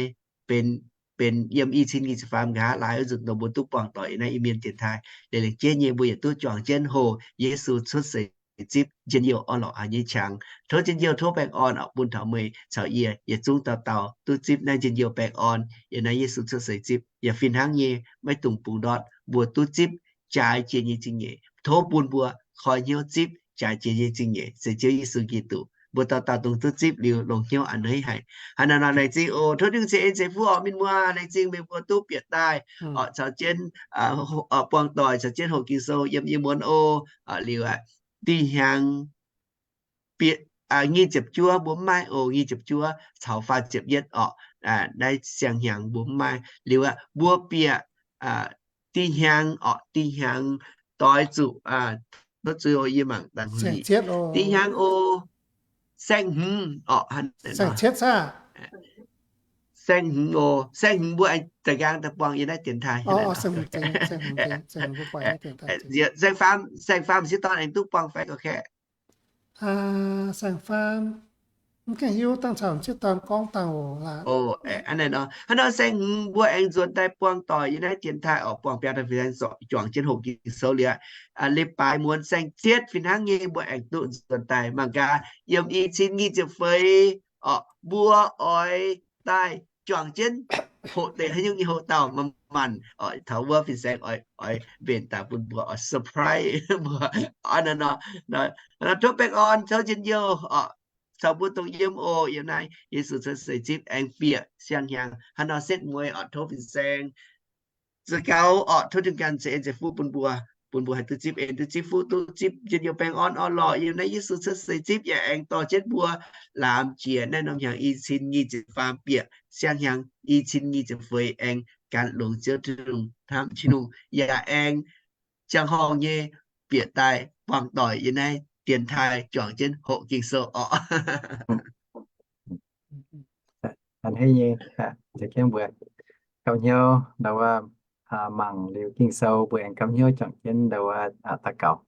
benx, benx yiem i cin nyic ziepc faam nqa'haav laai wuov nzunc nor mbuo duqv buangh doic yiem naaiv Iu-Mienh dienx taaih. Liuz lengc jeiv nyei mbuo yaac duqv juangc jienv hoqc Yesu cuotv seix zipv njien-youh orn-lorqc haaix nyei qangx, tov njien-youh tov baengh orn oc bun taux meih caux yie yietc zungv dauh dauh duqv zipv naaiv njien-youh baengh orn yiem naaiv Yesu cuotv seix zipv. Yaac fih hnangv nyei, maiv dungx bungx ndortv, mbuo duqv zipv jaaix jiex nyei zingh nyeic. Tov bun mbuo koi hnyouv zipv jaaix jiex nyei zingh nyeic, se Ziouv Yesu Giduc. Mbuo dauh dauh dongh duqv zipv liuz longc hnyouv a'hneiv haic. Hnangv naaiv nor laengz zingh oc. Tov Tin-Hungh ceix en ceix fuqv oc mienh muoz, laengz zingh meih mbuo duqv bieqc daaih oc, caux jienv buangh doic, caux jienv hoqc Ging-Sou yiem yie muonz oc. Liuz aqv, dih hnyangx bieqc nyic ziepc juov mbuo mv maaih oc, nyic ziepc juov caux faah ziepc yietv oc. Naaiv siang-hnyangx mbuo mv maaih. Liuz aqv, mbuo bieqc dih hnyangx oc, dih hnyangx doix zuqc, tov zuiz oc, yie mangc dangh lic. Dih hnyangx oc, saeng-hmz oc, saeng-hmz oc, saeng-hmz mbuo aengx za'nqaang daaih buangh yiem naaiv dienx taaih. Saeng-faam, saeng-faam m'sieqv dorn aengx duqv buangh fai gorngv kaeqv? Saeng-faam, mv gaengh hiuv, dangh caux m'sieqv dorn gorngv dangh oc. Hnangv nor, hnangv nor saeng-hmz mbuo aengx nzuonx daaih buangh doic yiem naaiv dienx taaih oc, buangh biaa daaih fin-saeng juangc jienv hoqc Ging-Sou liuz aqv. Leiz-baaix muonz saeng-cietv fih hnangv nyei mbuo aengx duqv nzuonx daaih. Mangc gaax, yiem i cin nyic ziepc feix oc, mbuo oix daaih juangc jienv hoqc deix haaix nyungc nyei hoqc dauh manc-manc oc, taux wuov fin-saeng oix, oix mbenc daaih bun mbuo oix surprise mbuo. Hnangv nor, tov baengh orn, tov njien-youh oc, caux mbuo dongh yiem oc. Yiem naaiv Yesu cuotv seix zipv aengx bieqc siang-hnyangx hnangv nor setv mueiz oc, tov fin-saeng za'gaux oc, tov Tin-Hungh ganh ceix en ceix fuqv bun mbuo, bun mbuo haih duqv zipv en duqv zipv fuqv, duqv zipv njien-youh baengh orn orn-lorqc. Yiem naaiv Yesu cuotv seix zipv yaac aengx dorh jienv mbuo laamz jiex naaiv norm hnyangx i cin nyic ziepc faam bieqc siang-hnyangx i cin nyic ziepc feix aengx gan longx Ziouv Tin-Hungh hnamv Tin-Hungh, yaac aengx ziangh horngh nyei bieqc daaih buangh doic yiem naaiv dienx taaih juangc jienv hoqc Ging-Sou oc. Hnangv nyei, za'gengh mbuo gauh hnyouv ndau wuov mangc liuz Ging-Sou mbuo aengx gauh hnyouv juangc jienv ndau wuov daux gaux.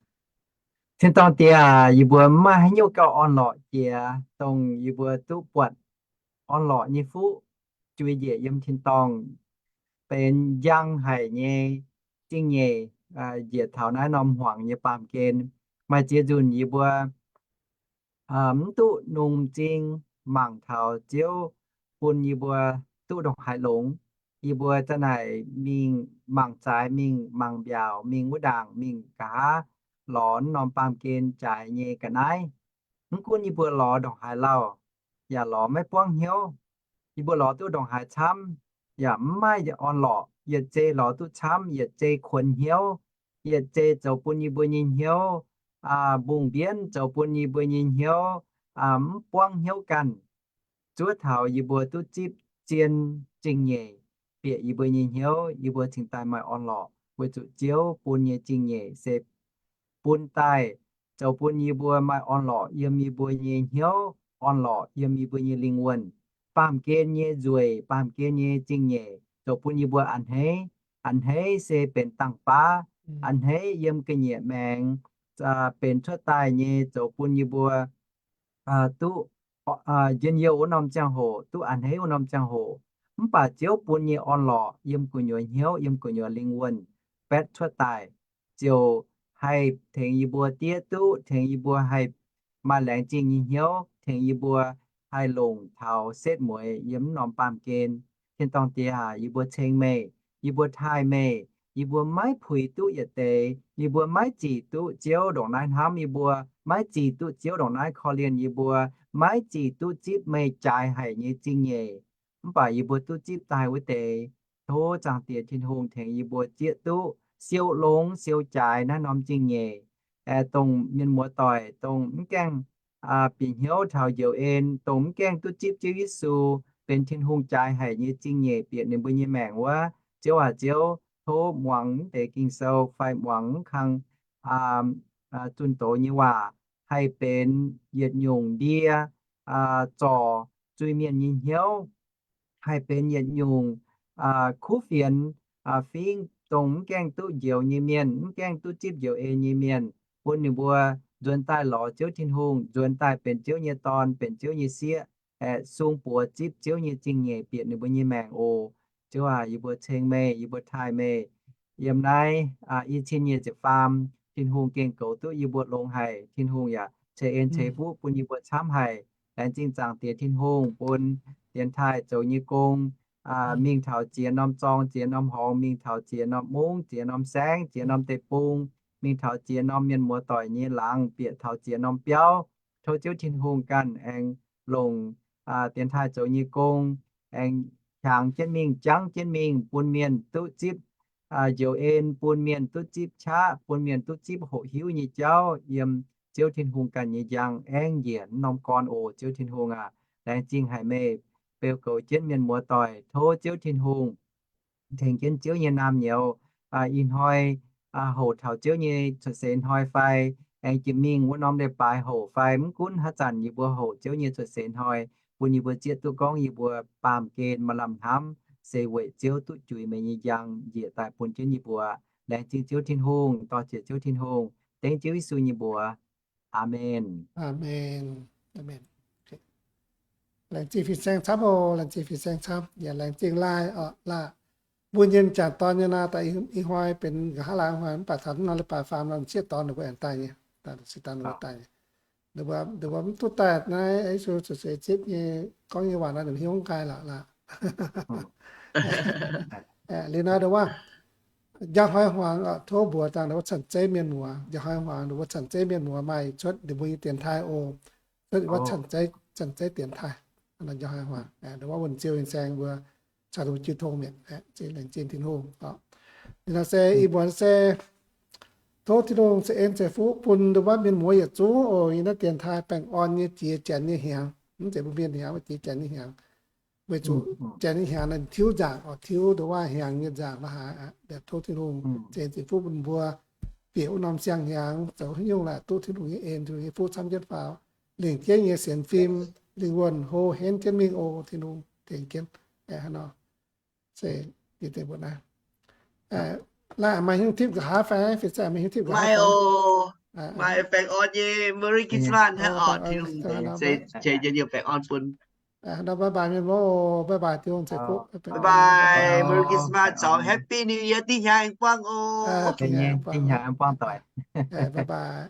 Tin-dorngh Diex, yie mbuo mv maaih haaix nyungc gauh orn-lorqc jiex dongh yie mbuo duqv buatc orn-lorqc nyei fuqv juix njiec yiem tin-dorngh, benx njang haic nyei zingh nyeic njiec taux naaiv norm hmuangx nyei baamh gen. Maaih ziex nzunc yie mbuo mv duqv nungx m'zing mangc taux Ziouv bun yie mbuo duqv ndongc haaix longx. Yie mbuo za'naaic mingh mangc zaaix, mingh mangc mbiaauc, mingh wuov ndaangc, mingh nqa'haav lorz norm baamh gen jaaix nyei ga'naaiv. Mv gunv yie mbuo lorz ndongc haaix lauh, yaac lorz maiv buangv hnyouv. Yie mbuo lorz duqv ndongc haaix camv, yaac mv maaih orn-lorqc. Yietc zei lorz duqv camv, yietc zei kuonx hnyouv, yietc zei zoux bun yie mbuo nyei hnyouv mbungh mbienv, zoux bun yie mbuo nyei hnyouv mv buangv hnyouv ganh. Zuov taux yie mbuo duqv zipv zien zingh nyeic bieqc yie mbuo nyei hnyouv, yie mbuo cingx daaih maaih orn-lorqc, weic zuqc Ziouv bun nyei zingh nyeic se bun daaih zoux bun yie mbuo maaih orn-lorqc yiem yie mbuo nyei hnyouv, orn-lorqc yiem yie mbuo nyei lingh wuonh. Baamh gen nyei nzueic, baamh gen nyei zingh nyeic zoux bun yie mbuo a'hneiv. A'hneiv se benx dangh baav, a'hneiv yiem ga'nyiec maengx benx cuotv daaih nyei, zoux bun yie mbuo duqv njien-youh wuov norm ziangh hoc, duqv a'hneiv wuov norm ziangh hoc. Mv baac Ziouv bun nyei orn-lorqc yiem gu'nyuoz hnyouv, yiem gu'nyuoz lingh wuonh baetv cuotv daaih, ziouc haih tengx yie mbuo diev duqv, tengx yie mbuo haih maaih laengz zingh nyei hnyouv, tengx yie mbuo haih longc taux setv mueiz yiem mv norm baamh gen. Tin-dorngh Diex aac, yie mbuo ceng meih, yie mbuo taaih meih. Yie mbuo maiv puix duqv yietc deix, yie mbuo maiv zic duqv Ziouv ndongc naaiv hnamv yie mbuo, maiv zic duqv Ziouv ndongc naaiv korv-lienh yie mbuo, maiv zic duqv zipv meih jaaix haic nyei zingh nyeic. Mv baac yie mbuo duqv zipv daaih wuov deix, tov Zaangc Diex Tin-Hungh tengx yie mbuo zieqv duqv siou longx siou jaaix naaiv norm zingh nyeic. Aengx dongh mienh muoz doic, dongh mv gaengh bieqc hnyouv taux njoux en, dongh mv gaengh duqv zipv Ziouv Yesu benx Tin-Hungh jaaix haic nyei zingh nyeic bieqc ninh mbuo nyei maengc wuov, Ziouv aac, Ziouv, tov muangx mv deix Ging-Sou fai muangx mv kang zunh doz nyei waac, haih benx yietc nyungc ndie zorc zuiz-mienh nyei hnyouv, haih benx yietc nyungc kuv fienx fingv dongh mv gaengh duqv njoux nyei mienh, mv gaengh duqv zipv njoux en nyei mienh, bun ninh mbuo nzuonx daaih lorz Ziouv Tin-Hungh, nzuonx daaih benx Ziouv nyei dorn, benx Ziouv nyei sieqv, aeqv, sung buoz zipv Ziouv nyei zingh nyeic bieqc ninh mbuo nyei maengc oc. Ziouv aac, yie mbuo ceng meih, yie mbuo taaih meih. Yiem naaiv i cin nyic ziepc faam, Tin-Hungh gengh goux duqv yie mbuo longx haic. Tin-Hungh yaac ceix en ceix fuqv bun yie mbuo camv haic. Laengz zingh Zaangc Diex Tin-Hungh bun dienx taaih zoux nyei gong, mingh taux ziex norm zorng, ziex norm horngz, mingh taux ziex norm mungv, ziex norm saengv, ziex norm deic-bung, mingh taux ziex norm mienh muoz doic nyei laangz, bieqc taux ziex norm biauv. Tov Ziouv Tin-Hungh ganh aengx longc dienx taaih zoux nyei gong, aengx hiaangx jienv mingh, jangv jienv mingh, bun mienh duqv zipv njoux en, bun mienh duqv zipv qaqv, bun mienh duqv zipv hoqc hiuv nyei jauv yiem Ziouv Tin-Hungh ganh nyei njang aengv njiec norm gorn oc. Ziouv Tin-Hungh aac, laengz zingh haic meih beu goux jienv mienh muoz doic. Tov Ziouv Tin-Hungh tengx jienv Ziouv nyei naamh nyouz ih hnoi hoqc taux Ziouv nyei cuotv seix hnoi fai aengx jiex mingh wuov norm leiz-baaix hoqc fai mv gunv haaix zanc yie mbuo hoqc Ziouv nyei cuotv seix hnoi, bun yie mbuo zieqv duqv gorngv yie mbuo baamh gen maaih lamh hnamv se weic Ziouv duqv juix meih nyei njang njiec daaih bun jienv yie mbuo. Laengz zingh Ziouv Tin-Hungh, dorh jiex Ziouv Tin-Hungh, dengv Ziouv Yesu nyei mbuox. Aamen. Aamen. Aamen. Laengz zingh fin-saeng camv oc, laengz zingh fin-saeng camv, yaac laengz zingh laai oc, laai mbuo nyei m'jangc dorn nyei naaiv daaih ih hnoi benx nqa'haav laai hnoi mv baac taux naaiv leiz-baaix faam nor m'sieqv dorn ninh mbuo aengx daaih nyei, daaih m'sieqv dorn ninh mbuo daaih nyei. Ninh mbuo mv duqv daaih naaiv Yesu cuotv seix zipv nyei gorngv nyei waac nor ninh mbuo hiuv mv gai lorqc laai. Liuz nor ninh mbuo njang hnoi hmuangx tov mbuox dangh ninh mbuo cang-zeiv mienh muoz, njang hnoi hmuangx ninh mbuo cang-zeiv mienh muoz maaih cuotv ninh mbuo nyei dienx taaih oc. Cuotv ninh mbuo cang-zeiv dienx taaih. Njang hnoi hmuangx ninh mbuo wuonh ziouv fin-saeng mbuo caux ninh mbuo jiu tong mi'aqv. Laengz zingh Tin-Hungh. Liuz nor se ih muonz se tov Tin-Hungh ceix en ceix fuqv bun ndon wuov mienh muoz yietc zungv oc. Yiem naaiv dienx taaih baengh orn nyei jiex janx nyei hnyangx, mv zeiz mbuo mienh hnyangx, jiex janx nyei hnyangx. Weic zuqc janx nyei hnyangx naaiv tiuv nzaangc oc, tiuv ndon wuov hnyangx nyei nzaangc la'haaix aqv. Tov Tin-Hungh ceix en ceix fuqv bun mbuo bieqc wuov norm siang-hnyangx zoux haaix nyungc la'duqv Tin-Hungh nyei en, Tin-Hungh nyei fuqv camv jienv faaux, lingc jeiv nyei sienx fim, lingh wuonh hlo henv jienv mingh oc. Tin-Hungh tengx jienv aqv. Hnangv nor se deix mbuo naaiv. Laai maaih hnyouv tipv nqa'haav fai? Fin-saeng maaih hnyouv tipv nqa'haav fai? Maaih baengh orn nyei Merry Christmas hnangv oc. Tin-Hungh ceix jienv baengh orn bun. Hnangv nor bye bye mienh muoz, bye bye, Tin-Hungh ceix fuqv, bye bye, Merry Christmas, Happy New Year, dinh hnyangx aengx buangh oc. Dinh hnyangx aengx buangh doic. Bye bye.